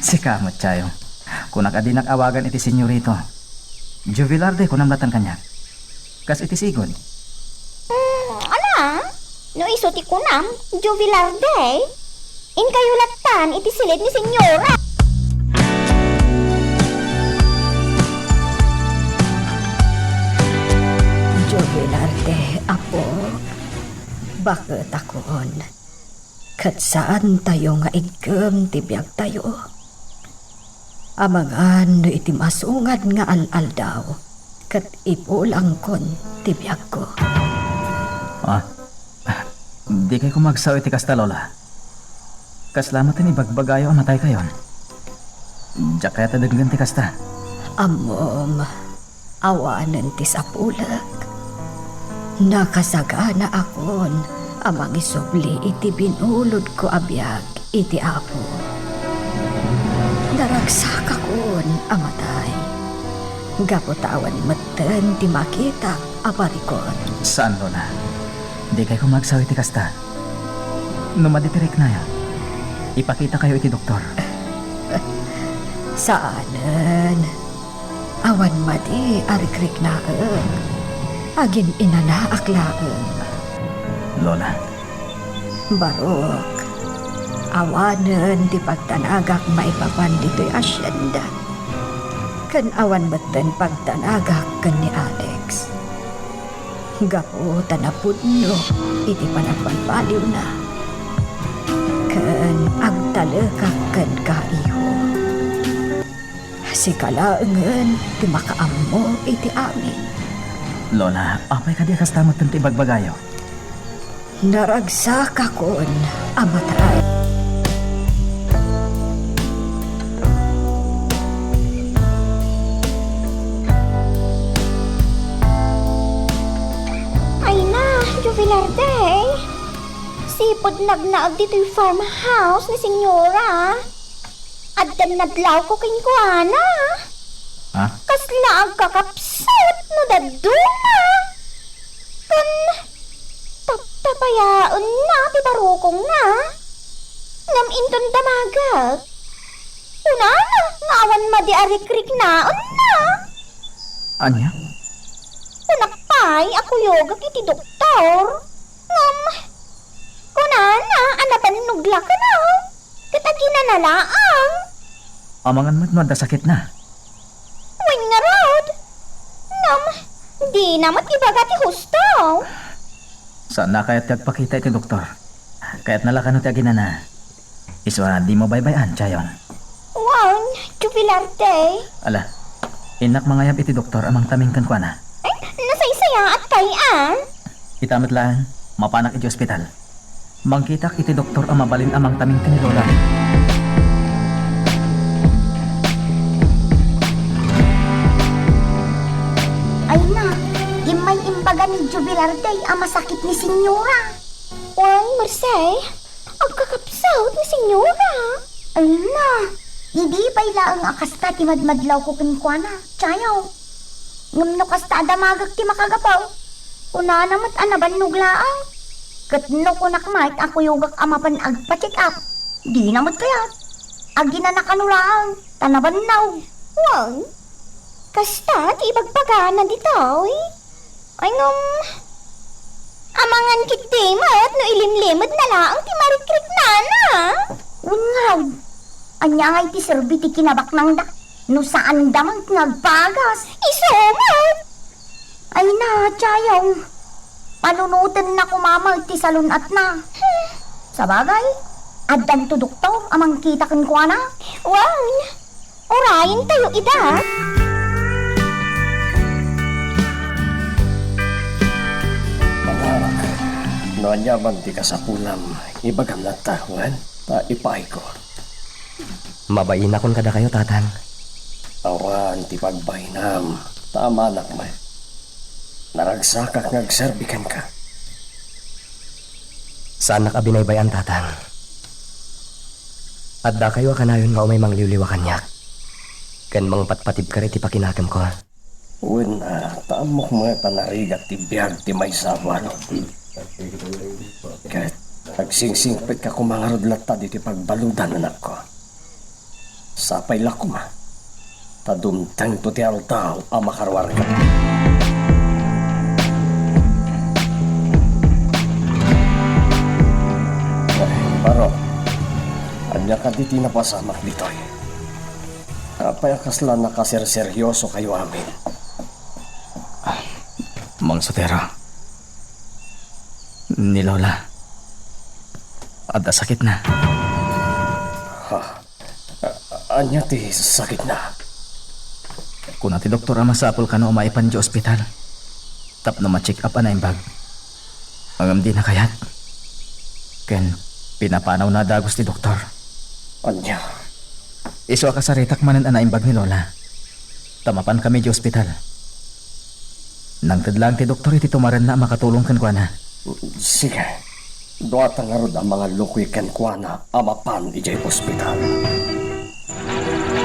Sika met, Chayong. Kunak a dinak awagan iti senyorito. Jubilar de, kunam latan kaniak. Kas iti sigud. Mm, ala, no isu ti kunam, Jubilar de. Inkayo lattan iti silid ni Senyora. Baketakon, ket saantayo nga iggem ti biagtayo. Amangan no iti masungad nga al-aldaw, ket ipulangkon ti biagko. Ah, dikay koma agsao iti kasta, Lola. Kasla met ti ibagbagayo a mataykayon. Diak kayat a denggen ti kasta. Ammom, awanen ti sapulek. Nakasaganaakon a mangisubli iti binulodko a biag iti Apo. Naragsakakon a matay, gapu ta awan metten ti makitak a parikut. Saan, Lola. Dikay koma agsao iti kasta. No madi ti riknayo, ipakitakayo iti doktor. Saanen. Awan madi a rikriknaek. Agin-inanaak laeng. Lola. Barok, awanen ti pagdanagak maipapan ditoy asienda. Ken awan metten pagdanagak ken ni Alex. Gapu ta napudno iti panagbalbaliwna ken agtalekak kenka, iho. Sika laengen ti makaammo iti amin. Lola, apay kadi a kasta metten ti ibagbagayo? Naragsakakon a matay. Ay na, Jubilar Day! Sipud nagnaed ditoy farmhouse ni Senyora. Addan nadlawko kenkuana. Ha? Kasla agkakapsut no dadduma. Ken taptapayaenna ti barukongna. Ngem inton damagek, kunana nga awan madi a rikriknaenna. Ania? Kunak pay a kuyogek iti doktor. Ngem, kunana a nabannog la kano, ket aginana laeng. Amangan met no adda sakitna? Wen ngarud. Ngem, dina met ibaga ti husto. Saanna kayat ti agpakita iti doktor? Kayatna la kano ti aginana? Isu a dimo baybay-an, Chayong. Wen, Jubilarte. Ala, innak mangayab iti doktor a mangtaming kenkuana. Eh, nasaysayaat pay a. Ita met laeng, mapanak iti ospital. Mangkitak iti doktor a mabalin a mangtaming ken ni Lola. Ay na, immay imbaga ni Jubilarte a masakit ni Senyora. Wen, Merced. Agkakapsut ni Senyora. Ay na, idi pay laeng a kasta ti madmadlawko kenkuana, Chayong. Ngem no kasta a damagek ti makagapu, kunana met a nabannog laeng. Ket no kunak met a kuyogek a mapan agpa-check up, dina met kayat. Aginana kano laeng, ta nabannog. Wen, kasta ti ibagbagana ditoy. Ay, ngem, amangan ketdi met no ilimlimedna laeng ti marikriknana. Wen ngarud, ania ngay ti serbi ti kinabaknangda no saanda met nga agpagas? Isu met! Ay na, Chayong, palunotenna koma met ti salun-atna. Hmm. Sabagay, addanto doktor a mangkita kenkuana? Wen. Urayentayo ida. Anak, no ania man ti kasapulam, ibagam latta, wen, ta ipaayko. Mabainakon kadakayo, Tatang. Awan ti pagbainam, ta amanak met. Naragsakak nga agserbi kenka. Saannak a binaybay-an, Tatang. Addakayo a kanayon nga umay mangliwliwa kaniak ken mangpatpatibker iti pakinakemko. Wen, ah, ta ammok met a narigat ti biag ti maysa a barok. Ket agsingsingpetka koma ngarud latta ditoy pagbaludan, anakko. Sapay la koma, ta dumtengto ti aldaw a makaruarka. Ay, barok, ania kadi ti napasamak ditoy? Apay a kasla nakaserseryosokayo amin? Mang Sotero, Ni Lola. Adda sakitna. Ha? A-, ania ti sakitna? Kuna ti doktor a masapul kano a maipan idiay ospital tapno ma-check up a naimbag. Ngem dina kayat. Ken pinapanawna a dagus ti doktor. Ania? Isu a kasaritak manen a naimbag ni Lola. Ta mapankami idiay ospital. Nangted laeng ti doktor iti tumarenna a makatulong kenkuana. Sige. Duata ngarud a mangallukoy kenkuana a mapan idiay ospital.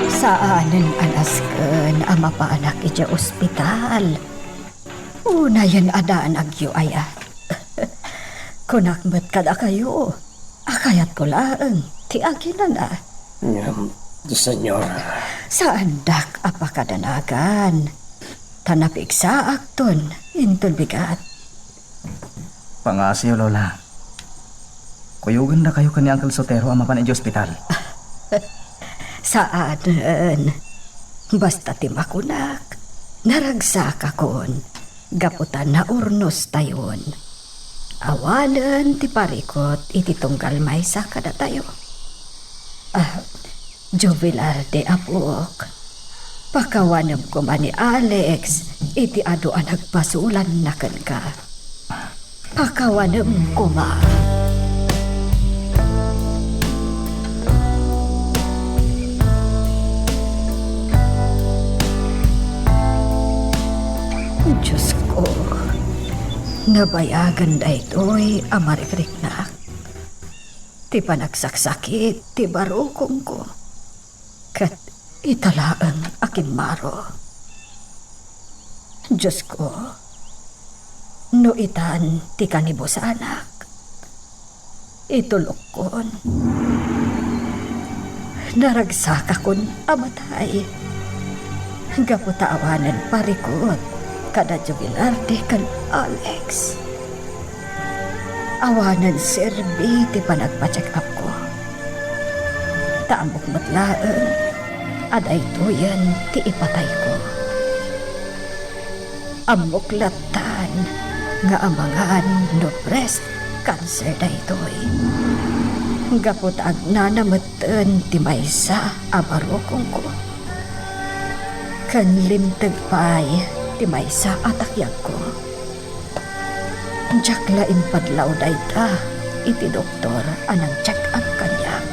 Saanen a nasken a mapanak idiay ospital. Unayen a danagyo aya. Kunak met kadakayo a kayatko laeng ti aginana. Ngem, Señora. Saandak a pakadanagan. Ta napigsaakton inton bigat. Pangngaasim, Lola. Kuyogandakayo ken ni Uncle Sotero a mapan idiay ospital. Saanen. Basta ti makunak, naragsakakon. Gapu ta naurnostayon. Awanen ti parikut iti tunggal maysa kadatayo. Ah, Jovelarde, apok, pakawanem koma ni Alex iti adu a nagbasolanna kenka. Pakawanem koma. Diosko, nabayagen daytoy a marikriknak. Ti panagsaksakit ti barukongko, ket ita laeng a kimmaro. Diosko, no itan ti kanibusanak, itulokkon. Naragsakakon a matay. Gapu ta awanen parikut kada Jovelarde ken Alex. Awanen serbi ti panagpa-check-upko. Ta ammok met laeng a daytoyen ti ipatayko. Ammok lattan nga amangan no breast cancer daytoy. Gapu ta agnana metten ti maysa a barukongko. Ken limteg pay ti maysa a takyagko. Diak la impadlaw dayta iti doktor a nang-check-up kaniak.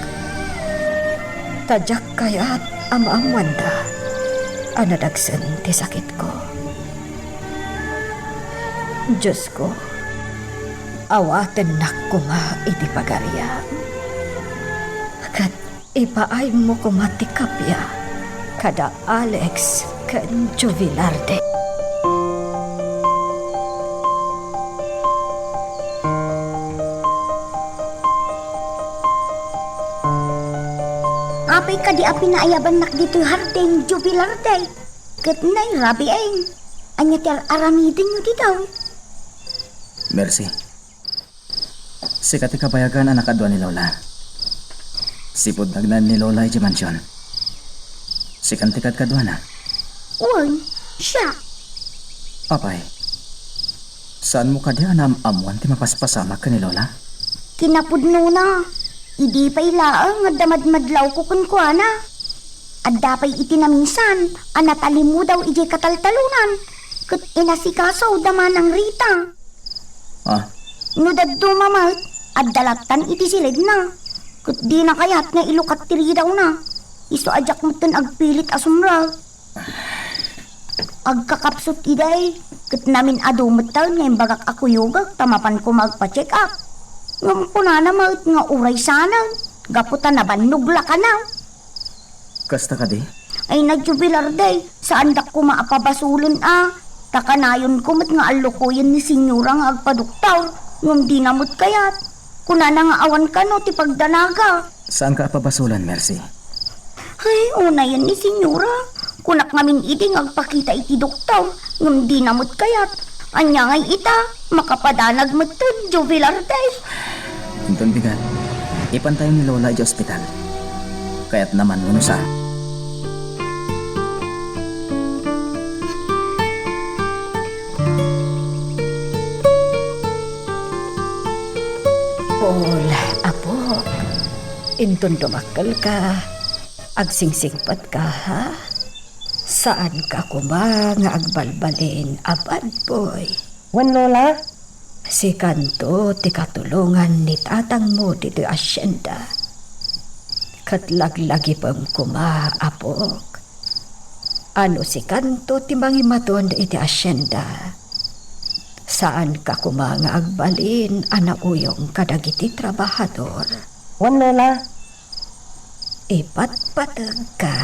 Ta diak kayat a maammoanda a nadagsen ti sakitko. Diosko, awatennak koma iti pagariam. Ket ipaaymo koma ti kappia kada Alex ken Jovelarde. Apay kadi a pinaayabannak ditoy harding, Jovelarde? Ket nairabieng. Ania ti ar-aramidenyo ditoy? Mercy. Sika ti kabayagan a nakaadua ni Lola. Sipud nagnaed ni Lola idiay mansion. Sikan ti kadkaduana. Wen, siak. Apay, saanmo kadi a naam-ammoan ti mapaspasamak ken ni Lola? Kinapudnona, idi pay laeng adda madmadlawko kenkuana. Adda pay iti naminsan a natalimudaw idiay kataltalonan, ket inasikasoda manang Rita. Ah. No dadduma met, adda lattan iti siledna, ket dina kayat nga ilukat ti ridawna. Isu a diak metten agpilit a sumrek. Agkakapsut idi, ket namin-adu metten nga imbagak a kuyogek ta mapan koma agpa-check-up. Ngem kunana met nga uray saanen, gapu ta nabannog la kano. Kasta kadi? Ay, na Jovelarde, saandak koma a pabasolen a. Ta kanayonko met nga allukoyen ni Señora nga agpadoktor, ngem dina met kayat. Kunana nga awan kano ti pagdanaga. Saanka a pabasolen, Mercy? Ay, unayen ni Señora. Kunak ngamin idi nga agpakita iti doktor, ngem dina met kayat. Ania ngay ita, makapadanag metten, Jovelarde. Inton bigat, ipantayo ni Lola idiay ospital. Kayatna man wenno saan. Inton dumakkelka, agsingsingpetka, ha? Saanka koma nga agbalbalin a bad boy. Wen, Lola. Sikanto ti katulongan ni tatangmo ditoy asyenda. Ket laglagipem koma, apok. A no sikanto ti mangimaton iti asyenda, saanka koma nga agbalin a nauyong kadagiti trabahador. Wen, Lola. Ipatpategka,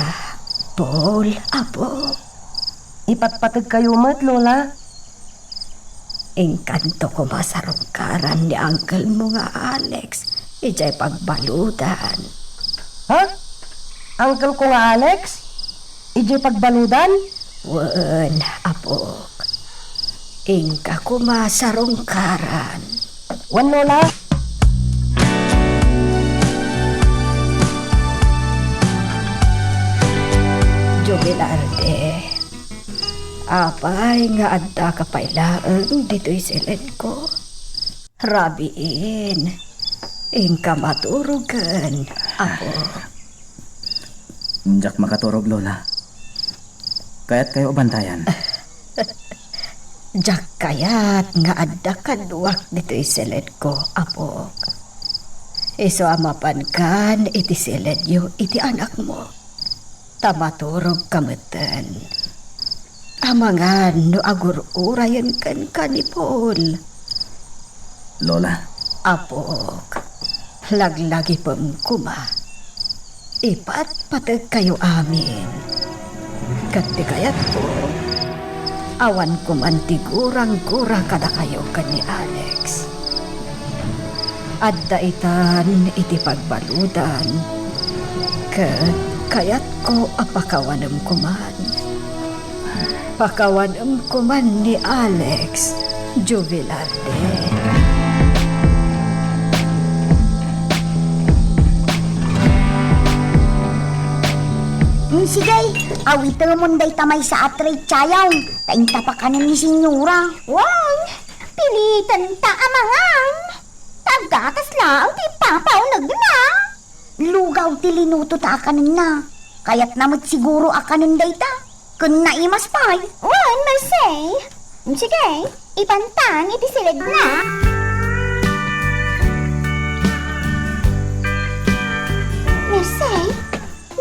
Paul, apo. Ipatpategkayo met, Lola. Inkanto koma sarungkaran ni uncle mo nga Alex idiay pagbaludan. Ha? Uncle ko nga Alex? Idiay pagbaludan? Wen, apok. Inka koma sarungkaran. Wen, Lola. Jubilarde, apay nga addaka pay laeng ditoy siledko? Rabiin, inka maturogen, apo. Diak makaturog, Lola. Kayatkayo a bantayan. Diak kayat nga adda kaduak ditoy siledko, apok. Isu a mapankan iti siledyo iti anakmo. Ta maturogka metten. Amangan no agur-urayen kenka ni Paul. Lola. Apok, laglagipem koma. Ipatpategkayo amin. Ket ti kayatko, awan koman ti gurang-gura kadakayo ken ni Alex. Adda itan iti pagbaludan, ket kayatko a pakawanem koman. Pakawanem koman ni Alex Jubilarde. Mm, sige, awitemon dayta maysa a tray, Chayong, ta inta pakanen ni Senyora. Wen, pilitenta a mangan. Ta aggatas laeng ti ipapaunegna. Lugaw ti linuto ta a kanenna. Kayatna met siguro a kanen dayta. Ken naimas pay. Wen, Merced. Sige, ipantan iti siledna. Merced,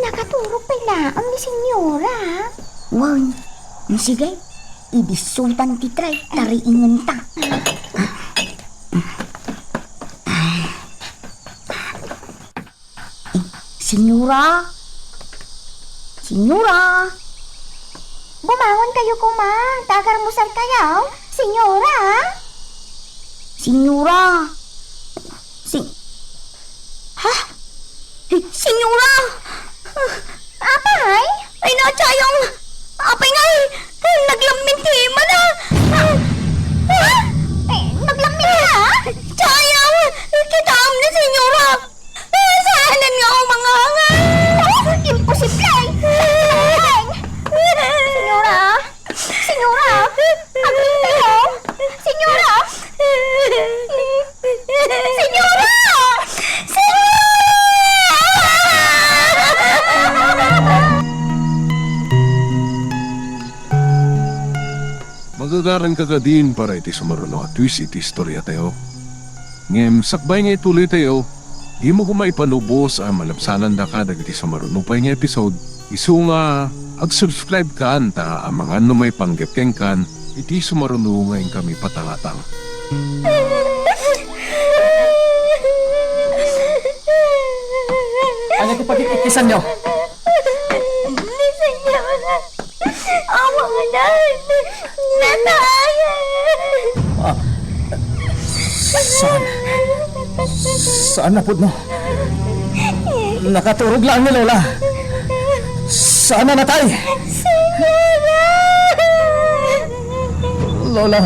nakaturog pay laeng ni Senyora. Wen, sige, idissutan ti tray, tariingenta. Eh, Senyora? Senyora? Bumangon kayo koma, ta agarmusar kayo. Senyora? Senyora? Si-, ha? Eh, Senyora? Apay? Ay, na, Chayong! Apay ngay, naglammin ti imana! Ah! Eh, naglammin na? Chayong! Kitaem ni Senyora! Saanen nga umangangan! Oh, imposible! Senyora! Senyora! Agminti kayo! Senyora! Senyora! Senyora! Magagaranka kadin para iti sumaruno a twist iti istoriatayo. Ngem sakbay nga ituloytayo, dimo koma ipalubos a malabsanandaka dagiti sumaruno pay nga episode, isu nga ag-subscribe kan ta amangan no maipanggep kenkan iti sumaruno nga inkami patangatang. Ania ti pagkikkisanyo? Ni Senyora, awangan! Natay! Ah, saan? Saan napudno? Nakaturog lang ni Lola. Saan na natay? Senyora! Lola.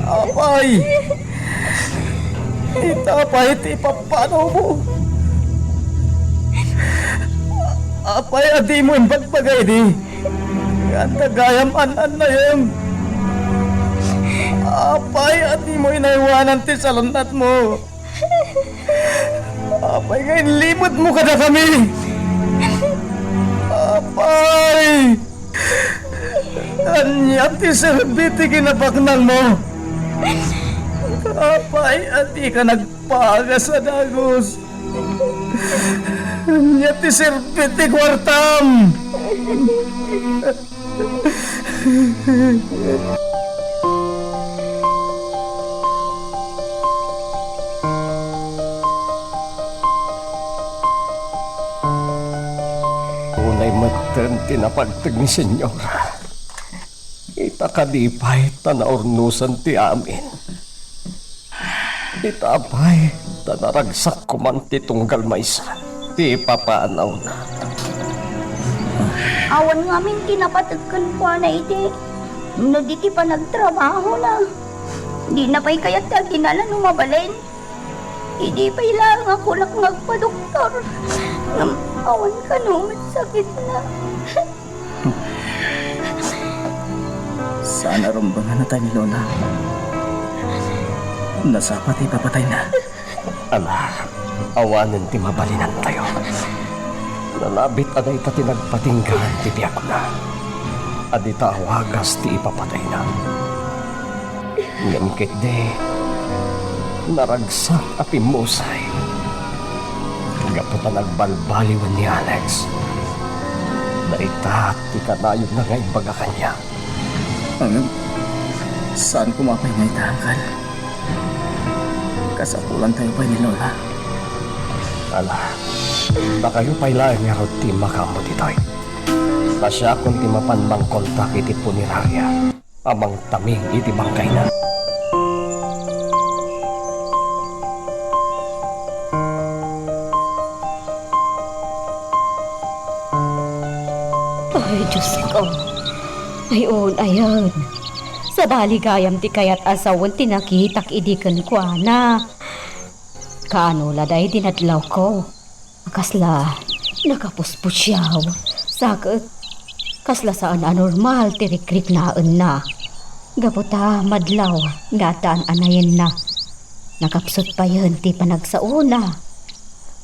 Apay! Ita pay ti papanumo. Apay a dimo imbagbaga idi? Nga adda gayam an-annayem. Apay a dimo inaywanan ti salun-atmo? Apay nga inlimedmo kadakami? Apay! Ania ti serbi ti kinabaknangmo? Apay a dika nagpagas a dagus? Ania ti serbi ti kuartam? Unay metten ti napagteg ni Señora. Ita kadi pay ta naurnosan ti amin. Ita pay ta naragsak koman ti tunggal maysa ti ipapanawna. Awan ngamin ti napateg kenkuana idi, no di ti panagtrabahona. Dina pay kayat ti aginala no mabalin. Idi pay laeng a kunak nga agpadoktor, ngem awan kano met sakitna. Saan a rumbengan a tay ni Lola. Nasapa ti ipapatayna. Ala, awanen ti mabalinantayo. Nalabit a dayta ti nagpatinggaan ti biagna, a dita awagas ti ipapatayna. Ngem ketdi, naragsak a pimmusay. Gapu ta nagbalbaliwen ni Alex, dayta ti kanayonna nga ibbaga kaniak. Ngem, saan koma pay nga ita, Angkal? Kasapulantayo pay ni Lola. Ala, dakayo pay laeng ngarud ti makaammo ditoy. Ta siakon ti mapan mangkontak iti puneraria a mangtaming iti bangkayna. Ay, Diosko. Ay, un-ayen. Sabali gayam ti kayat a sawen ti nakitak idi kenkuana. Kaano la daydi nadlawko? Kasla nakapuspusiaw, sa ket kasla saan a normal ti rikriknaenna. Gapu ta madlaw nga addaan a nayenna, nakapsut payen ti panagsaona.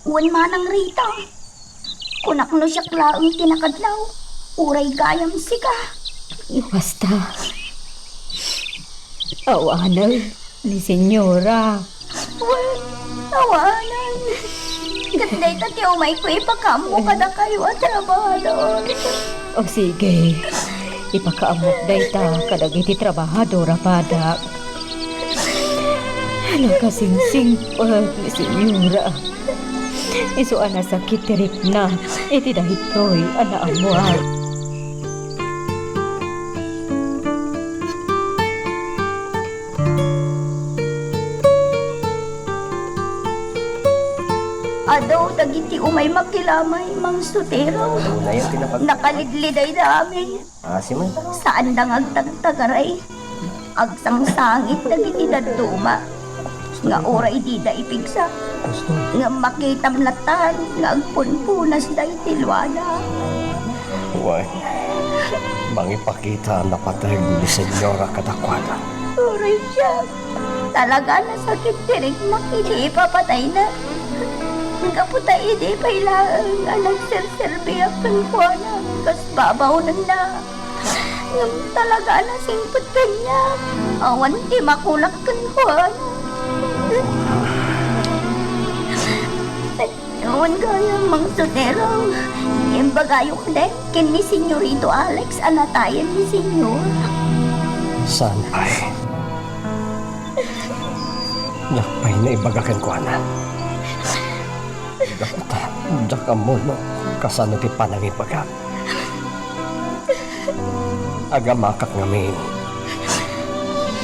Wen manang Rita, kunak no siak laeng ti nakadlaw, uray gayam sika. No kasta, awanen ni Señora. Wen, awanen. Ket dayta ti umayko ipakaammo kadakayo a trabahador. O sige, ipakaammok dayta kadagiti trabahador a padak. Nakasingsingpet ni Señora. Isu a nasakit ti rikna iti daytoy a naammuan. Adu dagiti umay makilamay, Mang Sotero. Nakalidlidayda amin. Saanda nga agtagtagaray. Agsangsangit dagiti dadduma nga uray dida ipigsa. Ngem makitam latta nga agpunpunasda iti luada. Wen, mangipakita a napateg ni Señora kadakuada. Uray siak, talaga a nasakit ti riknak idi ipapatayna. Gapu ta idi pay laeng a nagserserbiak kenkuana kas babaonenna. Ngem talaga a nasingpet kaniak. Awan ti makulak kenkuana. Awan gayam, Mang Sotero. Imbagayo kadi ken ni Senyorito Alex a natayen ni Senyor. Saan pay? Diak pay naibaga kenkuana. Gapu ta diak ammo no kasano ti panangibagak. Agamakak ngamin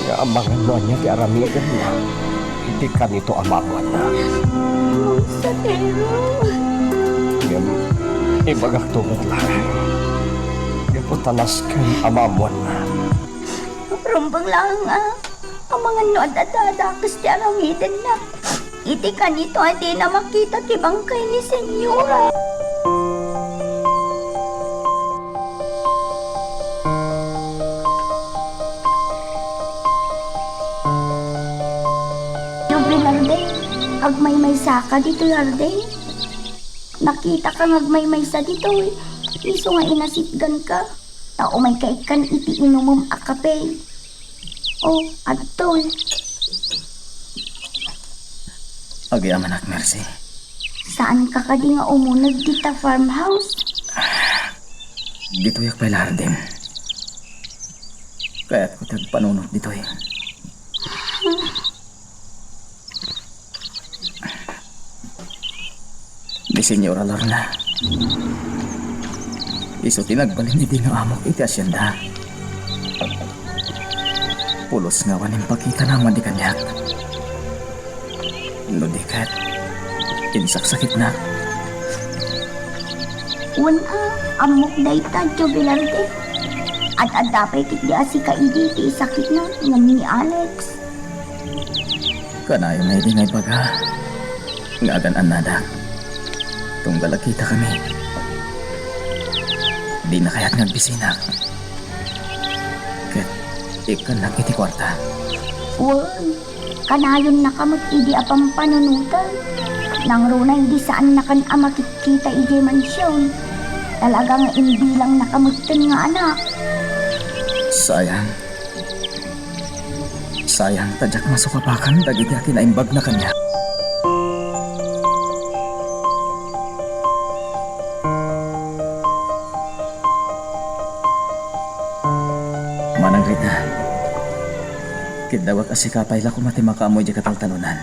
nga amangan no ania ti aramidenna iti kanito a maammoanna. Monsatero. Ngem, ibagakto met laeng. Gapu ta nasken a maammoanna. Rumbeng laeng a, amangan no ad-adda a dakes ti aramidenna. Iti kanito a dina makita ti bangkay ni Señora. Jubilarte, a Agmaymaysaka ditoy hardin? Nakitaka nga agmaymaysa ditoy, isu nga inasitganka, ta umayka ikkan iti inumem a kape. O, adtoy. Agyamanak, Mercy. Saanka kadi nga umuneg dita farmhouse? Ditoyak pay la hardin. Kayatko ti agpanunot ditoy. Ni Señora Lorna, isu ti nagbalin idi nga amok iti hacienda. Pulos nga awan impakitana madi kaniak. No di ket, insaksakitnak. Wen a, ammok dayta, Jovelarte. Ad-adda pay ketdi a sika idi ti isakitna ngem ni Alex. Kanayon a idi nga ibaga nga agan-annadak. Tunggal agkitakami, dina kayat nga agbisinak. Ket ikkannak iti kuarta. Wen, kanayonnaka met idi a pampanunotan. Nangruna idi saannakan a makitkita idiay mansion. Talaga nga imbilangnaka metten nga anak. Sayang. Sayang ta diak masukapakan dagiti a kinaimbagna kaniak. Manang Rita, kiddawak a sika pay la koma ti makaammo idiay kataltalonan.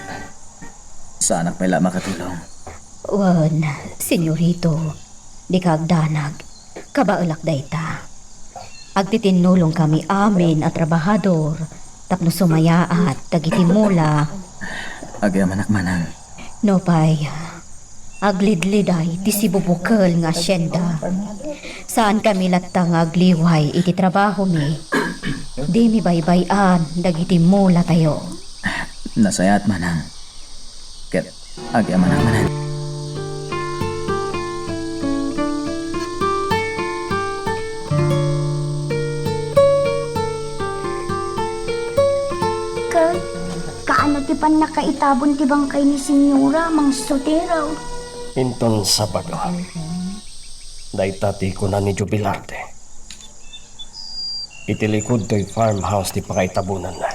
Saanak pay la a makatulong. Wen, Senyorito, dika agdanag. Kabaelak dayta. Agtitinnulongkami amin a trabahador tapno sumayaat dagiti mula. Agyamanak manang. Nupay, aglidliday ti sibubukel nga hacienda. Saankami latta nga agliway iti trabahomi. Dimi baybay-an dagiti mulatayo. Nasayaat manang. Ket agyamanak manen. Ket, kaano ti pannakaitabon ti bangkay ni Señora, Mang Sotero? Inton Sabado, dayta ti kuna ni Jubilarte. Iti likud toy farmhouse ti pakaitabonanna.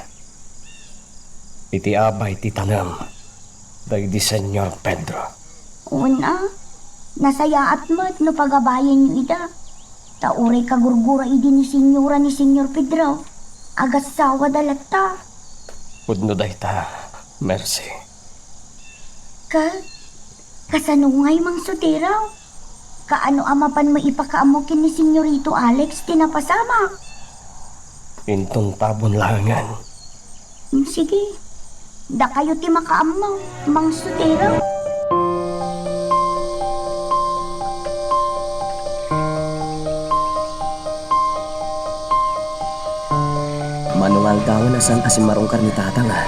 Iti abay ti tanem daydi Señor Pedro. Wen a, nasayaat met no pagabayenyo ida. Ta uray kagurgura idi ni Señora ni Señor Pedro, agassawada latta. Pudno dayta, Mercy. Ka, kasano ngay, Mang Sotero? Kaano a mapan maipakaammo ken ni Señorito Alex ti napasamak? Inton tabon laengen. Hmm, sige. Dakayo ti makaammo, Mang Sotero. Mano nga aldawen a saan a simmarungkar ni Tatang, a?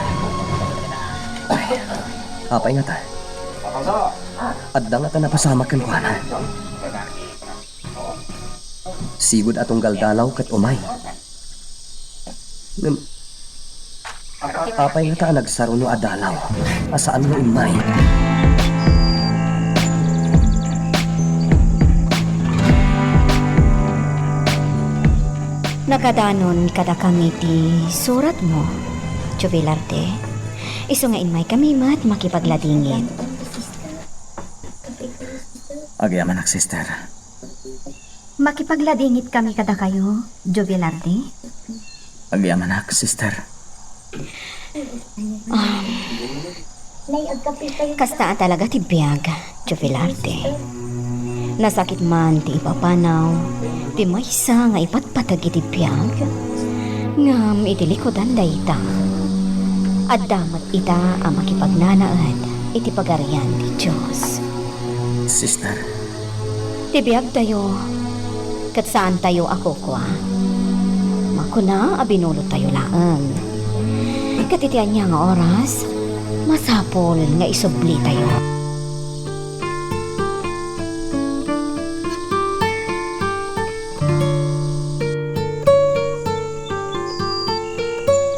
Ay, apay ngata? Adda ngata napasamak kenkuana? Sigud a tunggal dalaw ket umay. Ngem, apay ngata a nagsaruno a dalaw a saanno immay? Nakadanon kadakami ti suratmo, Jubilarte. Isu nga immaykami met makipagladingit. Agyamanak, sister. Makipagladingitkami kadakayo, Jubilarte? Agyamanak, sister. Ah, kasta a talaga ti biag, Jubilarte. Nasakit man ti ipapanaw ti maysa nga ipatpateg iti biag. Ngem iti likudan dayta, adda met ita a makipagnanaed iti Pagarian ti Dios. Sister, ti biagtayo ket saantayo a kukua. Makuna a binulottayo laeng. Ket iti ania nga oras, masapul nga isublitayo.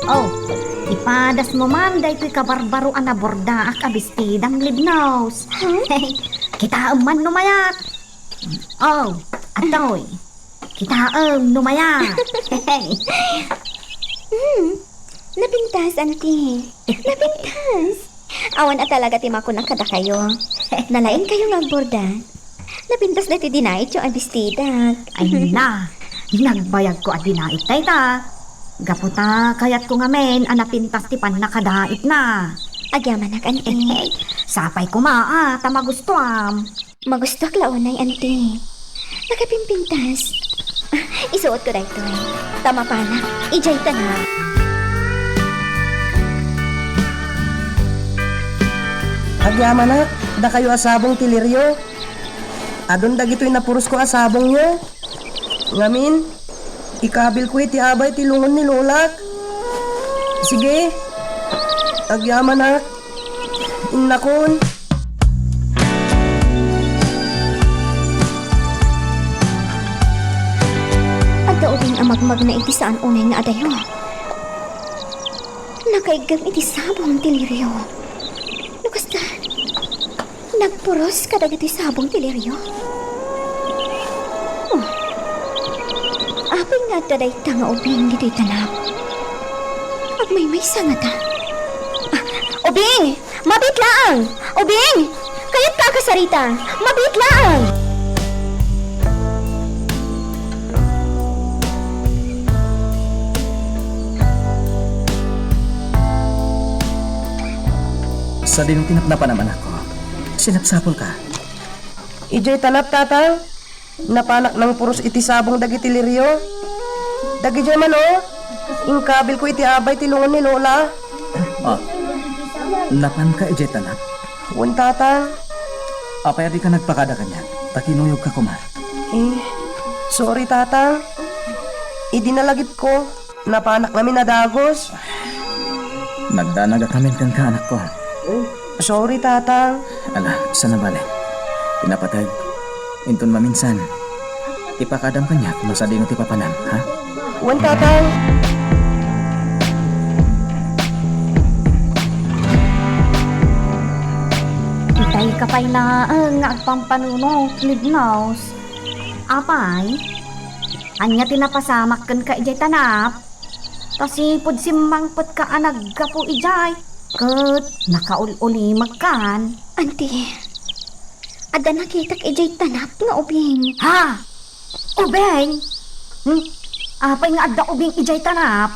Oh, ipa, Adas mo man daytoy kabarbaro a nabordaak a bestidam, Libnos. Huh? Kitaem man no mayat. Oh, atoy. Kitaem no mayat. Hmm, napintas, Auntie. Napintas. Awan a talaga ti makunak kadakayo. Nalaingkayo nga agborda. Napintas daytoy dinaityo a bestidak. Ay na, nagbayagko a dinait dayta. Gapu ta kayatko ngamin a napintas ti pannakadaitna. Agyamanak, Auntie. Sapay koma a ta magustuam. Magustuak la unay, Auntie. Nakapimpintas. Ah, isuotko daytoy. Ta mapanak, idiay tanap. Agyamanak, dakayo a sabong ti lirio. Adun dagitoy napurosko a sabongyo. Ngamin, ikabilko iti abay ti lungon ni lolak. Sige, agyamanak. Innakon. Adda ubing a magmagna iti saan unay nga adayo. Nakaiggem iti sabong ti lirio. No kasta, nagpuros kadagiti sabong ti lirio. Oh. Apay nga adda dayta nga ubing ditoy tanap? Agmaymaysa ngata. Ah, ubing! Mabiit laeng! Ubing! Kayatka a kasarita! Mabiit laeng! Sadino ti napnapanam, anakko? Sinapsapulka. Idiay tanap, Tatang. Napanak nangpuros iti sabong dagiti lirio. Dagidiay man, o. Inkabilko iti abay ti lungon ni Lola. Ah, napanka idiay tanap? Wen, Tatang. Apay a dika nagpakada kaniak? Ta kinuyogka koma. Eh, sorry, Tatang. Idi nalagipko, napanak ngamin a dagus. Nagdanagak ngamin kenka, anakko. Sorry, Tatang. Ala, saan a bale? Pinapateg. Inton maminsan, ipakadam kaniak no sadino ti papanam, ha? Wen, Tatang. Itay ka pay laeng nga agpampanunot, Libnos. Apay, ania ti napasamak kenka idiay tanap? Ta sipud simmangpetka a naggapu idiay, ket nakaul-ulimekkan. Anti, adda nakitak idiay tanap nga ubing. Ha? Ubing? Hmm? Apay nga adda ubing idiay tanap?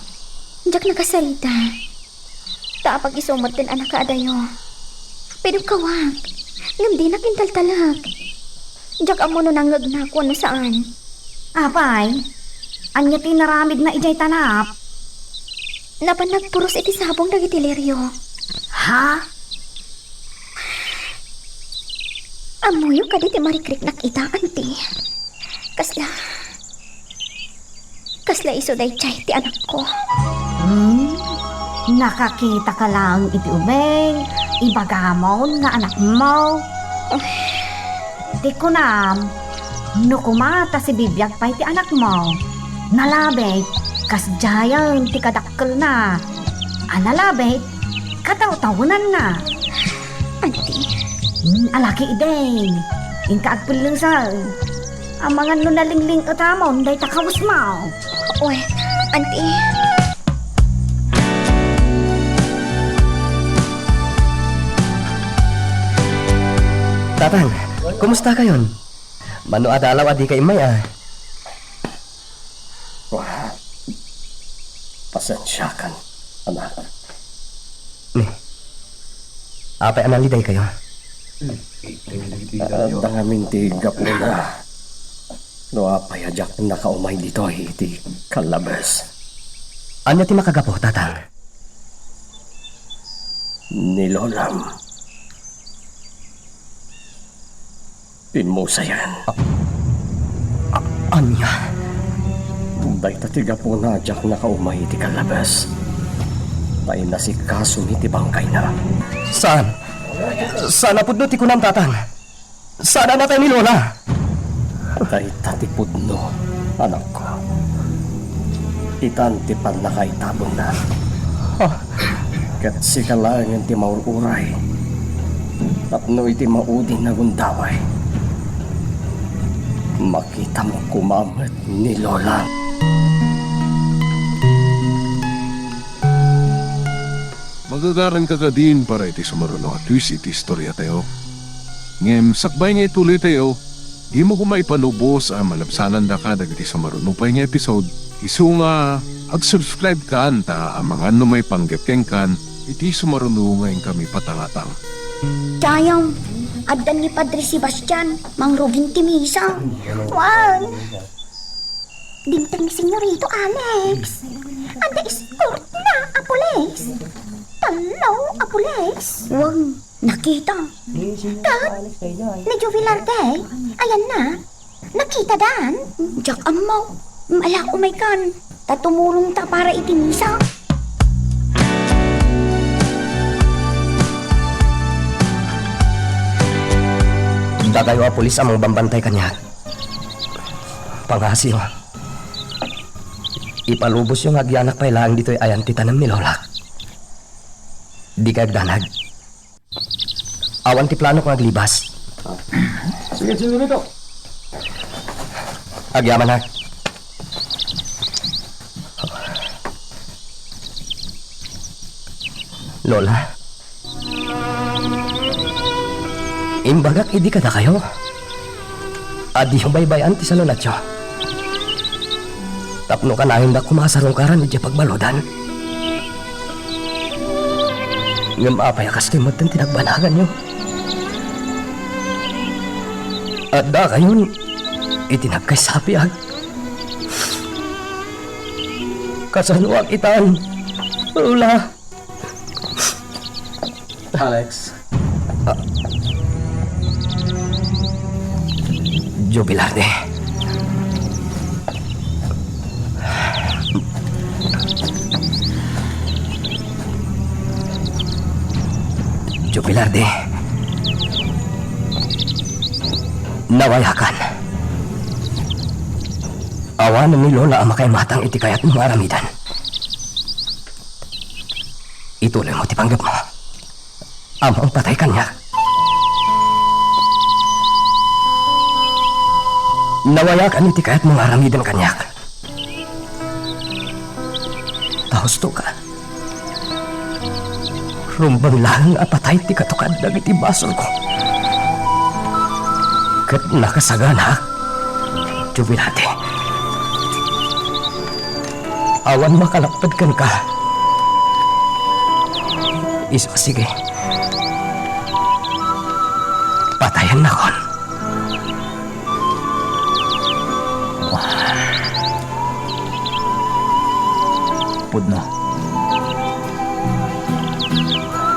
Diak nakasarita. Ta apag isu met ti anak a adayo. Pidukkawak, ngem dinak intaltalek. Diak ammo no nangngegnak wenno saan. Apay, ania ti inaramidna idiay tanap? Napan nagpuros iti sabong dagiti lirio. Ha? Ammoyo kadi ti marikriknak ita, anti? Kasla, kasla isu daydiay ti anakko. Hmm? Nakakitaka laeng iti ubing, ibagamon nga anakmo. Ti kunam, no koma ta sibibiag pay ti anakmo, nalabit, kasdiayen ti kadakkelna. A nalabit, katawtawenanna. Anti. Hmm, alaki idin. Inka agpellengsen. Amangan no nalingling-etamon dayta kawesmo. Wen, anti. Tatang, kumusta kayon? Mano a dalaw a dika immay, a? Wah, pasensiakan, anak. Ni, apay a nalidaykayo? Adda ngamin ti gapuna. No apay a diak nakaumay ditoy iti kallabes. Ania ti makagapu, Tatang? Ni Lolam. Pimmusayan. A-, a-, ania? Dayta ti gapuna a diak nakaumay iti kallabes. Ta inasikasomi ti bangkayna. Saan? Saan a pudno ti kunam, Tatang? Saan a natay ni Lola? Dayta ti pudno, anakko. Itan ti pannakaitabonna. Ah, Ket sika laengen ti maur-uray tapno iti maudin a gundaway, makitam koma met ni Lola. Magagaranka kadin para iti sumaruno a twist iti istoriatayo. Ngem sakbay nga ituloytayo, dimo koma ipalubos a malabsanandaka dagiti sumaruno pay nga episode. Isu nga ag-subscribe kan ta amangan no maipanggep kenkan iti sumaruno nga inkami patangatang. Dayang, adda ni Padre Sebastian, mangrugin ti misa. Wan! Dimteng ni Senyorito Alex. Adda escortna a pulis. Tallo a pulis. Wan, nakita. Kat, ni Jubilar Day, ayanna. Nakitadan? Diak ammo. Ala, umaykan. Ta tumulongta para iti misa. Dakayo a pulis a mangbambantay kaniak. Pangngasiyo, ipalubosyo nga agyanak pay laeng ditoy ayan ti tanem ni Lolak. Dikay agdanag. Awan ti planok nga aglibas. Sige, Senyorito. Agyamanak. Lola, imbagak idi kadakayo. Adiyo baybay-an ti salunatyo. Tapno kanayondak koma a sarungkaran idiay pagbaludan. Ngem apay a kastoy metten ti nagbanaganyo? Addakayon iti nagkaisapiag. Kasanoak itan, Lola? Alex. Ah. Jubilar Day. Jubilar Day. Nawayakan. Awanen ni Lola a makaimatang iti kayatmo nga aramidan. Ituloymo ti panggepmo. Ammom patay kaniak. Nawayakan iti kayatmo nga aramiden kaniak. Ta husto ka. Rumbeng laeng a patay ti katukad dagiti basolko. Ket nakasaganaak, Jubilate. Awan makalapped kenka. Isu, sige. Patayennakon. Pudno.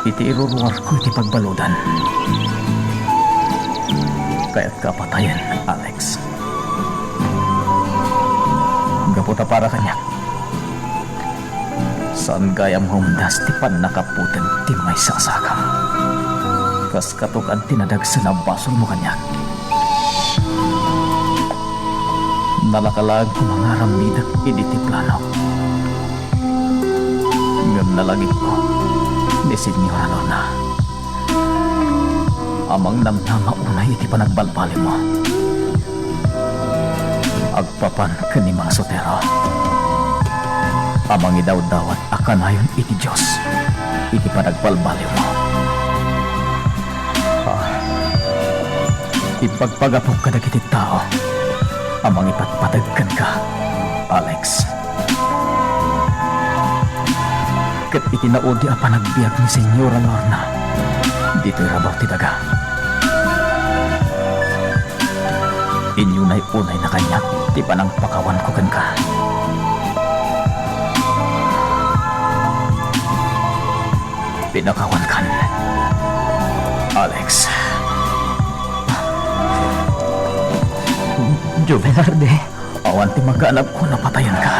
Iti iruruarko iti pagbaludan, kayatka a patayen, Alex. Gapu ta para kaniak, saan gayam nga umdas ti pannakaputed ti maisasakam. Kas katukad ti nadagsen a basolmo kaniak. Nalaka laeng koma nga aramidek idi ti planok. Ngem nalagipko ni Señora Lorna a mangnamnama unay iti panagbalbaliwmo. Agpapan ken ni Mang Sotero a mangidawdawat a kanayon iti Dios iti panagbalbaliwmo. Ah, ipagpagapok kadagiti tao a mangipatpateg kenka, Alex. Ket iti naudi a panagbiag ni Señora Lorna ditoy rabaw ti daga, inyunay-unayna kaniak ti panangpakawanko kenka. Pinakawankan, Alex. Juvenarde. Awan ti maganabko no patayenka.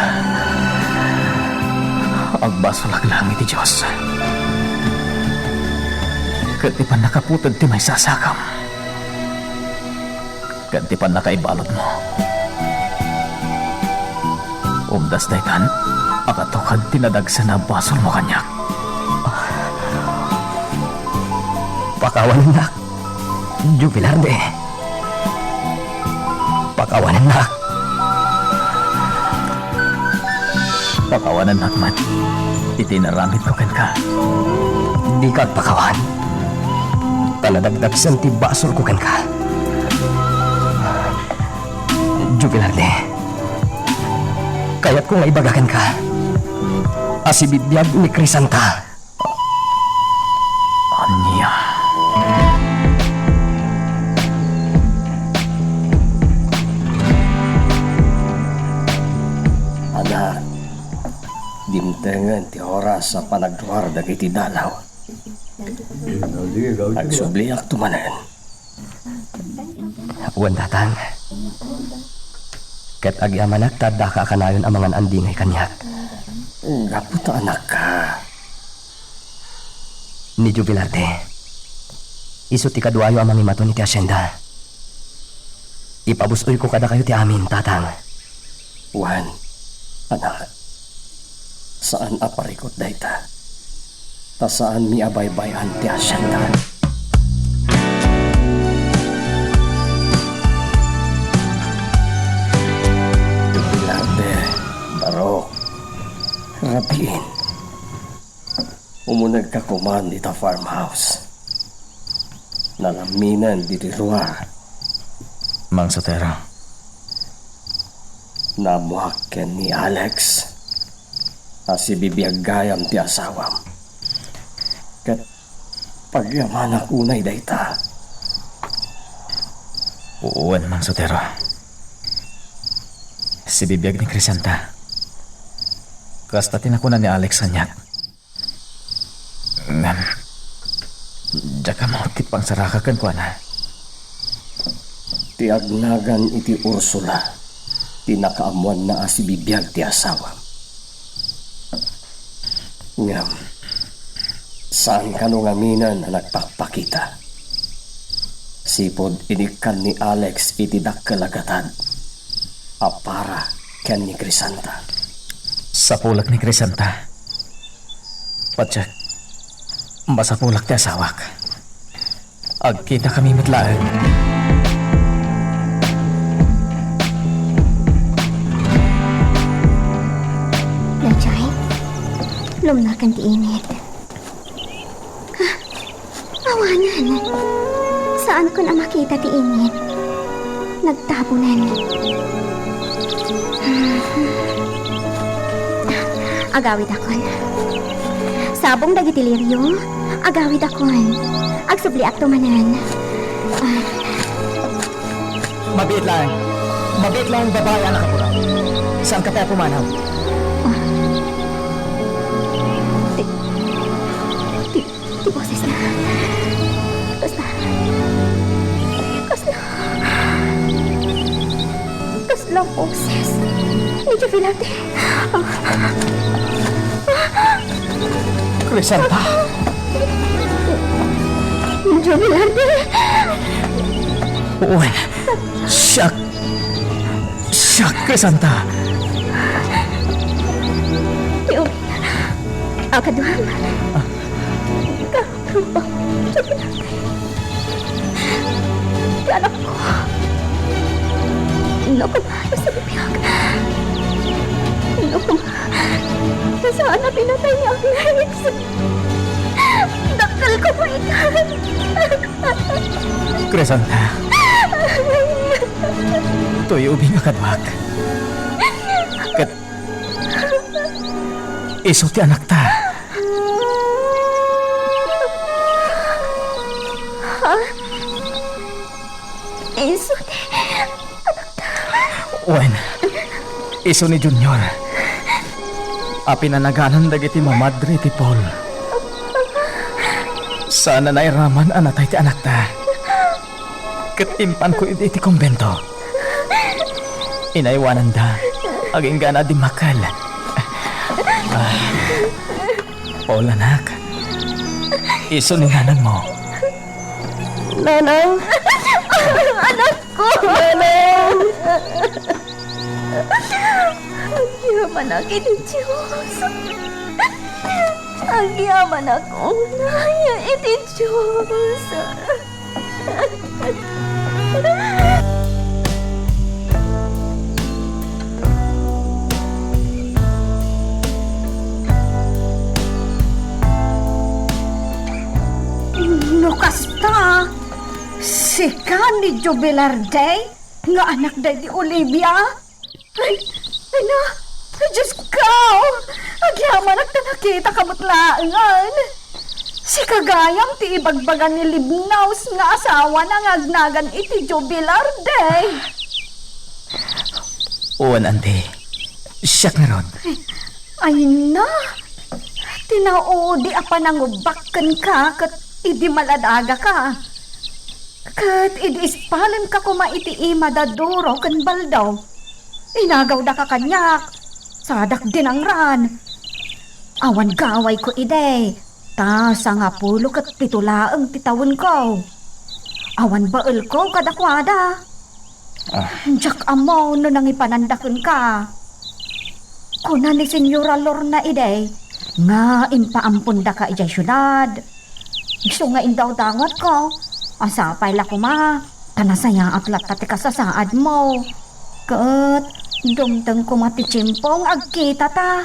Agbasolak laeng iti Dios ket ti pannakaputed ti maisasakam. Ken ti pannakaibaludmo. Umdas daytan a katukad ti nadagsen a basolmo kaniak. Pakawanennak, Jubilarde. Pakawanennak. Pakawanennak met iti inaramidko kenka. Dika agpakawan. Ta nadagdagsen ti basolko kenka. Jubilarde, kayatko nga ibaga kenka a sibibiag ni Crisanta. Ania? Anak, dimtengen ti oras a panagruar dagiti dalaw. Agsubliakto manen. Wen, tatang. Ket agyamanak ta addaka a kanayon a mangan-andingay kaniak. Gapu ta anakka. Ni Jubilarde, isu ti kaduayo a mangimaton iti asienda. Ipabus-oyko kadakayo ti amin, tatang. Wen, anak, saan a parikut dayta. Ta saanmi a baybay-an ti asienda. Jubilarde, barok, rabiin. Umunegka koman ita farmhouse. Nalamminen ditoy ruar. Mang Sotero. Naammoak ken ni Alex a sibibiag gayam ti asawam. Ket pagyamanak unay dayta. Wen, Mang Sotero. Sibibiag ni Crisanta. Kasta ti nakuna ni Alex kaniak. Ngem, diak ammo ti pangsaraka kenkuana. Ti agnagan iti Ursula ti nakaammoanna a sibibiag ti asawam. Ngem, saan kano ngaminen a nagpakpakita. Sipud inikkan ni Alex iti dakkel a gatad a para ken ni Crisanta. Sapulek ni Crisanta. Patiek, masapulek ti asawak. Agkitakami met laeng. Najay, lumnoken ti init. Ah, awanen. Saankon a makita ti init. Nagtabunen. Agawidakon. Sabong dagiti lirio, agawidakon. Agsubliakto manen. Ah. Mabiit laeng. Mabiit laeng babai a nakapuraw. Saanka pay a pumanaw. Ah. Ti, ti, ti bosesna. Kasla. Kasla. Kasla boses. Ni Jubilarte. Crisanta. Jubilarte. Wen, siak. Siak, Crisanta. Ti ubing a kaduam. Ah. Ka-, Ti anakko. No koma, no sibibiag. No koma, ta saan a pinatay ni Alex. Dakkelko pay ita. Crisanta. Toy ubing a kaduak. Ket isu ti anakta. Ha? Isu ti anakta? Wen, isu ni Junior a pinanaganan dagiti mamadre ti Paul. Saan a nairaman a natay ti anakta. Ket impanko idi iti kumbento. Inaywananda agingga a dimmakkel. Ah, Paul, anak. Isu ni nanangmo. Nanang! Anakko! Nanang! Agyamanak iti Dios. Agyamanak unay iti Dios. No kasta, sika ni Jubilar Day nga anak daydi Olivia? Ay, ay na, ay, Diyos ko! Agyamanak ta nakitaka met laengen. Sika gayam ti ibagbaga ni Libnaus nga asawana nga agnagan iti Jubilar Day. Wen, Auntie. Siak ngarud. Ay, ay na, ti naudi a panangubak kenka ket idi maladagaka. Ket idi ispalenka koma iti ima da Duro ken Baldo, inagawdaka kaniak, sadak dinangran. Awan gawayko idi, ta sangapulo ket pito laeng ti tawenko. Awan baelko kadakuada. Ah. Diak ammo no nangipananda kenka. Kuna ni Señora Lorna idi nga impaampondaka idiay siudad. Isu nga indawdawatko, a sapay la koma, ta nasayaat latta ti kasasaadmo. Ket dumteng koma ti tiempo nga agkitata.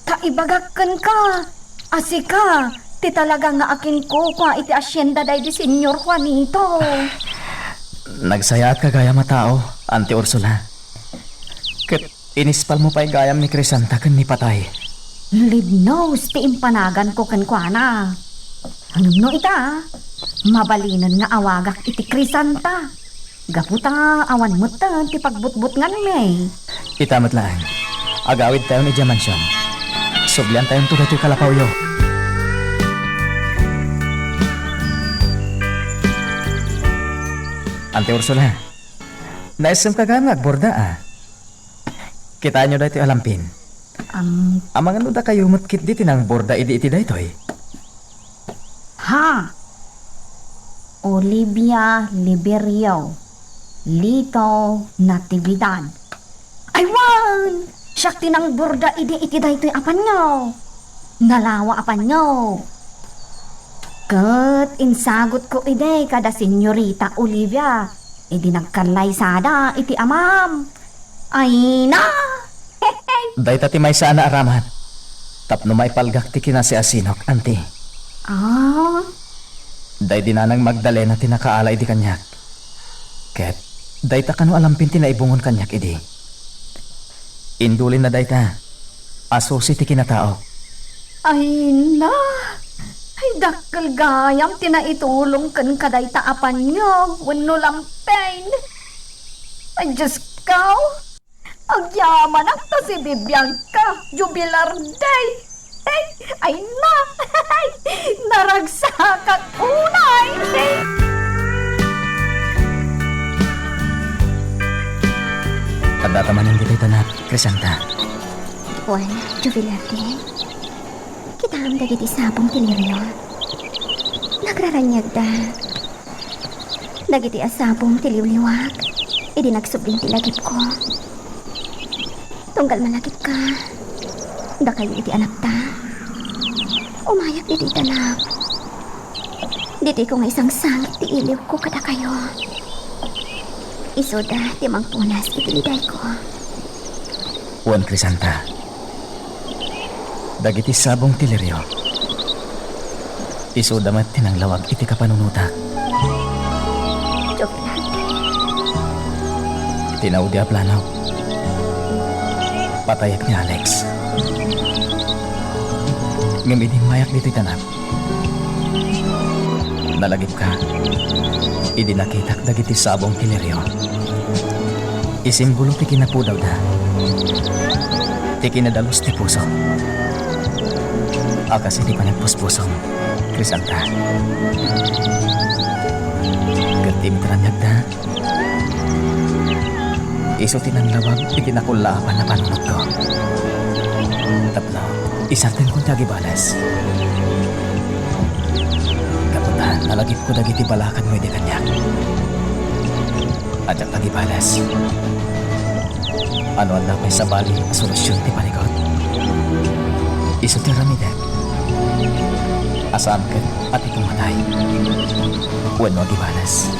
Ta ibagak kenka, a sika ti talaga nga akinkukua iti asienda daydi Señor Juanito. Nagsayaatka gayam a tao, Auntie Ursula. Ket inispalmo pay gayam ni Crisanta ken ni Patay. Libnos ti impanaganko kenkuana. Ngem no ita, mabalinen nga awagak iti Crisanta. Gapu ta awan metten ti pagbutbutnganmi. Ita met laeng, agawidtayon idiay mansion. Subliantayonto daytoy kalapawyo. Auntie Ursula, naissemka gayam nga agborda, a? Kitaenyo daytoy a lampin. Am- Amangan no dakayo met ketdi ti nangborda idi iti daytoy? Ha? Olivia Liberio, Lito Natividad. Ay wen! Siak ti nangborda idi iti daytoy a panyo. Nalawa a panyo. Ket insagutko idi kada Señorita Olivia idi nagkallaysada iti amam. Ay na! Dayta ti maysa a naaramat tapno maipalgak ti kinasiasinok, Auntie. Ah? Daydi Nanang Magdalena ti nakaala idi kaniak. Ket dayta kano a lampin ti naibungon kaniak idi. Indulinna dayta a susi ti kinataok. Ay na! Ay, dakkel gayam ti naitulong kenka dayta a panyo wenno lampin. Ay, Diyos ko! Agyamanak ta si Bibianka, Jubilar Day. Ay, ay na. Naragsakak unay. Addata manen ditoy tanat, Crisanta. Wen, Jubilar Day. Kitaem dagiti sabong ti lirio. Nagraraniagda. Dagiti a sabong ti liwliwak idi nagsublin ti lagipko. Tunggal malagipka, dakayo iti anakta. Umayak ditoy tanat. Ditoyko nga isangsangit ti iliwko kadakayo. Isuda ti mangpunas iti lidayko. Wen, Crisanta. Dagiti sabong ti lirio, isuda met ti nanglawag iti kapanunotak. Joke lang. Ti naudi a planok, patayek ni Alex. Ngem idi immayak ditoy tanat, nalagipka idi nakitak dagiti sabong ti lirio. Isimbolo ti kinapudawda, ti kinadalus ti puso a kas iti panagpuspusom, Crisanta. Ket ti imitranagda, isu ti nanglawag iti nakullaapan a panunotko. Tapno isardengko ti agibales. Gapu ta nalagipko dagiti balakadmo idi kaniak. Diak agibales. No adda pay sabali a solusion ti panigut, isu ti aramidek. A saan ket a ti pummatay wenno agibalas.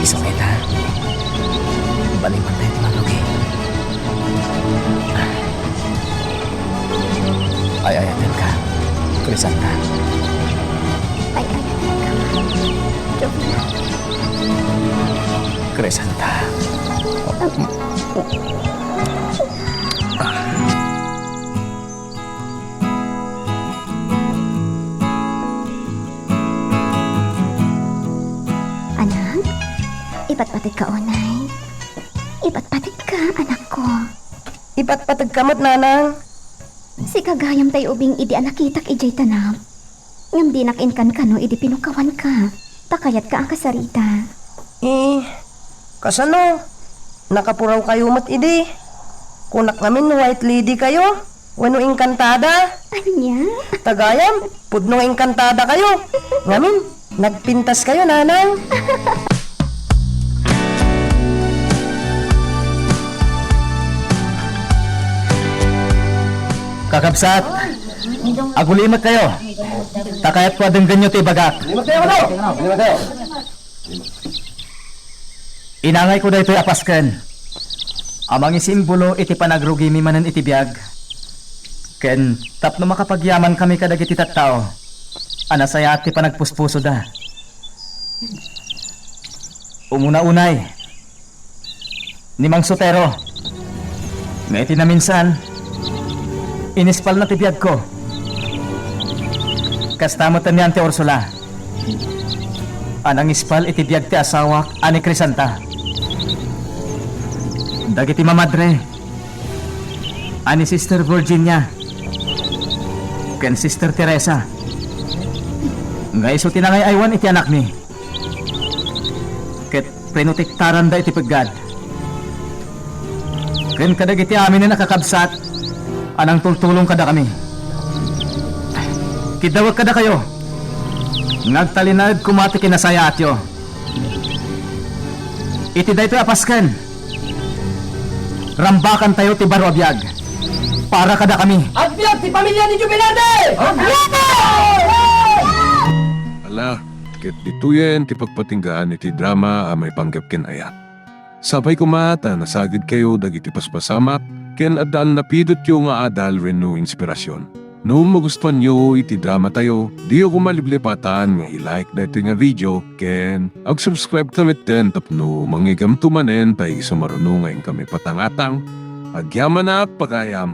Isu ket a balimbantay ti mangrugi. Ay-ayatenka, Crisanta. Ay-ayatenka, Jovina. Crisanta. Anak, ipatpategka unay. Ipatpategka, anakko. Ipatpategka met, nanang. Sika gayam tay ubing idi a nakitak idiay tanab. Ngem dinak inkankano idi pinukawanka, ta kayatka a kasarita. Eh, kasano? Nakapurawkayo met idi. Kunak ngamin no white lady kayo, wenno engkantada. Ania? Ta gayam, pudno nga engkantada kayo. Ngamin, nagpintas kayo, nanang. Kakabsat, agulimek kayo. Ta kayatko a denggenyo ti ibagak. Inangayko daytoy a pasken a mangisimbolo iti panagrugimi manen iti biag, ken tapno makapagyamankami kadagiti tattao a nasayaat ti panagpuspusoda. Umuna unay, ni Mang Sotero, nga iti naminsan, inispalna ti biagko. Kasta met ni Auntie Ursula a nangispal iti biag ti asawak a ni Crisanta. Dagiti mamadre a ni Sister Virginia ken Sister Teresa nga isu ti nangay-aywan iti anakmi. Ket prinotektaranda iti peggad. Ken kadagiti aminen a kakabsat a nangtultulong kadakami. Kiddawek kadakayo nga agtalinaed koma ti kinasayaatyo. Iti daytoy a pasken, rambakantayo ti baro a biag para kadakami. Agbiag ti pamilia ni Jubilate! Agbiag! Ala, ket ditoyen ti pagpatinggaan iti drama a maipanggep ken ayat. Sapay koma ta nasagidkayo dagiti paspasamak ken adda a napidotyo nga adal wenno inspirasyon. No magustuanyo iti dramatayo, diyo koma liplipatan nga i-like daytoy nga video ken ag-subscribe ta metten tapno mangigamto manen ta isu maruno nga inkami patangatang. Agyamanak, pagayam!